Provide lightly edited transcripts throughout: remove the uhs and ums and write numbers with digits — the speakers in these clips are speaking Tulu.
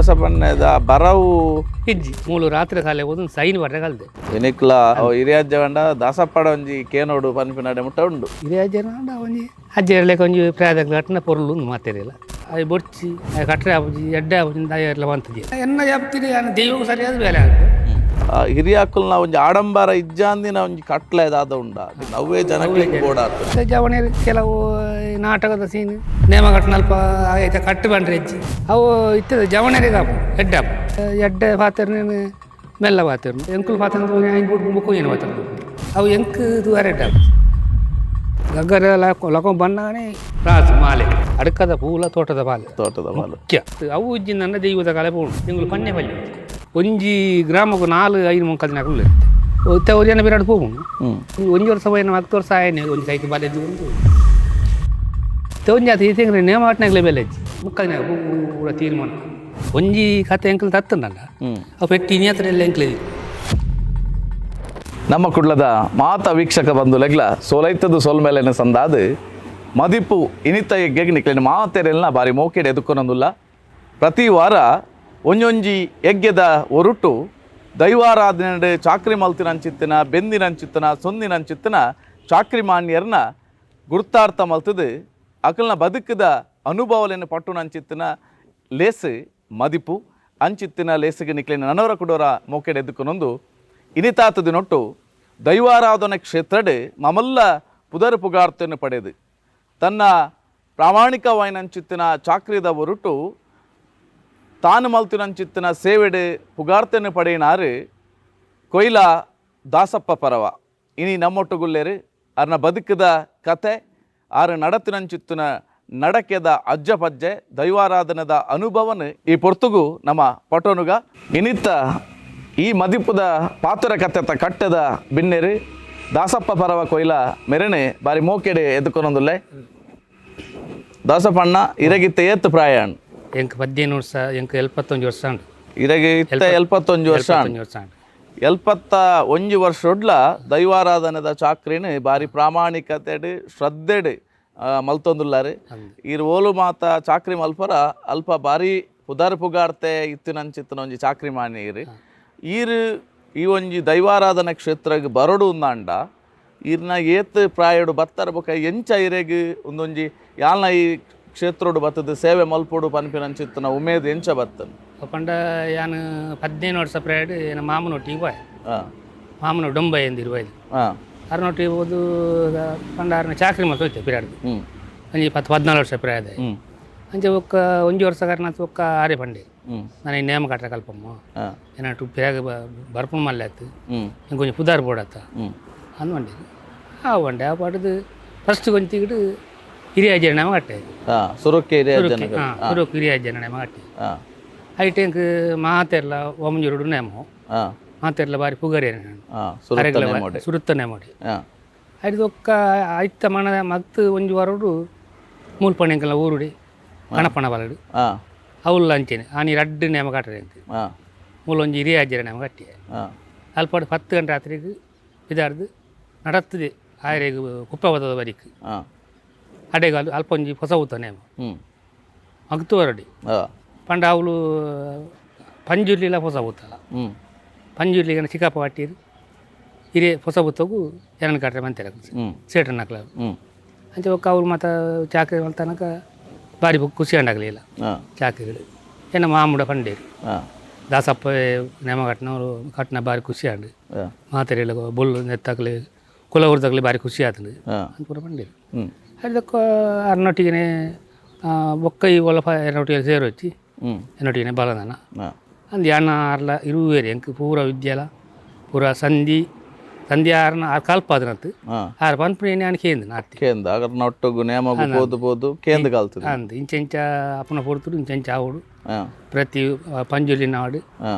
ದಾಸಪ್ಪಣ್ಣದ ಬರವು ಇಜ್ಜಿ ಮೂಲು ರಾತ್ರಿ ಸಾಲೆ ಓದು ಸೈನ್ ಬರ್ರೆ ಕಲ್ದೆ. ಎನಿಕ್ಲ ಹಿರಿಯಜ್ಜ ವಂಡ ದಾಸಪ್ಪಡ ಒಂಜಿ ಕೇನೋಡು ಪನ್ಪಿನಡೆ ಮುಟ್ಟ ಉಂಡು. ಹಿರಿಯಜ್ಜನ ಒಂಜಿ ಅಜ್ಜ ಒಂಜಿ ಪ್ರಾಯದ ಘಟನೆ ಪೊರ್ಲು ಒಂದು ಮಾತೆರಿಲ್ಲ. ಅವು ಬೊಡ್ಚಿ ಅವು ಕಟ್ರೆ ಆಪುಜಿ, ಎಡ್ಡೆ ಆಪುಜಿ, ಎಲ್ಲ ಬಂತದಿ ಎನ್ನ ಜಾಪ್ತಿರಿ ದೈವಕ್ಕೆ ಸರಿಯಾದ ಬೇಲೆ ಆಗ್ತದೆ. ಹಿರಿಯಾಕುಲ್ನ ಒಂಜಿ ಆಡಂಬರ ಇಜ್ಜಾಂದಿನ ಒಂಜಿ ಕಟ್ಲೆ ದಾದ ಉಂಡ ಅವೇ ಜನಗಳಿಗೆ ಬೋಡಾತು. ಜವಣಿ ಕೆಲವು ಈ ನಾಟಕದ ಸೀನ್ ನೇಮ ಕಟ್ಟನಲ್ಪ ಐತೆ ಕಟ್ಟು ಬಂಡ್ರೆ ಹೆಜ್ಜಿ ಅವು ಇತ್ತದ ಜವಣರಿಗೆ ಆಪು ಎಡ್ಡೆ ಆಪು ಎಡ್ಡೆ ಪಾತ್ರನೇ ಮೆಲ್ಲ ಪಾತ್ರ ಎಂಕುಲು ಪಾತ್ರ ಬುಕ್ಕು ಏನು ಪಾತ್ರ ಅವು ಎಂಕ್ ದುವಾರ ಎಡ್ಡೆ ಆಪು. ಗಗ್ಗರ ಲಕೊ ಬಣ್ಣನೇ ರಾಸು ಮಾಲೆ ಅಡಕದ ಪೂಲ ತೋಟದ ಪಾಲೆ. ತೋಟದ ಬಾಲು. ಮುಖ್ಯ ಅವು ಇಜ್ಜಿಂದ ದೈವದ ಕಾಲ ಪೋಣು ಎಂಗುಲು ಪನ್ನೆ ಪಲ್ಯ ಒಂಜಿ ಗ್ರಾಮಕ್ಕೂ ನಾಲ್ ಐದು ಮುಂಕಲ್ದಿನ ಅಕುಲು ಇತ್ತೆ ಒರಿಯನ ಬಿರಾಡ್ ಪೋಪುಂಡು. ಒಂಜಿ ವರ್ಷ ಪೋಯಿನ 10 ವರ್ಷ ಆಯನೆ ಒಂಜಿ ಕೈಕ್ ಬಾಲೆ ಒಂದು ಒಂಜಿ ಆತ ಈ ತಿಂಗ್ಳು ನೇಮ ಆಟ್ನಾಗ್ಲೇ ಬೆಲೆ ಇಜ್ಜಿ ಮುಕ್ಕಲ್ನಾಗ ಪೂರ ತೀರ್ಮಾನ ಒಂಜಿ ಕತೆ ಎಂಕಲ್ ತತ್ತಂಡಲ್ಲ. ಅವು ಪೆಟ್ಟಿ ಇನಿಯತ್ರ ಎಲ್ಲ ಎಂಕ್ಲೆ. ನಮ್ಮ ಕುಡ್ಲದ ಮಾತ ವೀಕ್ಷಕ ಬಂಧುಲೆಗ್ಲ ಸೋಲೈತದ್ದು ಸೋಲ್ ಮೇಲೆನ ಸಂದಾದು ಮದಿಪು ಇನಿತ ಯಜ್ಞ ನಿಕ್ಲೆನ ಮಾತೆರೆಲ್ನ ಬಾರಿ ಮೋಕೆಡ್ ಎದುಕೊನೊಂದುಲ್ಲ. ಪ್ರತಿ ವಾರ ಒಂಜೊಂಜಿ ಯಜ್ಞದ ಒರುಟು ದೈವಾರಾಧನೆ ಚಾಕ್ರಿ ಮಲ್ತಿನಂಚಿತ್ತಿನ ಬೆಂದಿನಂಚಿತ್ತನ ಸೊಂದಿನಂಚಿತ್ತನ ಚಾಕ್ರಿ ಮಾನ್ಯರ್ನ ಗುರ್ತಾರ್ಥ ಮಲ್ತದು ಅಕಲ್ನ ಬದುಕದ ಅನುಭವಲೆನ ಪಟ್ಟುನಂಚಿತ್ತಿನ ಲೇಸು ಮದಿಪು ಅಂಚಿತ್ತಿನ ಲೇಸಿಗೆ ನಿಕ್ಲೆನ ನನವರ ಕುಡೋರ ಮೋಕೆಡ್ ಎದುಕೊನೊಂದು ಇನಿತಾತದ ನೊಟ್ಟು ದೈವಾರಾಧನೆ ಕ್ಷೇತ್ರಡ್ ಮಮಲ್ಲ ಪುದರ್ ಪುಗಾರ್ತನ್ನು ಪಡೆದು ತನ್ನ ಪ್ರಾಮಾಣಿಕವಾಯಿನಂಚಿತ್ತಿನ ಚಾಕ್ರಿದ ಒರುಟು ತಾನು ಮಲ್ತಿನಂಚಿತ್ತಿನ ಸೇವೆಡ್ ಪುಗಾರ್ತನ್ನು ಪಡೆಯಿನಾರು ಕೊಯ್ಲ ದಾಸಪ್ಪ ಪರವ ಇನಿ ನಮ್ಮೊಟ್ಟುಗುಲ್ಲೇರು. ಅರ್ನ ಬದುಕದ ಕತೆ, ಆರು ನಡತಿನಂಚಿತ್ತಿನ ನಡಕೆದ ಅಜ್ಜ ಪಜ್ಜೆ, ದೈವಾರಾಧನದ ಅನುಭವನ ಈ ಪೊರ್ತುಗು ನಮ್ಮ ಪಟೋನುಗ. ಇನಿತ್ತ ಈ ಮದಿಪುದ ಪಾತುರ ಕತ್ತೆತ್ತ ಕಟ್ಟದ ಬಿನ್ನೆರು ದಾಸಪ್ಪ ಪರವ ಕೊಯ್ಲ ಮೆರಣೆ ಬಾರಿ ಮೋಕೆಡೆ ಎದ್ಕೊನೊಂದುಲ್ಲೆ. ದಾಸಪ್ಪಣ್ಣ, ಇರಗಿತ್ತ ಏತ್ ಪ್ರಾಯ? ಎಂಕ್ 15 ವರ್ಷ, ಎಂಕ್ 71 ವರ್ಷ ಉಂಟು. ಇರಗೆ ಇತ್ತ 71 ವರ್ಷ? 71 ವರ್ಷ ಉಂಟು. 71 ವರ್ಷೊಡ್ಲ ದೈವಾರಾಧನೆದ ಚಾಕ್ರಿನ ಬಾರಿ ಪ್ರಾಮಾಣಿಕತೆಡ್ ಶ್ರದ್ಧೆಡ್ ಮಲ್ತೊಂದುಲ್ಲಾರು. ಈರ್ ಓಲು ಮಾತ ಚಾಕ್ರಿ ಮಲ್ಪರ ಅಲ್ಪ ಬಾರಿ ಪುದರ್ ಪುಗಾರ್ತೆ ಇತ್ತಿನಂಚಿತ್ತಿನ ಒಂಜಿ ಚಾಕ್ರಿ ಮಾನಿ ಈರ್. ಈರ್ ಈ ಒಂಜಿ ದೈವಾರಾಧನೆ ಕ್ಷೇತ್ರಗ್ ಬರೊಡು ಉಂದಾಂಡ ಈರ್ನ ಏತ್ ಪ್ರಾಯಡು ಬತ್ತರ, ಬೊಕ ಎಂಚ ಇರೆಗ್ ಒಂದೊಂಜಿ ಯಾಲ್ನ ಈ ಕ್ಷೇತ್ರೊಡು ಬತ್ತದ ಸೇವೆ ಮಲ್ಪೊಡು ಪನ್ಪಿನಂಚಿತ್ತಿನ ಉಮೇದ್ ಎಂಚ ಬತ್ತನ್? ಪಂಡ ಯಾನ್ 15 ವರ್ಷ ಪ್ರಾಯಡ್ ಎನ್ನ ಮಾಮನೊಟ್ಟಿಗೆ ಪೋಯೆ. ಮಾಮನ ಡೊಂಬೈ ಎಂದು ಇರುವೈದು. ಅರ್ನೊಟ್ಟಿಗೆ ಹೋದು ಪಂಡ ಅರ್ನ ಚಾಕ್ರಿ ಮಲ್ತ ಹೋಯ್ತೆ ಪಿರಾಡ್ದು. ಒಂಜಿ 10 14 ವರ್ಷ ಪ್ರಾಯದ. ಅಂಚೆ ಬೊಕ್ಕ ಒಂಜಿ ವರ್ಷ ಕರ್ನಾತ ಬೊಕ್ಕ ಆರೆ ಪಂಡೆ, ನಾನು ಈ ನೇಮ ಕಟ್ಟ ಕಲ್ಪಮ್ಮ, ಏನಾಟು ಪಿರಾಗ ಬರ್ಪುನ ಮಲ್ಲೆ ಆತು, ಇಂಕೊಂಚ ಒಂಜಿ ಪುದಾರ್ ಬೋಡತ್ತ ಅಂದ್ ಪಂಡೆ. ಆ ಪಂಡೆ ಆ ಪಾಟದು ಫಸ್ಟ್ ಕೊಂಚಿಗಿಡು ಹಿರಿಯ ನೇಮ ಕಟ್ಟೆ. ಸುರುಕ್ಕೆ ಹಿರಿಯ ಜನಗಳು. ಹಾಂ, ಸುರುಕು ಹಿರಿಯ ನೇಮ ಕಟ್ಟೆ. ಐಟ್ ಎಂಕ್ ಮಾತೆರ್ಲ ಓಮಂಜೂರುಡು ನೇಮ ಮಾತೆರ್ಲ ಬಾರಿ ಪುಗರಿ. ಸುರುತ್ತ ನೇಮೋಡೆ. ಸುರುತ್ತ ನೇಮೋಡೆ. ಐದು ಒಕ್ಕ ಐತ ಮನ ಮಗ್ತು ಒಂಜಿ ವಾರಡು ಮೂಲ್ಪಣೆಂಕಲ ಊರುಡಿ ಗಣಪಣ ಬಲಡು. ಅವುಲ್ಲ ಅಂಚೆನೆ ಆನಿ ರಡ್ಡು ನೇಮ ಕಟ್ಟರೆ ಎಂಕ್. ಮೂಲೊಂಜಿ ಹಿರಿಯ ಅಜ್ಜರ ನೇಮ ಕಟ್ಟಿ. ಅಲ್ಪಾಡು 10 ಗಂಟೆ ರಾತ್ರಿಗೆ ಇದಾರ್ದು ನಡತ್ತದೆ ಆಯರೆಗ್ ಕುಪ್ಪೆ ಬತ್ತದ ಬರಿಕ್. ಅಡೆಗಾಲು ಅಲ್ಪ ಒಂಜಿ ಹೊಸ ಊತ ನೇಮ. ಮಗ್ತು ವರಡಿ. ಪಂಡ ಅವಳು ಪಂಜುರ್ಲಿಲ ಹೊಸ ಊತಲ. ಪಂಜುರ್ಲಿಗನ ಚಿಕ್ಕಪ್ಪ ಕಟ್ಟಿರು ಹಿರಿಯ ಹೊಸ ಬುತ್ತಗು ಎರನ್ ಕಟ್ರೆ ಮಂತೆರ ಸೇಟನ್ ಹಾಕ್ಲ. ಅಂಚೆ ಬೊಕ್ಕ ಅವ್ರು ಮಾತ ಚಾಕ್ರಿ ಮಲ್ತನಕ ಬಾರಿ ಬೊಕ್ಕ ಖುಷಿ ಅಂಡಾಗಲಿಲ್ಲ. ಚಾಕ್ರಿಗಳು ಏನ ಮಾಮೂಡ ಪಂಡೇರು, ದಾಸಪ್ಪ ನೇಮ ಕಟ್ನವರು ಕಟ್ನ ಬಾರಿ ಖುಷಿ ಆಂಡ್. ಮಾತೆರೆಲ್ಲ ಬೊಲ್ಲು ನೆತ್ತಾಕ್ಲೆ ಕುಲ ಊರ್ದಾಗ್ಲಿ ಬಾರಿ ಖುಷಿ ಆತಂಡು ಅಂತ ಪೂರ ಪಂಡೇರು. ಅದಕ್ಕೆ ಅರ್ನೊಟ್ಟಿಗೆ ಬೊಕ್ಕ ಈ ಒಲಪ ಎನ್ನೊಟ್ಟಿಗೆ ಸೇರೊಚ್ಚಿ ಎನ್ನೊಟ್ಟಿಗೆ ಬಲದಾನ ಅಂದ್ ಯಾನ ಅರ್ಲ ಇರುವೇರಿ ಎಂಕ್ ಪೂರ ವಿದ್ಯೆಲ ಪೂರ ಸಂಧಿ ಸಂಧಿ ಆರ್ನ ಆರ್ ಕಲ್ಪಾದನತ್ತು. ಆರ್ ಪನ್ಪುನ ಯಾನ್ ಕೇಂದ್ ನಾತಿ. ಕೇಂದ ಅಗರ್ನೊಟ್ಟುಗು ನೇಮಗು ಪೋದು ಪೋದು ಕೇಂದ್ ಕಲ್ತದೆ. ಅಂದ್ ಇಂಚ ಇಂಚ ಅಪ್ಪನ ಪೊರ್ತುಡು ಇಂಚ ಇಂಚ ಆವೊಡು. ಪ್ರತಿ ಪಂಜುರ್ಲಿ ನಾಡು,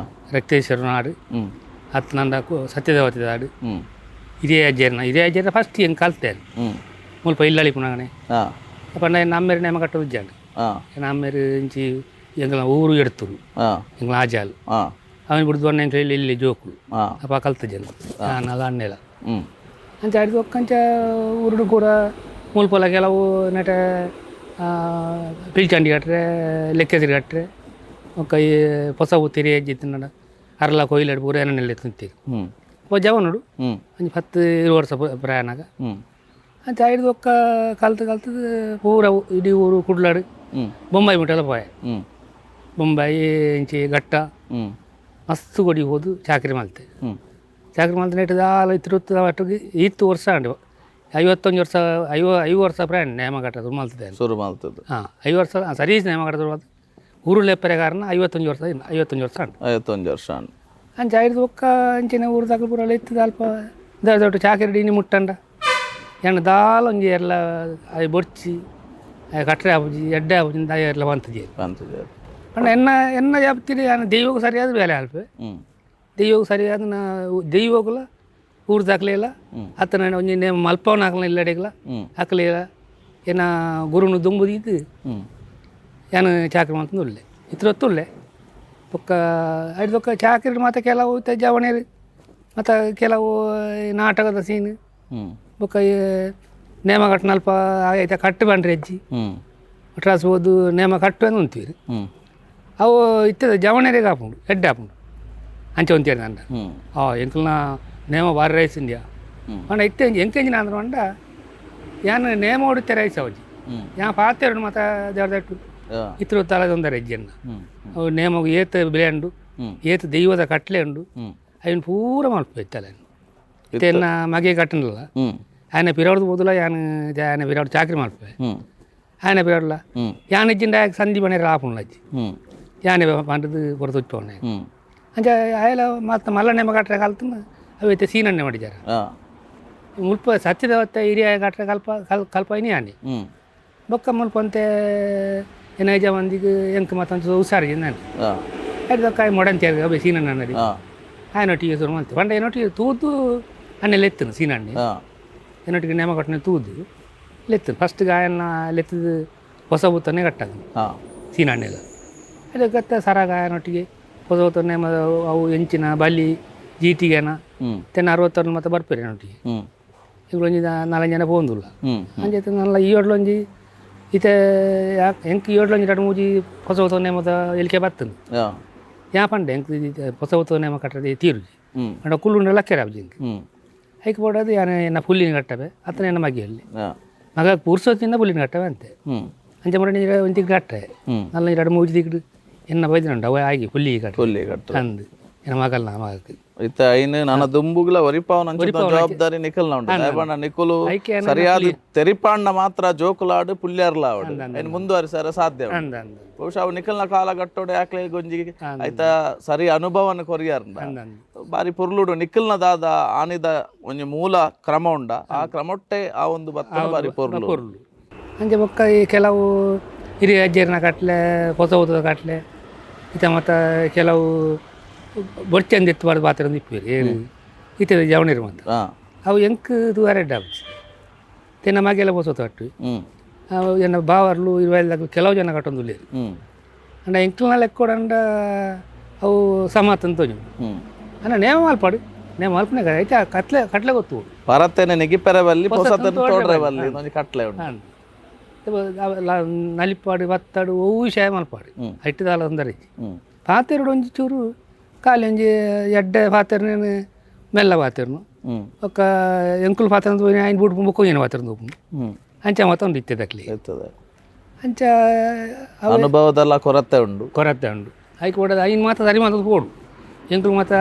ರಕ್ತೇಶ್ವರ ನಾಡು, ಅತ್ನಂದ ಸತ್ಯದೇವತೆ ನಾಡು. ಹಿರಿಯ ಅಜ್ಜೇರ್ನ ಹಿರಿಯ ಅಜ್ಜೇರ್ನ ಫಸ್ಟ್ ಹೆಂಗೆ ಕಲ್ತೇನೆ. ಮುಲ್ಪ ಇಲ್ಲಳಿ ಪುನಗನೆ. ಪಂಡ ನಮ್ಮೇರು ನೇಮ ಕಟ್ಟ ಉಜ್ಜಾಂಡ್. ನಮ್ಮೇರು ಇಂಚಿ ಎಂಗ್ಲ ಊರು ಎಡ್ತುರು. ಎಂಗ್ಲ ಆಜಾಲು. ಅವನು ಬಿಡ್ದು ಬಣ್ಣ ಇಲ್ಲಿ ಇಲ್ಲಿ ಜೋಕುಲು. ಅಪ್ಪ ಕಲ್ತ ಜನ ನಾನು ಅಣ್ಣೆಲ. ಅಂಚ ಅಡ್ದು ಒಕ್ಕಂಚ ಊರುಡು ಕೂಡ ಮುಲ್ಪಲ ಕೆಲವು ನೆಟ ಪಿಲ್ಚಂಡಿ ಕಟ್ರೆ, ಲೆಕ್ಕೆಸಿರಿ ಕಟ್ರೆ, ఒక ಹೊಸ ತಿರಿ ತಿನ್ನಡ ಅರ್ಲ ಕೊಯ್ಲಾಡು ಪೂರ ಎಣ್ಣೆಲ್ಲ ತಿಂತೀವಿ. ಒಬ್ಬ ಜವನುಡು ಒಂಜಿ 10 ವರ್ಷ ಪ್ರಯಾಣಗ. ಅಂಚ ಐದು ಒಕ್ಕ ಕಲ್ತು ಕಲ್ತು ಪೂರ ಇಡೀ ಊರು ಕುಡ್ಲಾಡು ಬೊಂಬಾಯಿ ಮುಟ್ಟೆಲ್ಲ ಪೋಯೆ. ಬೊಂಬಾಯಿ ಇಂಚಿ ಘಟ್ಟ ಮಸ್ತ್ ಕೊಡಿ ಹೋದು ಚಾಕರಿ ಮಲ್ತೆ. ಚಾಕರಿ ಮಲ್ತೆ ನೆಟ್ಟು ದಾಲ ತಿರುತ್ತ ಒಟ್ಟಿಗೆ ಈತ್ತು ವರ್ಷ ಅಂಡು 51 ವರ್ಷ 5 ವರ್ಷ ಪ್ರಯಾಣ ನೇಮ ಕಟ್ಟದು ಮಲ್ತದೆ. ಶುರು ಮಲ್ತದ್ದು. ಹಾಂ 5 ವರ್ಷ ಸರಿ ನೇಮ ಕಟ್ಟದು ಮಲ್ತು ಊರು ಲೆಪ್ಪರೆ ಕಾರಣ 51 ವರ್ಷ 51 ವರ್ಷ ಉಂಟು. 51 ವರ್ಷ ಉಂಟು. ಅಂಚ ಐದು ಒಕ್ಕ ಅಂಚಿನ ಊರು ದಾಖಲು ಪೂರ ಇತ್ತದ ಅಲ್ಪ ದೊಡ್ಡ ದೊಡ್ಡ ಚಾಕರಿ ಇನಿ ಮುಟ್ಟಂಡ ಎಣ್ಣ ದಾಲ ಒಂಜಿ ಎಲ್ಲ ಅಯ್ ಬೊಡ್ಚಿ ಅಯ್ ಕಟ್ರೆ ಆಪುಜಿ ಎಡ್ಡೆ ಆಪುಜಿ ದಾಯ ಎಲ್ಲ ಬಂತಜಿ ಬಂತಜಿ. ಪಂಡ ಎನ್ನ ಎನ್ನ ಜಾಪ್ತಿರಿ ಯಾನ್ ದೈವಕ್ಕೆ ಸರಿಯಾದ ಬೇಲೆ ಅಲ್ಪ ದೈವಕ್ಕೆ ಸರಿಯಾದ ನಾ ದೈವಗುಲ ಊರು ದಾಖಲೆ ಅತ್ತನ ಒಂಜಿ ನೇಮ ಮಲ್ಪವನ ಹಾಕಲ ಇಲ್ಲಡೆಗ್ಲ ಹಾಕಲಿಲ್ಲ ಏನ ಗುರುನು ದುಂಬುದೀತು ಯಾನ್ ಚಾಕರಿ ಮಲ್ತಂದು ಉಲ್ಲೆ ಇತ್ರೊತ್ತುಲ್ಲೆ ಬೊಕ್ಕ ಐದು ಚಾಕರಿ ಮಾತ ಕೆಲವು ಜವಣೇರು ಮತ್ತು ಕೆಲವು ನಾಟಕದ ಸೀನ್ ಬೊಕ್ಕ ನೇಮ ಕಟ್ಟನಲ್ಪ ಐತ ಕಟ್ಟು ಬಂಡ್ರಿ ಅಜ್ಜಿ ಮಟ್ರಾಸ್ ಹೋದು ನೇಮ ಕಟ್ಟು ಅಂತ ಉಂತೀರಿ ಅವು ಇತ್ತದ ಜವಣೇರಿಗೆ ಆಪುಂಡು ಎಡ್ಡೆ ಆಪುಂಡು ಅಂಚೆ ಉಂತೀರಿ ನಂಡ ಎಂಕಲ್ನ ನೇಮ ಬಾರಿ ರೈಸ್ ಇಂಡಿಯಾ ಪಂಡ ಇತ್ತೆ ಎಂಕೆಂಜಿನ ಅಂದ್ರೆ ಪಂಡ ಯಾನ್ ನೇಮ ಹೊಡಿತೆ ರೈಸ್ ಅವಜಿ ಯಾನ್ ಪಾತೆರಡು ಮಾತ ದೇವ್ರದಟ್ಟು ಇತ್ರ ತಲೆದೊಂದರೆ ಅಜ್ಜಿಯನ್ನ ಅವು ನೇಮಗು ಏತ ಬೆಲೆ ಉಂಡು ಏತ ದೈವದ ಕಟ್ಲೆ ಉಂಡು ಅಯ್ಯನ್ ಪೂರ ಮಲ್ಪು ಇತ್ತಲ್ಲ ಇತ್ತೆ ಮಗೆ ಕಟ್ಟನಿಲ್ಲ ಆಯನ ಪಿರವಡ್ದು ಬೋದುಲ ಯಾನ್ ಆಯನ ಪಿರವಡ್ ಚಾಕ್ರಿ ಮಲ್ಪೆ ಆಯನ ಪಿರವಡ್ಲ ಯಾನ್ ಇಜ್ಜಿಂಡ ಸಂಧಿ ಬಣೆ ಆಪುಂಡು ಅಜ್ಜಿ ಯಾನೆ ಪಂಡದು ಹೊರತು ಉಚ್ಚೋಣೆ ಅಂಚ ಆಯಲ ಮತ್ತೆ ಮಲ್ಲ ನೇಮ ಕಟ್ಟರೆ ಕಲ್ತು ಅವು ಇತ್ತೆ ಸೀನಣ್ಣೆ ಮಾಡಿದ್ದಾರೆ ಮುಲ್ಪ ಸತ್ಯದವತ್ತ ಹಿರಿಯ ಕಟ್ಟರೆ ಕಲ್ಪ ಕಲ್ಪ ಇನಿ ಯಾನೆ ಬೊಕ್ಕ ಮುಲ್ಪ ಅಂತೆ ಏನ ಮಂದಿಗೆ ಎಂಕ್ ಮತ್ತೊಂದು ಹುಷಾರಿಗೆ ನಾನು ಐದು ಮೊಡಂತಿ ಅಬ್ಬೆ ಸೀನಣ್ಣ ಆಯನೊಟ್ಟಿಗೆ ಶುರು ಮಾಡ್ತೀವಿ ಪಂಡ ಏನೊಟ್ಟಿಗೆ ತೂದು ಅನ್ನೆ ಲೆತ್ತನು ಸೀನಣ್ಣೆ ಏನೊಟ್ಟಿಗೆ ನೇಮ ಕಟ್ಟನೆ ತೂದು ಲೆತ್ತನು ಫಸ್ಟ್ಗೆ ಆಯನ್ನ ಲೆತ್ತದು ಹೊಸ ಬೂತನ್ನೇ ಕಟ್ಟದು ಸೀನಣ್ಣೆಲ್ಲ ಅದಕ್ಕೆ ಸರಾಗ ಆಯನೊಟ್ಟಿಗೆ ಹೊಸ ಬೂತ ನೇಮ ಅವು ಎಂಚಿನ ಬಲಿ ಜೀಟಿಗೆನ ತೆನ್ನ 60 ಮತ್ತೆ ಬರ್ಪೇರೆ ಏನೊಟ್ಟಿಗೆ ಇವ್ರು ಒಂಜಿ 4 ಜನ ಪೋಂದುಲ್ಲ ಅಂಚೆ ನಲ್ಲ ಈ ಒಡ್ಲೊಂಜಿ ಇತ್ತೆ ಎಂಕ್ ಈ ಒಡ್ಲೊಂಜಿ 2 3 ಹೊಸ ಹೊಸ ನೇಮದ ಎಲಿಕೆ ಬರ್ತದೆ ಯಾ ಪಂಡೆ ಎಂಕ್ ಹೊಸ ಹೊಸ ನೇಮ ಕಟ್ಟದೆ ತೀರುಜಿ ಅಂಡ ಕುಲ್ಲುಂಡ ಲಕ್ಕೆರ ಆಪುಜಿ ಎಂಕ್ ಐಕ್ ಬೋಡದು ಯಾನೆ ಎನ್ನ ಪುಲ್ಲಿನ ಕಟ್ಟವೆ ಅತ್ತನ ಎನ್ನ ಮಗಿಯಲ್ಲಿ ಮಗ ಪುರ್ಸೊತ್ತಿಂದ ಪುಲ್ಲಿನ ಕಟ್ಟವೆ ಅಂತೆ ಅಂಚೆ ಮುರ ಒಂಜಿ ಕಟ್ಟೆ ನಲ್ಲ 2 3 ದಿಕ್ಡು ಎನ್ನ ಬೈದಿನ ಅವ ಆಗಿ ಪುಲ್ಲಿ ಕಟ್ಟ ಪುಲ್ಲಿ ಕಟ್ಟ ಅಂದು ಎನ್ನ ಮಗಲ್ನ ಮಗಕ್ಕೆ ಇತ್ತ ಐನ್ ನನ್ನ ದುಂಬುಗ್ಲ ಒರಿಪಾವನ ಜವಾಬ್ದಾರಿ ನಿಖಲ್ನ ಉಂಟು ದಯಪಂಡ ನಿಖಲು ಸರಿಯಾದ ತೆರಿಪಾಂಡ ಮಾತ್ರ ಜೋಕುಲಾಡು ಪುಲ್ಯಾರ್ಲ ಆವಡು ಐನ್ ಮುಂದುವರಿಸಾರ ಸಾಧ್ಯ ಬಹುಶಃ ಅವು ನಿಖಲ್ನ ಕಾಲ ಗಟ್ಟೋಡೆ ಯಾಕ್ಲೆ ಗೊಂಜಿಗೆ ಆಯ್ತಾ ಸರಿ ಅನುಭವನ ಕೊರಿಯಾರ್ನ ಬಾರಿ ಪುರ್ಲುಡು ನಿಖಲ್ನ ದಾದ ಆನಿದ ಒಂಜಿ ಮೂಲ ಕ್ರಮ ಉಂಡ ಆ ಕ್ರಮೊಟ್ಟೆ ಆ ಒಂದು ಬತ್ತ ಬಾರಿ ಪೊರ್ಲು ಅಂಚೆ ಬೊಕ್ಕ ಈ ಕೆಲವು ಹಿರಿಯ ಅಜ್ಜಿಯರ್ನ ಕಟ್ಲೆ ಹೊಸ ಹೊಸದ ಕಟ್ಲೆ ಇತ್ತ ಮತ್ತು ಕೆಲವು ಬೊಡ್ಚಂದು ಎತ್ತುಬಾರ್ದು ಪಾತ್ರ ಇಪ್ಪೇರು ಏನು ಇತ್ತೆ ಜವಣಿರು ಮಾತ್ರ ಅವು ಎಂಕ್ ತೂವರೆ ಆಪುಜಿ ತೆನ್ನ ಮಗೆಲ್ಲ ಹೊಸ ತಟ್ಟು ಅವು ಎನ್ನ ಬಾವರ್ಲು ಇರುವೆಲ್ಲ ಕೆಲವು ಜನ ಕಟ್ಟೊಂದುಲ್ಲೇರು ಅಂಡ ಎಂಕ್ಲನ ಲೆಕ್ಕೊಡಂಡ ಅವು ಸಮಾತಂತ ತೋಜುಂಡು ಅಂಡ ನೇಮ ಮಲ್ಪಾಡು ನೇಮ ಮಲ್ಪನೆ ಐತೆ ಕತ್ಲೆ ಕಟ್ಲೆ ಗೊತ್ತು ಪರತೆನೆ ನೆಗಿಪೆರೆ ಬಲ್ಲಿ ಪೊಸತನ ತೋಡ್ರೆ ಬಲ್ಲಿ ಒಂಜಿ ಕಟ್ಲೆ ಉಂಡು ನಲಿಪಾಡು ಬತ್ತಾಡು ಒವು ವಿಷಯ ಮಲ್ಪಾಡು ಐಟ್ಟದಾಲ ತೊಂದರೆ ಪಾತೆರಡು ಒಂಜಿ ಚೂರು ಖಾಲಿ ಒಂಜಿ ಎಡ್ಡೆ ಪಾತೆರ್ನೇನು ಮೆಲ್ಲ ಪಾತೆರ್ನು ಒಕ್ಕ ಎಂಕುಲು ಪಾತ್ರ ఆయన ಬುಡ್ ಬೊಕ್ಕ ಏನು ಪಾತ್ರ ಅಂಚ ಮತ್ತೊಂದು ಇತ್ತದಕ್ಲಿ ಇರ್ತದೆ ಅಂಚ ಅನುಭವದಲ್ಲ ಕೊರತೆ ಉಂಡು ಕೊರತೆ ಉಂಡು ಐಕ್ ಕೊಡೋದು ಐನ್ ಮಾತ್ರ ಸರಿ ಮಾತ್ರ ಪೋಡು ಎಂಕುಲು ಮಾತ್ರ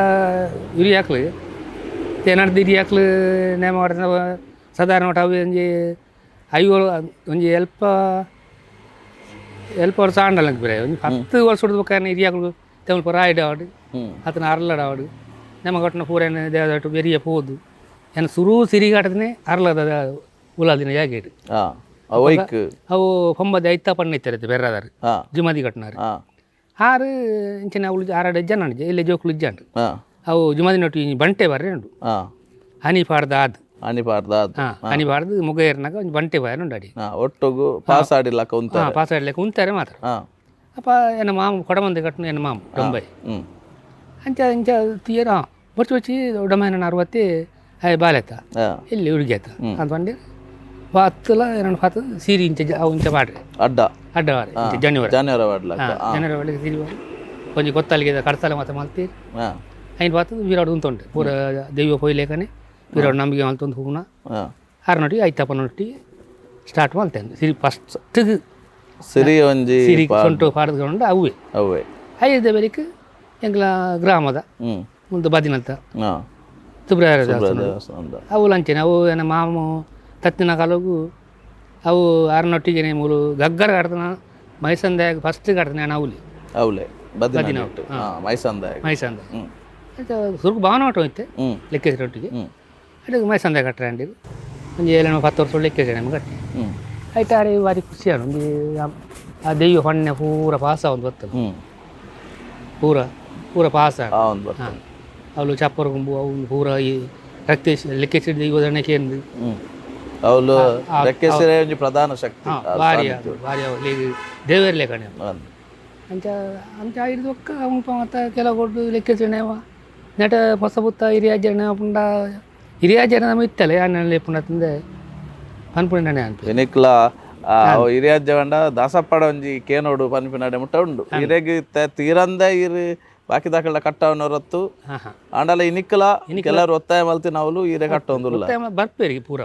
ಇರಿ ಹಾಕ್ಲು ತೇನಾಡ್ದು ಇರಿ ಹಾಕ್ಲು ನೇಮ ಮಾಡ್ದ ಸಾಧಾರಣ ಒಟ್ಟು ಅವು ಒಂಜಿ ಐವ ಒಂಜಿ ಎಲ್ಪ ಎಲ್ಪ ವರ್ಷ ಆಂಡಲ್ಲ ಬೇರೆ ಒಂಜಿ 10 ವರ್ಷ ಹೊಡ್ದು ಹಿರಿಯ ಹಾಕ್ಲು ತೆಮಲ್ಪ ರಾಯ್ಡ್ ಆವಡು ಆತನ ಅರ್ಲಡ್ ಆವಡು ನಮ್ಮ ಕಟ್ಟನ ಪೂರೇನು ದೇವದಾಟು ಬೆರಿಯ ಪೋದು ಏನು ಸುರು ಸಿರಿಗಾಟದನೆ ಅರ್ಲದ ಉಲಾದಿನ ಜಾಗೇಡು ಅವು ಪೊಂಬದ ಐತ ಪಣ್ಣ ಇತ್ತಾರೆ ಬೆರ್ರದಾರು ಜುಮಾದಿ ಕಟ್ಟನಾರು ಆರು ಇಂಚಿನ ಅವಳು ಆರಾಡ ಜನ ಇಲ್ಲಿ ಜೋಕುಲು ಇಜ್ಜಾಂಡು ಅವು ಜುಮಾದಿ ನೊಟ್ಟು ಬಂಟೆ ಬಾರಿ ಉಂಡು ಹನಿ ಪಾಡ್ದ ಅದು ಹನಿ ಪಾಡ್ದ ಹನಿ ಪಾಡ್ದು ಮುಗ ಏರ್ನಾಗ ಒಂದು ಬಂಟೆ ಬಾರಿ ಉಂಡು ಅಡಿ ಒಟ್ಟುಗು ಪಾಸ್ ಆಡಿಲಕ್ಕ ಉಂತಾರೆ ಪಾಸ್ ಆಡ್ಲಿಕ್ಕೆ ಉಂತಾರೆ ಮಾತ್ರ ಅಪ್ಪ ಎನ್ನ ಮಾಮ ಕೊಡಮಂದೆ ಕಟ್ಟನು ಎನ್ನ ಮಾಮ ಡೊಂಬೈ ಅಂಚ ಇಂಚ ತೀರ ಬೊಚ್ಚಿ ಬೊಚ್ಚಿ ಡೊಂಬೈನ 60 ಬಾಲೆತ್ತ ಇಲ್ಲಿ ಹುಡುಗಿ ಆತ ಅಂತ ಬಂದು ಹತ್ತಲ ಎರಡು ಹತ್ತು ಸೀರೆ ಇಂಚ ಅವು ಇಂಚ ಮಾಡ್ರಿ ಅಡ್ಡ ಅಡ್ಡ ವಾರ ಜನವರಿ ಜನವರಿ ವಾಡ್ಲಕ್ಕ ಜನವರಿ ವಾಡ್ಲಿಕ್ಕೆ ಸೀರೆ ಬಾರಿ ಒಂಜಿ ಗೊತ್ತಲಿಗೆ ಕಡ್ತಲೆ ಮಾತ ಮಲ್ತೀರಿ. ಐನ್ ಬಾತು ವೀರಾಡು ಉಂತುಂಟು ಪೂರ ದೈವ ಪೊಯ್ಲೇಕನೆ ವೀರಾಡು ನಂಬಿಕೆ ಮಲ್ತೊಂದು ಹೋಗುಣ. ಆರ್ನೊಟ್ಟಿಗೆ ಐತಪ್ಪನೊಟ್ಟಿಗೆ ಸ್ಟಾರ್ಟ್ ಮಲ್ತೇನೆ ಸಿರಿ ಫಸ್ಟಿಗೆ. ಸಿರಿ ಒಂಜಿ. ಸಿರಿ ಸೊಂಟು ಪಾಡ್ದುಕೊಂಡು ಅವೇ. ಅವೇ. ಐದ ಬೆಳಿಕ್ ಎಂಗ್ಲ ಗ್ರಾಮದ ಮುಂದೆ ಬದಿನಂತ ಸುಬ್ರಾಯ ದೇವಸ್ಥಾನ. ದೇವಸ್ಥಾನದ. ಅವು ಲಂಚನೆ ಅವು ಏನ ಮಾಮು ತತ್ತಿನ ಕಾಲಗು ಅವು ಆರ್ನೊಟ್ಟಿಗೆ ಮೂಲು ಗಗ್ಗರ ಕಡ್ತನ ಮೈಸಂದಾಯ ಫಸ್ಟ್ ಕಡ್ತನ ಅವಲಿ. ಅವಲೆ ಬದಿನ ಮೈಸಂದಾಯ. ಮೈಸಂದ ಸುರುಕು ಭಾವನಾಟ ಐತೆ. ಲೆಕ್ಕೇಶ್ವರೊಟ್ಟಿಗೆ. ಅದಕ್ಕೆ ಮೈಸಂದಾಯ ಕಟ್ಟರೆ ಅಂಡಿ ಒಂಜಿ ಏಳು 10 ವರ್ಷ ಲೆಕ್ಕೇಶ್ವರ ನಮ್ಗೆ ಕಟ್ಟಿ. ಆಯ್ತು, ಆರೆ ಭಾರಿ ಖುಷಿ ಆಡು ಒಂಜಿ ಆ ದೈವ ಹೊಣ್ಣೆ ಪೂರ ಪಾಸ ಒಂದು ಬರ್ತದೆ. ಪೂರ ಪೂರ ಪಾಸ. ಆ ಒಂದು ಬರ್ತದೆ. ಹಾಂ, ಅವಳು ಚಪ್ಪರ ಗುಂಬು ಅವು ಪೂರ ಈ ರಕ್ತೇಶ್ ಲೆಕ್ಕೇಶ್ವರ ದೈವದಣ್ಣೆ ಕೇಂದ್ರ. ಅವಳು ಲೆಕ್ಕೇಶ್ವರ ಒಂಜಿ ಪ್ರಧಾನ ಶಕ್ತಿ. ಭಾರಿ ಅದು ಭಾರಿ ಅವು ದೇವರ್ಲೆ ಕಣೆ. ಅಂದ್. ಅಂಚ ಅಂಚ ಐದು ಒಕ್ಕ ಮುಲ್ಪ ಮತ್ತು ಕೆಲವು ಕೊಟ್ಟು ಲೆಕ್ಕೇಶ್ವರ ನೆಟ ಹೊಸ ಬುತ್ತ ಹಿರಿಯ ಜನ ಪುಂಡ ಹಿರಿಯ ಜನ ನಮ್ಮ ಇತ್ತಲ್ಲ ಯಾನ್ ಪುಂಡ ತಂದೆ ಪನ್ಪುಂಡನೆ ಅನ್ಪಿ. ಎನಿಕ್ಲ ಹಿರಿಯಜ್ಜ ಪಂಡ ದಾಸಪ್ಪಡ ಒಂಜಿ ಕೇನೋಡು ಪನ್ಪಿನಡೆ ಮುಟ್ಟ ಉಂಡು. ಇರೆಗ್ ತೀರಂದೆ ಇರು ಬಾಕಿ ದಾಕಲ್ಡ ಕಟ್ಟವನೊರತ್ತು. ಹಾಂ ಹಾಂ ಆಂಡಲ ಇನಿಕ್ಲ ಕೆಲವರು ಒತ್ತಾಯ ಮಲ್ತಿನವಲು ಈರೆ ಕಟ್ಟೊಂದುಲ್ಲ. ಬರ್ಪೇರಿಗೆ ಪೂರ.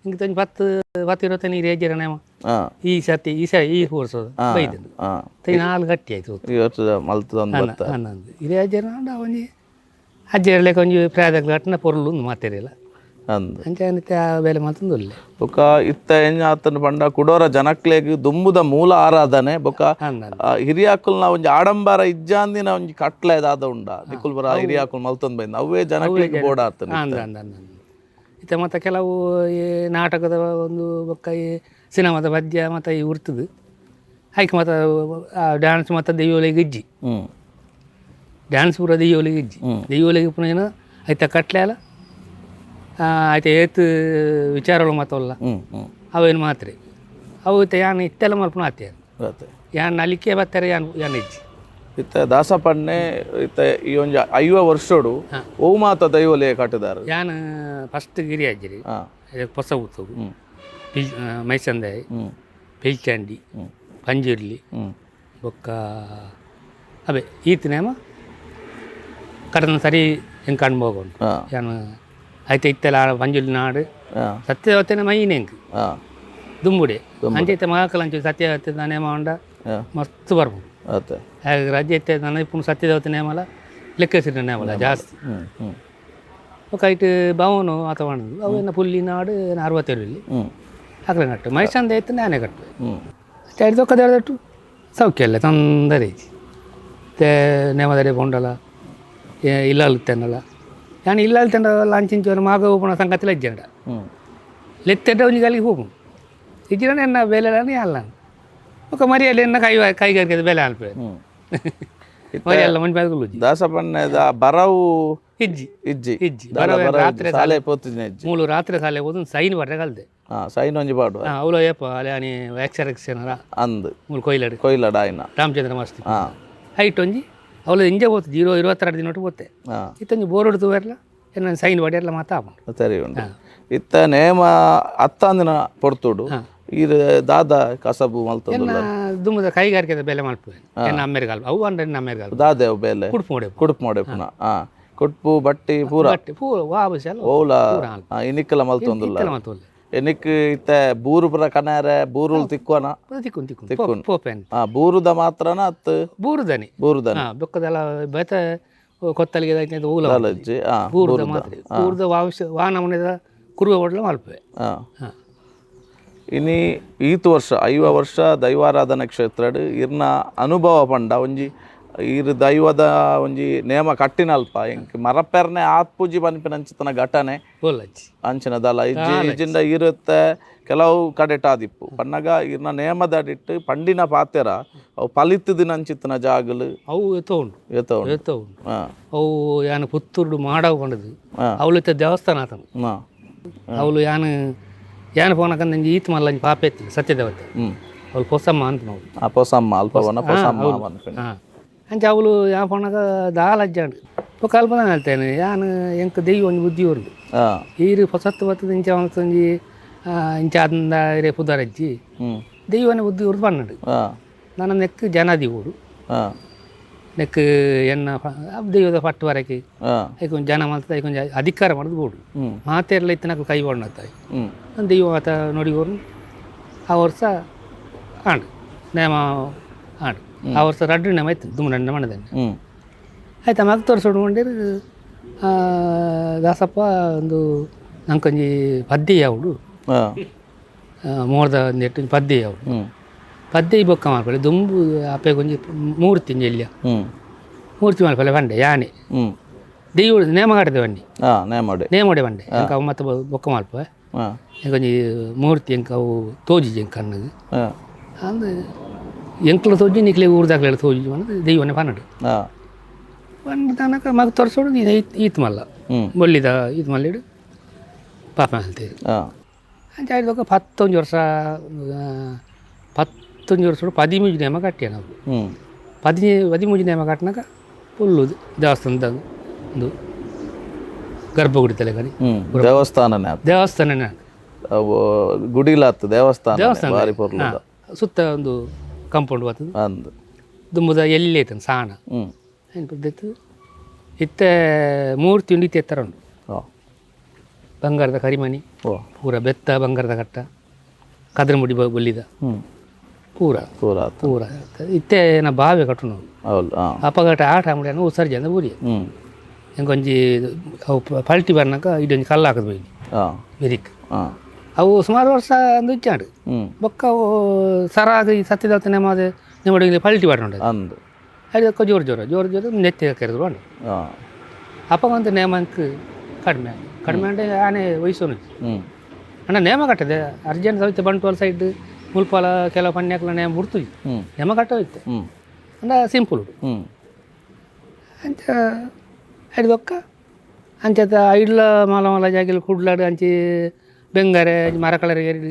ಹಿಂಗೆ ತಂದು 10 10 20 ಹಿರಿಯ ಜನ ಈ ಸರ್ತಿ ಈ ಸರಿ ಈ ಪೂರ್ಸೋದು ಬೈದು ತೈ ನಾಲ್ಕು ಗಟ್ಟಿ ಆಯ್ತು. ಈ ವರ್ಷದ ಮಲ್ತದೊಂದು ಬತ್ತ. ಹನ್ನೊಂದು ಹಿರಿಯ ಜನ ಒಂಜಿ ಅಜ್ಜಿ ಒಂಜಿ ಪ್ರಾಯದ ಕಟ್ಟಿನ ಪೊರ್ಲು ಒಂದು ಮಾತೆರಿಲ್ಲ. ಅಂದ್. ಅಂಚ ಆ ಬೇಲೆ ಮಾತಂದು ಒಲ್ಲೆ. ಬೊಕ್ಕ ಇತ್ತ ಎಂಜ ಆತನ ಪಂಡ ಕುಡೋರ ಜನಕ್ಲೆಗ್ ದುಂಬುದ ಮೂಲ ಆರಾಧನೆ ಬೊಕ್ಕ ಅಂದ. ಹಿರಿಯಾಕುಲ್ನ ಒಂಜಿ ಆಡಂಬರ ಇಜ್ಜಾಂದಿನ ಒಂಜಿ ಕಟ್ಲೆ ದಾದ ಉಂಡ ನಿಕುಲ್ ಬರ ಹಿರಿಯಾಕುಲ್ ಮಲ್ತೊಂದು ಬೈಂದ ಅವೇ ಜನಕ್ಲೆಗ್ ಬೋಡ ಆತನ. ಅಂದ ಅಂದ ಅಂದ ಅಂದ ಇತ್ತ ಮತ್ತು ಕೆಲವು ಈ ನಾಟಕದ ಒಂದು ಬೊಕ್ಕ ಈ ಸಿನಿಮಾದ ಪದ್ಯ ಮತ್ತು ಈ ಉರ್ತದು ಐಕ್ ಮತ್ತು ಡ್ಯಾನ್ಸ್ ಮತ್ತು ದೈವೊಲಿಗೆ ಇಜ್ಜಿ. ಡ್ಯಾನ್ಸ್ ಪೂರ ದೈವೊಲಿಗೆ ಇಜ್ಜಿ. ದೈವೊಲಿಗೆ ಪುನಃ ಏನು ಐತ ಕಟ್ಲೆ ಅಲ್ಲ ಆಯ್ತು ಏತ್ ವಿಚಾರಗಳು ಮಾತವಲ್ಲ. ಹ್ಮ್ ಹ್ಮ್ ಅವೇನು ಮಾತ್ರೆ ಅವು ಇತ್ತ ಯಾನ್ ಇತ್ತೆಲ್ಲ ಮಲ್ಪುನ ಆತೆ. ಗೊತ್ತೆ. ಯಾನ್ ನಲಿಕೆ ಬತ್ತಾರೆ ಯಾನ್ ಯಾನ್ ಇಜ್ಜಿ. ಇತ್ತ ದಾಸಪಣ್ಣೆ ಇತ್ತ ಈ ಒಂಜಿ 50 ವರ್ಷಡು ಓ ಮಾತ ದೈವೊಲೆ ಕಟ್ಟದಾರು. ಯಾನ್ ಫಸ್ಟ್ ಗಿರಿ ಅಜ್ಜಿರಿ. ಹೊಸ ಊತವು ಪಿಲ್ ಮೈಸಂದಾಯ ಪಿಲ್ಚಾಂಡಿ ಪಂಜುರ್ಲಿ ಬೊಕ್ಕ ಅವೇ ಈತ ನೇಮ ಕಡನ ಸರಿ ಹೆಂಗೆ ಕಾಣ್ಬೋಗ ಉಂಟು. ಯಾನ್ ಐತೆ ಇತ್ತೆಲ್ಲ ಪಂಜುರ್ಲಿ ನಾಡು ಸತ್ಯವತ್ತನ ಮೈನ್ ಹೆಂಗ್ ದುಂಬುಡೆ ಅಂಚೈತೆ ಮಹಾಕಲ ಅಂಚೆ ಸತ್ಯವತ್ತೆ ನೇಮ ಉಂಡ ಮಸ್ತ್ ಬರ್ಬೋದು. ಅತ್ತೆ. ಹಾಗೆ ರಜೆ ಇತ್ತೆ ನನ್ನ ಇಪ್ಪು ಸತ್ಯದೇವತೆ ನೇಮಲ ಲೆಕ್ಕಸಿರ ನೇಮಲ ಜಾಸ್ತಿ. ಹ್ಮ್ ಹ್ಮ್ ఒక ಇಟ್ಟು ಭವನು ಅಥವಾ ಅವು ಏನ ಪುಲ್ಲಿ ನಾಡು 67 ಅಕಲೆ ನಟ್ಟು ಮೈಸಂದ ಐತೆ ನಾನೇ ಕಟ್ಟು ಚಾಡಿದೊಕ್ಕ ಸೌಖ್ಯ ಅಲ್ಲ ತೊಂದರೆ ಐತಿ ते ನೇಮದಡೆ ಪೊಂಡಲ ಇಲ್ಲಾಲ್ ತೆನ್ನಲ ಯಾನ್ ಇಲ್ಲಾಲ್ ತೆಂಡಲ ಅಂಚಿಂಚಿ ಮಾಗ ಹೋಪುನ ಸಂಗತಿಲ ಇಜ್ಜಂಡ. ಲೆತ್ತೆಡ್ಡ ಒಂಜಿ ಗಲಿಗೆ ಹೋಪು ಇಜ್ಜಿಡ ಎನ್ನ ಬೇಲೆ ಅಲ್ಲ ఒక ಮರಿಯಲ್ಲಿ ಎನ್ನ ಕೈ ಕೈಗಾರಿಕೆ ಬೇಲೆ ಅನ್ಪೆ ಮರಿಯಲ್ಲ ಮಂಜು ಬ್ಯಾಗುಲು. ದಾಸಪಣ್ಣದ ಬರವು ಇಜ್ಜಿ. ಇಜ್ಜಿ. ಇಜ್ಜಿ ಬರವು ರಾತ್ರಿ ಶಾಲೆ ಪೋತಿನ ಇಜ್ಜಿ. ಮೂಲು ರಾತ್ರಿ ಶಾಲೆ ಹೋದ ಸೈನ್ ಬರ್ರೆ ಕಲ್ದೆ. ಸೈನ್ ಒಂಜಿ ಪಾಡುವ. ಅವಳು ಏಪ ಅಲೆ ಅನಿ ಎಕ್ಸರ್ ಅಂದ್. ಮೂಲು ಕೊಯ್ಲಡು. ಕೊಯ್ಲಡ ಆಯ್ನ. ರಾಮಚಂದ್ರ ಮಾಸ್ತಿ ಹೈಟ್ ಒಂಜಿ ಅವಳು ಇಂಜೆ ಪೋತು ಜೀರೋ 22 ದಿನ ಪೋತೆ. ಇತ್ತೊಂಜಿ ಬೋರ್ ಹೊಡ್ದು ಬರಲ ಎನ್ನ ಸೈನ್ ಬಡಿಯಲ್ಲ ಮಾತಾ ಆಪುಂಡು. ಸರಿ ಉಂಡು. ಇತ್ತ ನೇಮ ಅತ್ತಾಂದಿನ ಪೊರ್ತುಡು ಈರ್ ದಾದ ಕಸಬು ಮಲ್ತೊಂದುಲ್ಲ? ದುಮ್ಮದ ಕೈಗಾರಿಕೆದ ಬೆಲೆ ಮಲ್ಪುವೆ ಎನ್ನ ಅಮ್ಮೇರ್ಗಾಲ್ ಅವು ಅಂದ್ರೆ ಎನ್ನ ಅಮ್ಮೇರ್ಗಾಲ್. ದಾದೆ ಅವು ಬೇಲೆ? ಕುಡುಪು ಮೊಡೆ. ಕುಡುಪು ಮೊಡೆಪುನ ಕುಡ್ಪು ಬಟ್ಟಿ ಪೂರ. ಬಟ್ಟೆ ಪೂರ ವಾಬಸ್ ಎಲ್ಲ. ಓಲ ಇನಿಕ್ಕಲ ಮಲ್ತೊಂದುಲ್ಲ? ಇತ್ತೆಲ್ಲ ಮಲ್ತೊಂದುಲ್ಲ. ಎನಿಕ್ ಇತ್ತ ಬೂರು ಪೂರ ಕನಾರೆ ಬೂರುಲ್ ತಿಕ್ವನ? ತಿಕ್ಕು ತಿಕ್ಕು ಪೋಪೆನ್. ಬೂರುದ ಮಾತ್ರನ ಅತ್ತು? ಬೂರುದನಿ. ಬೂರುದನಿ. ಬೊಕ್ಕದೆಲ್ಲ ಬೇತ ಕೊತ್ತಲಿಗೆ ಊಲ. ಇಜ್ಜಿ ಬೂರುದ ಮಾತ್ರ ಬೂರುದ ವಾವಶ ವಾನ ಮನೆದ ಕುರುವ ಒಡ್ಲ ಮಲ್ಪುವೆ. ಇನಿ ಈತ್ ವರ್ಷ 50 ವರ್ಷ ದೈವಾರಾಧನಾ ಕ್ಷೇತ್ರಡ್ ಇರ್ನ ಅನುಭವ ಪಂಡ ಒಂಜಿ ಈರ್ ದೈವದ ಒಂಜಿ ನೇಮ ಕಟ್ಟಿನಲ್ಪ ಎಂಕ್ ಮರಪೆರ್ನೆ ಆತ್ಪೂಜಿ ಪನ್ಪಿನಂಚಿತನ ಘಟನೆ ಅಂಚಿನ ದಲ ಇಜ್ಜಿ. ಇಜ್ಜಿಂದ ಇರುತ್ತೆ ಕೆಲವು ಕಡೆಟಾದಿಪ್ಪು ಪನ್ನಗ ಇರ್ನ ನೇಮದಡಿಟ್ಟು ಪಂಡಿನ ಪಾತೆರ ಅವು ಪಲಿತ್ತದಿನಂಚಿತ್ತನ ಜಾಗಲು ಅವು ಎತ್ತೋ ಉಂಡು. ಏತ ಉಂಡು. ಎತ್ತೋ ಉಂಡು. ಅವು ಯಾನ್ ಪುತ್ತೂರುಡು ಮಾಡವು ಪಂಡದು ಅವಳು ಇತ್ತ ದೇವಸ್ಥಾನ ಆತನು. ಅವಳು ಯಾನ್ ಯಾನ್ ಪೋನಕಂದಂಜಿ ಈತ್ ಮಲ್ಲಂಜಿ ಪಾಪ ಎತ್ತಿಲ್ಲ ಸತ್ಯದೇವತೆ. ಅವಳು ಪೊಸಮ್ಮ ಅಂತ ನಾವು. ಪೊಸಮ್ಮ ಅಲ್ಪವನ ಪೊಸಮ್ಮ ಪನ್ಪಿನ. ಅಂಚ ಅವಳು ಯಾನ್ ಪೋನಾಗ ದಾಲ ಅಜ್ಜಾಂಡ್ ಬೊಕ್ಕ ಅಲ್ಪ ಹೇಳ್ತೇನೆ ಯಾನ್ ಎಂಕ್ ದೆಯ್ಯ ಒಂಜಿ ಬುದ್ಧಿ ಉಂಡು. ಈರು ಪೊಸತ್ತು ಬತ್ತದ ಇಂಚ ಒಂಜಿ ಇಂಚ ಆದಂದ ಇರೆ ಪುದರಜ್ಜಿ ದೈವನ ಬುದ್ಧಿ ಉರ್ದು ಪನ್ನಡು. ನನ್ನ ನೆಕ್ ಜನಾದಿ ಊಡು. ನೆಕ್ ಎನ್ನ ದೈವದ ಪಟ್ಟು ವರಕ್ಕೆ ಐಕೊಂಜಿ ಜನ ಮಲ್ತದ ಐಕೊಂಜಿ ಅಧಿಕಾರ ಮಾಡೋದು ಬೋಡು ಮಾತೆರ್ಲ ಇತ್ತನಕ ಕೈ ಬಾಡ್ನತ್ತಾಯಿ ದೈವ ಆತ ನೋಡಿಗೋರು ಆ ವರ್ಷ ಆಂಡ್ ನೇಮ ಆಂಡ್ ಆ ವರ್ಷ ರಡ್ಡು ನೇಮ ಆಯ್ತು ದುಮ್ಮು ನನ್ನ ಮಣದನ್ನೆ ಆಯ್ತು ಮಗ ತೋರಿಸೋಡು ಮಂಡೇರು ದಾಸಪ್ಪ ಒಂದು ನಂಕೊಂಜಿ ಪದ್ಯ ಯಾవుಡು ಮೋರ್ದ ನೆಟ್ಟು ಪದ್ಯ ಯಾవుಡು ಪದ್ಯ ಬೊಕ್ಕ ಮಾಲ್ಪಲೆ ದುಂಬು ಅಪ್ಪೆ ಕೊಂಜಿ ಮೂರ್ತಿ ಎಲ್ಲಿಯ ಮೂರ್ತಿ ಮಾಲ್ಪಲೆ ಬಂಡೆ ಯಾನೆ ದೈವ ನೇಮ ಕಟ್ಟದೆ ಬನ್ನಿ ನೇಮಡೆ ನೇಮಡೆ ಬಂಡೆ ಎಂಕ ಅವು ಮತ್ತೆ ಬೊಕ್ಕ ಮಾಲ್ಪ ಎಂಕೊಂಜಿ ಮೂರ್ತಿ ಎಂಕ ಅವು ತೋಜಿ ಎಂಕ ಅನ್ನದು ಅಂದು ಎಂಕ್ಲ ತೋಜಿ ನಿಕ್ಲೆ ಊರ್ದಾಕ್ಲೆ ತೋಜಿ ಅನ್ನೋದು ದೈವನೇ ಪನ್ನಡು ಪಂಡ ತನಕ ಮಗ ತೋರಿಸೋಡು ಈತ್ ಮಲ್ಲ ಬೊಲ್ಲಿದ ಈತ್ ಮಲ್ಲಿಡು ಪಾಪ ಹೇಳ್ತೀರಿ ಅಂಚ ಆಯ್ತು ಪತ್ತೊಂಜಿ ವರ್ಷ ಪತ್ತೊಂಜಿ ವರ್ಷ ಪದಿಮೂಜಿ ನೇಮ ಕಟ್ಟಿಯ ನಾವು ಪದಿಮೂಜಿ ನೇಮ ಕಟ್ಟಿನಾಗ ಫುಲ್ಲು ದೇವಸ್ಥಾನದ ಒಂದು ಗರ್ಭಗುಡಿ ತಲೆ ಕಡೆ ದೇವಸ್ಥಾನನೇ ದೇವಸ್ಥಾನನೇ ಗುಡಿಲಾತ್ ದೇವಸ್ಥಾನ ದೇವಸ್ಥಾನ ಬಾರಿ ಪೊರ್ಲುದ ಸುತ್ತ ಒಂದು ಕಾಂಪೌಂಡ್ ಬರ್ತದೆ ಅಂದ್ ದುಂಬುದ ಎಲ್ಲಿ ಐತನ ಸಾಣ ಏನು ಪದ್ಧತಿ ಇತ್ತೆ ಮೂರ್ತಿ ಉಂಡು ಇತ್ತೆ ಎತ್ತರ ಉಂಟು ಬಂಗಾರದ ಕರಿಮಣಿ ಪೂರ ಬೆತ್ತ ಬಂಗಾರದ ಕಟ್ಟ ಕದ್ರಮುಡಿ ಬೊಲ್ಲಿದ ಪೂರ ಪೂರ ಪೂರ ಇತ್ತೆ ನಾ ಬಾವೆ ಕಟ್ಟು ನಾವು ಅಪಘಾಟ ಆಟ ಅಂಗಡಿ ಉಸಾರಿ ಜನ ಊರಿ ಎಂಕೊಂಜಿ ಅವು ಪಲ್ಟಿ ಬರ್ನಾಕ ಇದೊಂಜಿ ಕಲ್ಲು ಹಾಕದು ಬೈನಿ ಬೆರಿಕ್ ಅವು ಸುಮಾರು ವರ್ಷ ಅಂದು ಇಚ್ಚಾಡು ಬೊಕ್ಕ ಅವು ಸರಾಗಿ ಸತ್ತಿದ ನೆಮ್ಮದಿ ನಿಮ್ಮ ಪಲ್ಟಿ ಬರ್ನುಂಡು ಅಂದು ಅದಕ್ಕೆ ಜೋರು ಜೋರು ಜೋರು ಜೋರು ನೆತ್ತಿ ಕರೆದ್ರು ಅಂಡು ಅಪ್ಪಗಂತ ನೇಮಂಕ್ ಕಡಿಮೆ ಕಡಿಮೆ ಅಂದ್ರೆ ಆನೆ ವಯಸ್ಸು ಅಣ್ಣ ನೇಮ ಕಟ್ಟದೆ ಅರ್ಜೆಂಟ್ ಸಹಿತ ಬಂಟ್ವಾಳ ಸೈಡ್ ಮುಲ್ಪಾಲ ಕೆಲವು ಪನ್ಯಾಕಲ ನೇಮ ಬಿಡ್ತು ನೇಮ ಕಟ್ಟೋಯ್ತೆ ಅಂದ್ರೆ ಸಿಂಪಲ್ ಅಂಚ ಹಿಡ್ದೊಕ್ಕ ಅಂಚತ ಐಡ್ಲ ಮಾಲ ಮಾಲ ಜಾಗಿಲ್ ಕುಡ್ಲಾಡು ಅಂಚಿ ಬೆಂಗಾರೆ ಮರಕಳರೆ ಎರಡು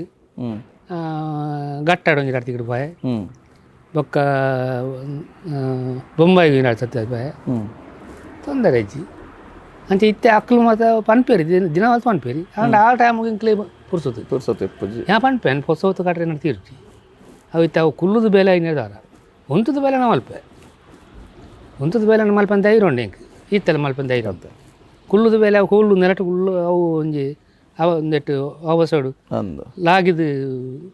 ಗಟ್ಟಾಡು ಒಂಜಿ ಕಡ್ತಿಗಿಡು ಬಾಯ್ ಬೊಕ್ಕ ಬೊಂಬಾಯಿಗೆ ನಡ್ಸತ್ತೆ ಬಾಯ್ ತೊಂದರೆ ಅಜ್ಜಿ ಅಂಚೆ ಇತ್ತೆ ಅಕ್ಲು ಮಾತ ಪನ್ಪೇರಿ ದಿನ ಪನ್ಪೇರಿ ಅಂಡ ಆ ಟೈಮ್ ಇಂಕ್ಲೆ ಪುರ್ಸೊತ್ತು ಪುರ್ಸೊತ್ತು ಇಪ್ಪುಜಿ ಯಾ ಪನ್ಪೆ ಪೊಸೊತ್ತು ಕಟ್ರೆ ನಡ್ತಿರ್ಚಿ ಅವು ಇತ್ತೆ ಅವು ಕುಲ್ಲುದು ಬೇಲೆ ಐನೇದಾರ ಒಂತದ ಬೇಲೆ ಮಲ್ಪೆ ಒಂತದ ಬೇಲೆ ಮಲ್ಪೆ ಅಂತ ಐರೋಂಡೆ ಇಂಕ್ ಇತ್ತೆಲ್ಲ ಮಲ್ಪೆ ಅಂತ ಐರೋಂತ ಕುಲ್ಲುದು ಬೇಲೆ ಅವು ಕುಲ್ಲು ನೆಲಟು ಕುಲ್ಲು ಅವು ಒಂಜಿ ಅವ ಒಂದೆಟ್ಟು ಅವಸಡು ಅಂದು ಲಾಗಿದು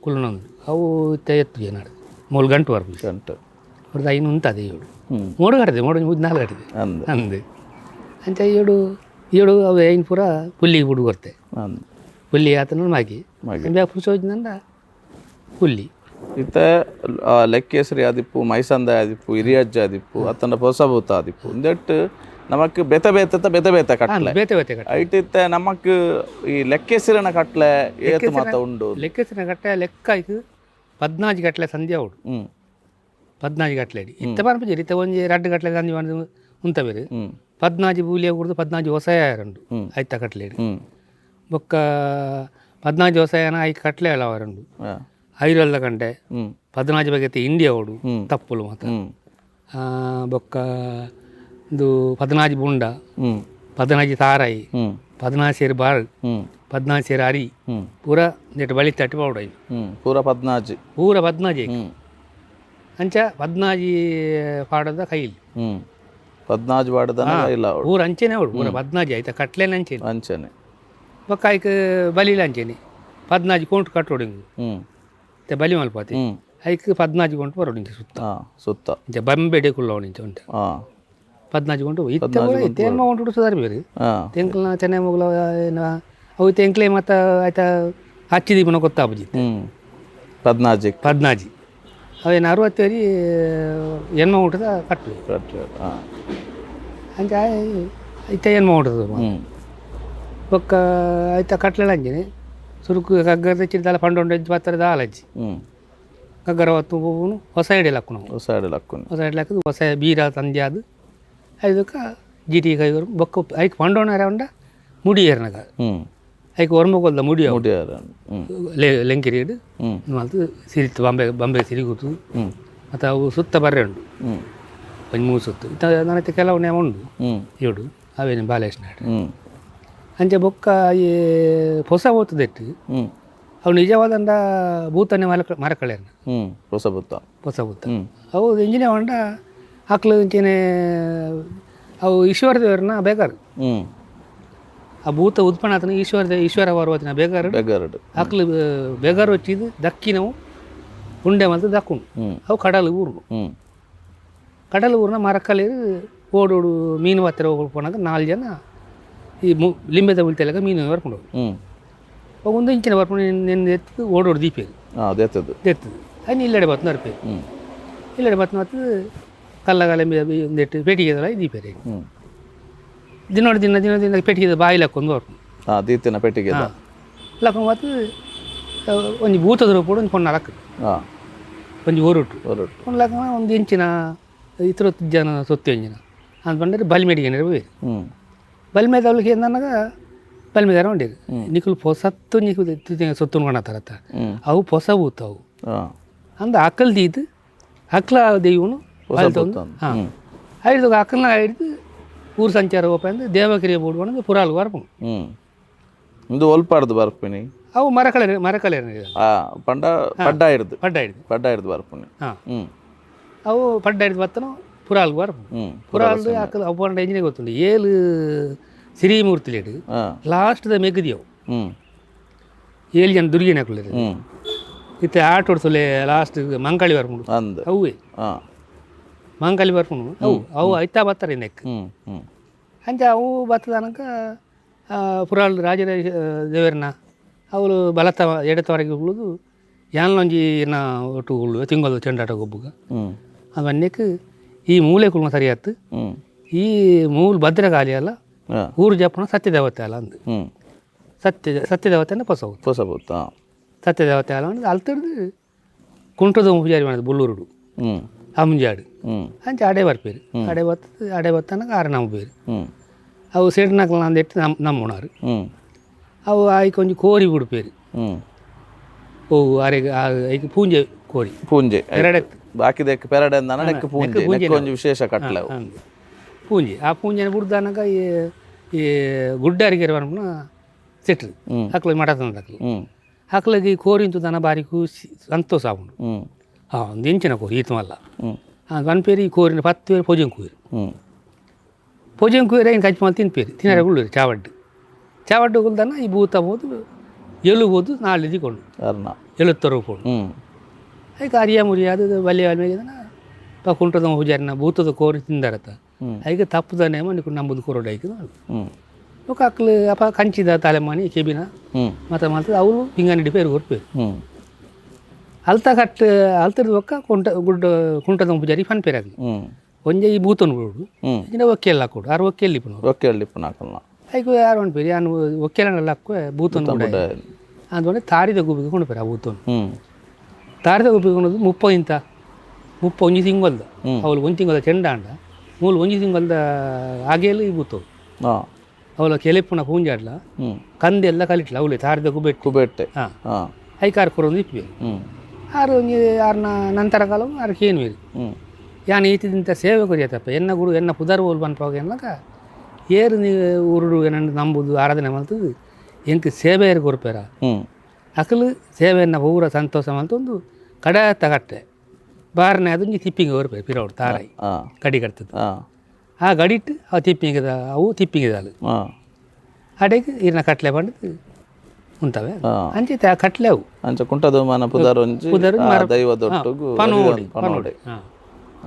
ಕುಲ್ಲುನೊಂದು ಅವು ಇತ್ತೆ ಎತ್ತು ಏನಾಡು ಮೂಲು ಗಂಟು ಬರ್ಪು ಗಂಟು ಅವ್ರದ್ದು ಐನು ಉಂತದೆ ಏಳು ಮೂಡು ಕಟ್ಟಿದೆ ಮೂಡು ಮೂರು ನಾಲ್ಕು ಕಟ್ಟಿದೆ ಅಂದು ಅಂದು ಅಂಚ ಏಳು ಏಳು ಅವು ಐನು ಪೂರ ಪುಲ್ಲಿಗೆ ಬುಡು ಕೊರ್ತೆ ಅಂದು ಪುಲ್ಲಿ ಆತನ ಮಾಗಿ ಮಾಗಿ. ಬ್ಯಾಗ್ ಪುರ್ಸೋಜಿನಂದ ಪುಲ್ಲಿ ಇತ್ತೆ ಲೆಕ್ಕೇಸರಿ ಆದಿಪ್ಪು ಮೈಸಂದ ಆದಿಪ್ಪು ಹಿರಿಯಜ್ಜ ಆದಿಪ್ಪು ಅತ್ತಂಡ ಹೊಸಭೂತ ಆದಿಪ್ಪು ಒಂದೆಟ್ಟು ನಮಕ್ ಬೇತೆ ಬೇತೆ ಬೇತೆ ಬೇತೆ ಕಟ್ಲೆ ಬೇತೆ ಬೇತೆ ಕಟ್ಟೆ ಐಟ್ ಇತ್ತೆ ನಮಕ್ ಈ ಲೆಕ್ಕೇಸರಿನ ಕಟ್ಲೆ ಏತು ಮಾತ ಉಂಡು ಲೆಕ್ಕೇಸರಿನ ಕಟ್ಟೆ ಲೆಕ್ಕ ಐಕ್ ಪದ್ನಾಜಿ ಗಟ್ಟಲೆ ಸಂಧ್ಯಾ ಉಂಡು ಪದ್ನಾಜಿ ಗಟ್ಟಲೆ ಅಡಿ ಇತ್ತೆ ಪನ್ಪುಜಿ ಇತ್ತೆ ಒಂಜಿ ರಡ್ಡು ಗಟ್ಟಲೆ ಸಂಧಿ ಪಂದ್ ಉಂತ ಬೇರೆ ಪದ್ನಾಜಿ ಬೂಲಿಯ ಕುಡ್ದು ಪದ್ನಾಜಿ ಹೊಸಯ ಉಂಡು ಐತ ಕಟ್ಲೆ ಅಡಿ ಬೊಕ್ಕ ಪದ್ನಾಜಿ ಹೊಸಯನ ಐಕ್ ಕಟ್ಲೆ ಅವರುಂಡು ಐರಲ್ಲ ಕಂಡೆ ಪದ್ನಾಜಿ ಬಗೆತೆ ಇಂಡಿಯಾ ಓಡು ತಪ್ಪುಲು ಮಾತ ಬೊಕ್ಕ ಇದು ಪದ್ನಾಜಿ ಬುಂಡ ಪದ್ನಾಜಿ ತಾರಾಯಿ ಪದ್ನಾಜಿ ಸೇರು ಬಾಳ್ ಪದ್ನಾಜಿ ಸೇರು ಅರಿ ಪೂರ ನೆಟ್ ಬಳಿ ತಟ್ಟಿ ಪಾವಡ ಪೂರ ಪದ್ನಾಜಿ ಪೂರ ಪದ್ನಾಜಿ ಅಂಚ ಪದ್ನಾಜಿ ಪಾಡದ ಕೈಲಿ ಪದ್ನಾಜಿ ಪಾಡದ ಇಲ್ಲ ಪೂರ ಅಂಚೆನೆ ಅವಳು ಪೂರ ಪದ್ನಾಜಿ ಆಯ್ತಾ ಕಟ್ಲೇನೆ ಅಂಚೆನೆ ಅಂಚೆನೆ ಬೊಕ್ಕ ಐಕ್ ಬಲಿಲ ಅಂಚೆನೆ ಪದ್ನಾಜಿ ಕೋಂಟು ಕಟ್ಟೋಡು ಹಿಂಗು ಮತ್ತೆ ಬಲಿ ಮಲ್ಪಾತಿ ಐಕ್ ಪದ್ನಾಜಿ ಕೊಂಟು ಬರೋಡು ಇಂಚ ಸುತ್ತ ಸುತ್ತ ಇಂಚ ಬಂಬೆಡೆ ಕುಲ್ಲವಣ ಇಂಚ ಉಂಟು ಪದ್ನಾಜಿ ಕೊಂಟು ಇತ್ತೆ ತೇನ್ಮ ಕೊಂಟು ಸುಧಾರಿ ಬೇರೆ ತೆಂಕಲ್ನ ಚೆನ್ನೆ ಮೊಗಲ ಏನ ಅವು ತೆಂಕ್ಲೆ ಮತ್ತು ಆಯ್ತಾ ಹಚ್ಚಿ ದೀಪನ ಗೊತ್ತಾಪುಜಿ ಪದ್ನಾಜಿ ಪದ್ನಾಜಿ ಅವೇನು ಅರವತ್ತೇರಿ ಎನ್ಮ ಊಟದ ಕಟ್ಟು ಅಂಚ ಇತ್ತ ಎನ್ಮ ಊಟದ ಬೊಕ್ಕ ಆಯ್ತಾ ಕಟ್ಲೆಲ್ಲ ಅಂಚೆನೆ ಸುರುಕು ಕಗ್ಗರ ಚಿಂತಾಲ ಪಂಡೊಂಡು ಹೆಜ್ಜೆ ಪತ್ತರ ದಾಲಜ್ಜಿ ಕಗ್ಗರ ಹೊತ್ತು ಹೋಗುನು ಹೊಸ ಎಡೆ ಲಕ್ಕುನು ಹೊಸ ಎಡೆ ಲಕ್ಕುನು ಹೊಸ ಎಡೆ ಲಕ್ಕದು ಹೊಸ ಬೀರ ತಂದೆ ಅದು ಐದಕ್ಕ ಜೀಟಿ ಕೈಗರು ಬೊಕ್ಕ ಐಕ್ ಪಂಡೋಣ ಉಂಡ ಮುಡಿ ಏರ್ನಗ ಐಕ್ ಒರ್ಮಗೊಲ್ದ ಮುಡಿ ಮುಡಿ ಲೆಂಕಿರಿಡು ಮಲ್ತು ಸಿರಿತು ಬಾಂಬೆ ಬಾಂಬೆ ಸಿರಿಗೂತು ಮತ್ತು ಅವು ಸುತ್ತ ಬರ್ರೆ ಉಂಡು ಒಂಜಿ ಮೂರು ಸುತ್ತು ಇತ್ತ ನನಗೆ ಕೆಲವು ನೇಮ ಉಂಡು ಏಡು ಅವೇನು ಬಾಲೇಶ್ ನಾಡು ಅಂಚೆ ಬೊಕ್ಕ ಈ ಹೊಸ ಓತದೆಟ್ಟು ಅವು ನಿಜವಾದಂಡ ಭೂತನೆ ಮರಕಳೆನ ಹೊಸ ಭೂತ ಹೊಸ ಭೂತ ಅವು ಇಂಜಿನಿಯರ್ ಉಂಡ ಅಕ್ಲು ಇಂಚೆನೆ ಅವು ಈಶ್ವರ ದೇವರನ್ನ ಬೇಕಾರು. ಆ ಭೂತ ಉತ್ಪನ್ನ ಆತನ ಈಶ್ವರ ಈಶ್ವರ ಪರ್ವತಿನ ಬೇಕಾರು. ಬೆಗರ್ಡ್. ಅಕ್ಲು ಬೇಗಾರು ವಚ್ಚಿದ್ ದಕ್ಕಿನವು ಉಂಡೆ ಮಲ್ತ್ ದಕ್ಕುಂಡು. ಅವು ಕಡಲು ಊರು. ಕಡಲು ಊರಿನ ಮರಕಲ್ಲಿ ಓಡೋಡು ಮೀನು ಹತ್ತಿರ ಹೋಗ್ಪೋನಾಗ ನಾಲ್ಕು ಜನ ಈ ಮು ಲಿಂಬೆದ ಉಳಿತೆಲ್ಲ ಮೀನು ಬರ್ಕೊಂಡು ಒಂದು ಇಂಚಿನ ಬರ್ಕೊಂಡು ನಿನ್ನ ಎತ್ತು ಓಡೋಡು ದೀಪೇರು. ದೇತದ್ದು. ದೆತ್ತದು ಅಯ್ನ ಇಲ್ಲೆಡೆ ಬತ್ತು ನರ್ಪೇರು. ಇಲ್ಲೆಡೆ ಬತ್ತು ಮತ್ತು ಕಲ್ಲಗಾಲ ಒಂದೆಟ್ಟು ಪೇಟಿಗೆದಲ್ಲ ದೀಪೇರು. ದಿನೋಡು ದಿನ ದಿನ ದಿನ ಪೆಟ್ಟಿಗೆದ ಬಾಯಿ ಲಕ್ಕೊಂದು ಬರ್ಕೊಂಡು. ದೀತಿನ ಪೆಟ್ಟಿಗೆ. ಲಕ್ಕೊಂಡು ಮತ್ತು ಒಂಜಿ ಭೂತದ ರೂಪಡು ಒಂದು ಪೊಣ್ಣ ಲಕ್ಕ. ಒಂಜಿ ಒರುಟು. ಒರುಟು. ಪೊಣ್ಣು ಲಕ್ಕ ಒಂದು ಇಂಚಿನ ಇತರ ಜನ ಸೊತ್ತು ಎಂಜಿನ ಅಂತ ಬಂದರೆ ಬಲ್ಮೆಡಿಗೆ ಹೋಗಿ. ಬಲ್ಮೆದವಳಿಗೆ ನನಗ ಬಲ್ಮೆದಾರ ಉಂಡಿರು ನಿಕುಲು ಪೊಸತ್ತು ನಿಕುಲು ಸೊತ್ತು ಕೊಣತಾರತ್ತ. ಅವು ಪೊಸ ಭೂತ ಅವು. ಅಂದ ಅಕ್ಕಲ್ ದೀದು ಅಕ್ಲ ದೈವನು. ಹಾಂ, ಐದು ಅಕ್ಕಲ್ನ ಹಿಡ್ದು ಊರು ಸಂಚಾರ ಹೋಪ ಅಂದ್ರೆ ದೇವಕಿರಿಯ ಬೋಡು ಪುರಾಲ್ ಬರ್ಪುಂಡು. ಇಂದು ಒಲ್ಪಾಡ್ದು ಬರ್ಪಿನಿ. ಅವು ಮರಕಲೆ ಮರಕಲೆ. ಪಂಡ ಪಡ್ಡ ಹಿಡ್ದು. ಪಡ್ಡ ಹಿಡ್ದು. ಪಡ್ಡ ಹಿಡ್ದು ಬರ್ಪಿನಿ. ಹಾಂ, ಅವು ಪಡ್ಡ ಹಿಡ್ದು ಬತ್ತನು ಪುರಾಲ್ಗೆ ಬರ್ಪುಂಡು. ಪುರಾಲ್ದು ಅಕ್ಕಲು ಅವು ಪಂಡ ಎಂಜಿನೇ ಗೊತ್ತುಂಡು ಏಳು ಸಿರಿಮೂರ್ತಿಲೇಡು ಲಾಸ್ಟ್ the ಮೆಗದಿ ಅವು. ಏಳು ಜನ ದುರ್ಗಿನ ಹಾಕುಳ್ಳೇರು. ಇತ್ತೆ ಆಟೋಡ್ಸೊಲೆ ಲಾಸ್ಟ್ ಮಂಕಾಳಿ ಬರ್ಪುಂಡು. ಅವುವೇ ಮಂಕಾಳಿ ಬರ್ಪುಂಡು ಅವು ಅವು ಐತಾ ಬರ್ತಾರೆ ನೆಕ್. ಅಂಚ ಅವು ಬತ್ತದ ಅನಕ ಪುರಾಲ್ ರಾಜರಾಜ ದೇವರನ್ನ ಅವಳು ಬಲತ ಎಡತವರೆಗೆ ಉಳ್ಳುದು ಯಾನ್ಲೊಂಜಿ ಏನ ಒಟ್ಟು ಉಳ್ಳು ತಿಂಗಳು ಚೆಂಡಾಟ ಗೊಬ್ಬುಗ. ಅವನ್ನೆಕ್ ಈ ಮೂಲೆ ಕುಲ್ಮ ಸರಿಯಾತು. ಈ ಮೂಲ ಭದ್ರಕಾಳಿ ಅಲ್ಲ ಊರು ಜಪ್ಪನ ಸತ್ಯದೇವತೆ ಅಲ್ಲ ಅಂದು. ಸತ್ಯ ಸತ್ಯದೇವತೆನ ಪೊಸ ಪೊಸ ಭೂತ. ಸತ್ಯದೇವತೆ ಅಲ್ಲ ಅಂದು ಅಲ್ತಿಡ್ದು ಕುಂಟದ ಪೂಜಾರಿ ಮಾಡಿದ್ ಬುಲ್ಲೂರುಡು ಅಮುಂಜಾಡು. ಅಂಚ ಅಡೆ ಬರ್ಪೇರು ಅಡೆ ಬತ್ತ ಅಡೆ ಬತ್ತನಕ ಆರು ನಂಬೇರು. ಅವು ಸೇಡ್ನಾಕಲ ಅಂದೆಟ್ಟು ನಮ್ಮ ನಮ್ಮುಣಾರು. ಅವು ಆಯ್ಕೆ ಒಂಜಿ ಕೋರಿ ಬಿಡ್ಪೇರು. ಓ ಅರೆಗ್ ಐಕ್ ಪೂಂಜೆ ಕೋರಿ. ಪೂಂಜೆ. ಎರಡೆತ್ತು. ಬಾಕಿದಕ್ಕೆ ಪೆರಡೆ ಅಂದನ ನೆಕ್ ಪೂಂಜೆ ನೆಕ್ ಒಂಜಿ ವಿಶೇಷ ಕಟ್ಲೆ ಅವು. ಪೂಂಜೆ ಆ ಪೂಂಜೆನ ಬುಡ್ದಾನಕ ಈ ಈ ಗುಡ್ಡಾರಿಗೆರೆ ಪನ್ಪುನ ಸೆಟ್ರು ಅಕ್ಲು ಮಠ ತಂದು ಅಕ್ಲು. ಅಕ್ಲಗೆ ಈ ಕೋರಿ ದನ ಬಾರಿ ಖುಷಿ ಸಂತೋಷ ಆಪುಂಡು. ಹಾಂ, ಒಂದು ಇಂಚಿನ ಕೋರಿ ಈತ ಮಲ್ಲ. ಪನ್ಪೇರು ಈ ಕೋರಿನ 10 ಪೇರು ಪೊಜೆಂಗ್ ಕೂರು. ಪೊಜೆಂಗ್ ಕೂರೆ ಐನ್ ಕಚ್ ಮಲ್ತ್ ತಿನ್ಪೇರು ತಿನ್ನರೆ ಉಳ್ಳೂರು ಚಾವಡ್ಡು ಚಾವಡ್ಡು ಕುಲ್ದನ ಈ ಭೂತ ಬೋದು ಎಲು ಬೋದು ನಾಳೆ ದಿಕೊಂಡು ಅರ್ನ ಎಳುತ್ತರ ಪೋಡು. ಐಕ್ ಅರಿಯ ಮುರಿಯಾದ ಬಲ್ಯ ಬಲ್ಯ ಪ ಕುಂಟದ ಪೂಜಾರಿನ ಭೂತದ ಕೋರಿ ತಿಂದಾರತ. ಐಕ್ ತಪ್ಪುದ ನೇಮ ನಿಕು ನಂಬುದು ಕೋರೋಡು ಐಕ್. ಬೊಕ ಅಕ್ಲು ಅಪ ಕಂಚಿದ ತಲೆಮಾನಿ ಕೆಬಿನ ಮತ ಮಲ್ತದ ಅವುಲು ಪಿಂಗಾಣಿ ಪೇರು ಕೊರ್ಪೇರು. ಅಲ್ತ ಕಟ್ ಅಲ್ತದ ಬೊಕ್ಕ ಕುಂಟ ಗುಡ್ಡ ಕುಂಟದ ಪೂಜಾರಿ ಪನ್ಪೇರು ಅಕ್ಲು. ಒಂಜೆ ಈ ಭೂತನು ಬಿಡು ಇಂಚಿನ ಒಕ್ಕೆಲ್ಲ ಹಾಕೋಡು ಆರು ಒಕ್ಕೆಲ್ಲಿ ಇಪ್ಪುನವ್ರು. ಒಕ್ಕೆಲ್ಲಿ ಇಪ್ಪುನ ಅಕಲ್ನ. ಐಕ್ ಯಾರು ಪನ್ಪೇರು ಯಾನ್ ಒಕ್ಕೆಲಂಡಲ ಹಾಕುವೆ ಭೂತನು ಬುಡಾಯೆ. ಅಂದ್ಕೊಂಡೆ ತಾರಿದ ಗುಬ್ಬಿಗೆ ಕೊಂಡುಪೇರು ಆ ಭೂತನು. ತಾರಿದ ಗುಬ್ಬಿಗೆ ಕೊಂಡದ್ದು 30 ಇಂತ 30 ಒಂಜಿ ತಿಂಗಲ್ದ ಅವಳು ಒಂಜಿ ತಿಂಗಲ್ದ ಚೆಂಡಾಂಡ ಮೂಲು ಒಂಜಿ ತಿಂಗಲ್ದ ಆಗೇಲು ಈ ಭೂತವು. ಅವಳ ಕೆಲೆಪುನ ಪೂಂಜಾಡ್ಲ ಕಂದೆಲ್ಲ ಕಲಿಟ್ಲ ಅವಳೆ ತಾರಿದ ಗುಬೆಟ್ಟು. ಕುಬೆಟ್ಟೆ. ಹಾಂ, ಐಕಾರ್ ಕೊರೊಂದು ಇಪ್ಪೇರು. ಆರು ಒಂಜಿ ಆರ್ನ ನಂತರ ಕಾಲ ಆರು ಕೇನುವೇರು. ಯಾನ್ ಈತಿದಿಂತ ಸೇವೆ ಕೊರಿಯತಪ್ಪ ಎನ್ನ ಗುರು ಎನ್ನ ಪುದರ್ ಓಲ್ ಪನ್ಪಾಗ ಎನ್ನಕ ಏರು ನೀ ಊರುಡು ಏನಂದು ನಂಬುದು ಆರಾಧನೆ ಮಲ್ತದು ಎಂಕ್ ಸೇವೆ ಏರು ಕೊರ್ಪೇರ. ಅಕಲು ಸೇವೆಯನ್ನ ಪೂರ ಸಂತೋಷ ಮಲ್ತೊಂದು ಕಡತ ಕಟ್ಟೆ ಬಾರನೆ ಅದೊಂಜಿ ತಿಪ್ಪಿಂಗ ಕೊರ್ಪೇರು ಪಿರವಡು ತಾರಾಯಿ ಗಡಿ ಕಟ್ತದ್ದು. ಆ ಗಡಿಟ್ಟು ಅವು ತಿಪ್ಪಿಂಗದ ಅವು ತಿಪ್ಪಿಂಗದಾಲು. ಅಡೆಗೆ ಇರ್ನ ಕಟ್ಲೆ ಪಂಡದು ಉಂತವೆ ಅಂಚಿತ ಆ ಕಟ್ಲೆ ಅವು. ಅಂಚ ಕುಂಟದ ಮನ ಪುದರ್ ಒಂಜಿ ಪುದರ್ ಆ ದೈವದೊಟ್ಟುಗು ಪನೋಡಿ ಪನೋಡಿ. ಪನೋಡಿ. ಹಾಂ.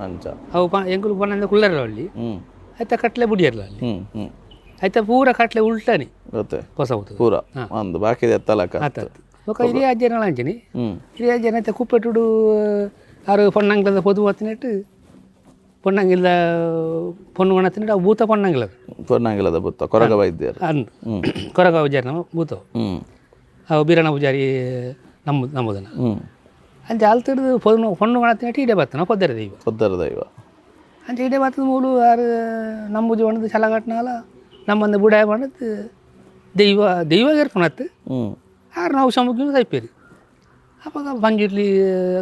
ಅಂಚ ಅವು ಪ ಎಂಕುಲು ಪನಂದ ಕುಲ್ಲರಲ್ಲ ಅಲ್ಲಿ. ಆಯ್ತಾ ಕಟ್ಲೆ ಬುಡಿಯರ್ಲ ಅಲ್ಲಿ. ಆಯ್ತಾ ಪೂರ ಕಟ್ಲೆ ಉಲ್ಟಾನಿ. ಗೊತ್ತೆ. ಹೊಸ ಹೋಗ್ತದೆ ಪೂರ ಒಂದು ಬಾಕಿ ಎತ್ತಲಕ. ಆತ ಬೊಕ ಹಿರಿಯ ಅಜ್ಜನ ಅಂಚನಿ ಹಿರಿಯ ಅಜ್ಜನ ಐತೆ ಕುಪ್ಪೆಟ್ಟುಡು ಆರು ಪೊಣ್ಣಂಗ್ಲದ ಪೊದು ಬತ್ತಿನೆಟ್ಟು ಪೊಣ್ಣಂಗಿಲ್ಲ ಪೊಣ್ಣು ಒಣತಿನೆಟ್ಟು ಅವು ಭೂತ ಪೊಣ್ಣಂಗಿಲ್ಲ. ಪೊಣ್ಣಂಗಿಲ್ಲದ ಭೂತ ಕೊರಗ ವೈದ್ಯರು. ಅಂದು ಕೊರಗ ಪೂಜಾರಿ ನಮ್ಮ ಭೂತ. ಅವು ಬೀರಣ್ಣ ಪೂಜಾರಿ ನಮ್ಮ ನಂಬುದನ. ಅಂಚ ಅಲ್ತಿಡ್ದು ಪೊಣ್ಣು ಪೊಣ್ಣು ಒಣತಿನೆಟ್ಟು ಇಡೇ ಬತ್ತನ ಪೊದ್ದರ ದೈವ. ಪೊದ್ದರ ದೈವ. ಅಂಚ ಇಡೇ ಬತ್ತದ ಮೂಲು ಆರು ನಂಬುಜಿ ಒಣದು ಚಲಗಟ್ನಾಲ ನಮ್ಮಂದು ಬುಡಾಯ ಪಂಡದು ದೈವ ದೈವ ಏರ್ಪುಣತ್ತು. ಆರು ನಾವು ಸಮುದ್ರ ತೈಪೇರು ಅಪ್ಪಗ ಪಂಜುರ್ಲಿ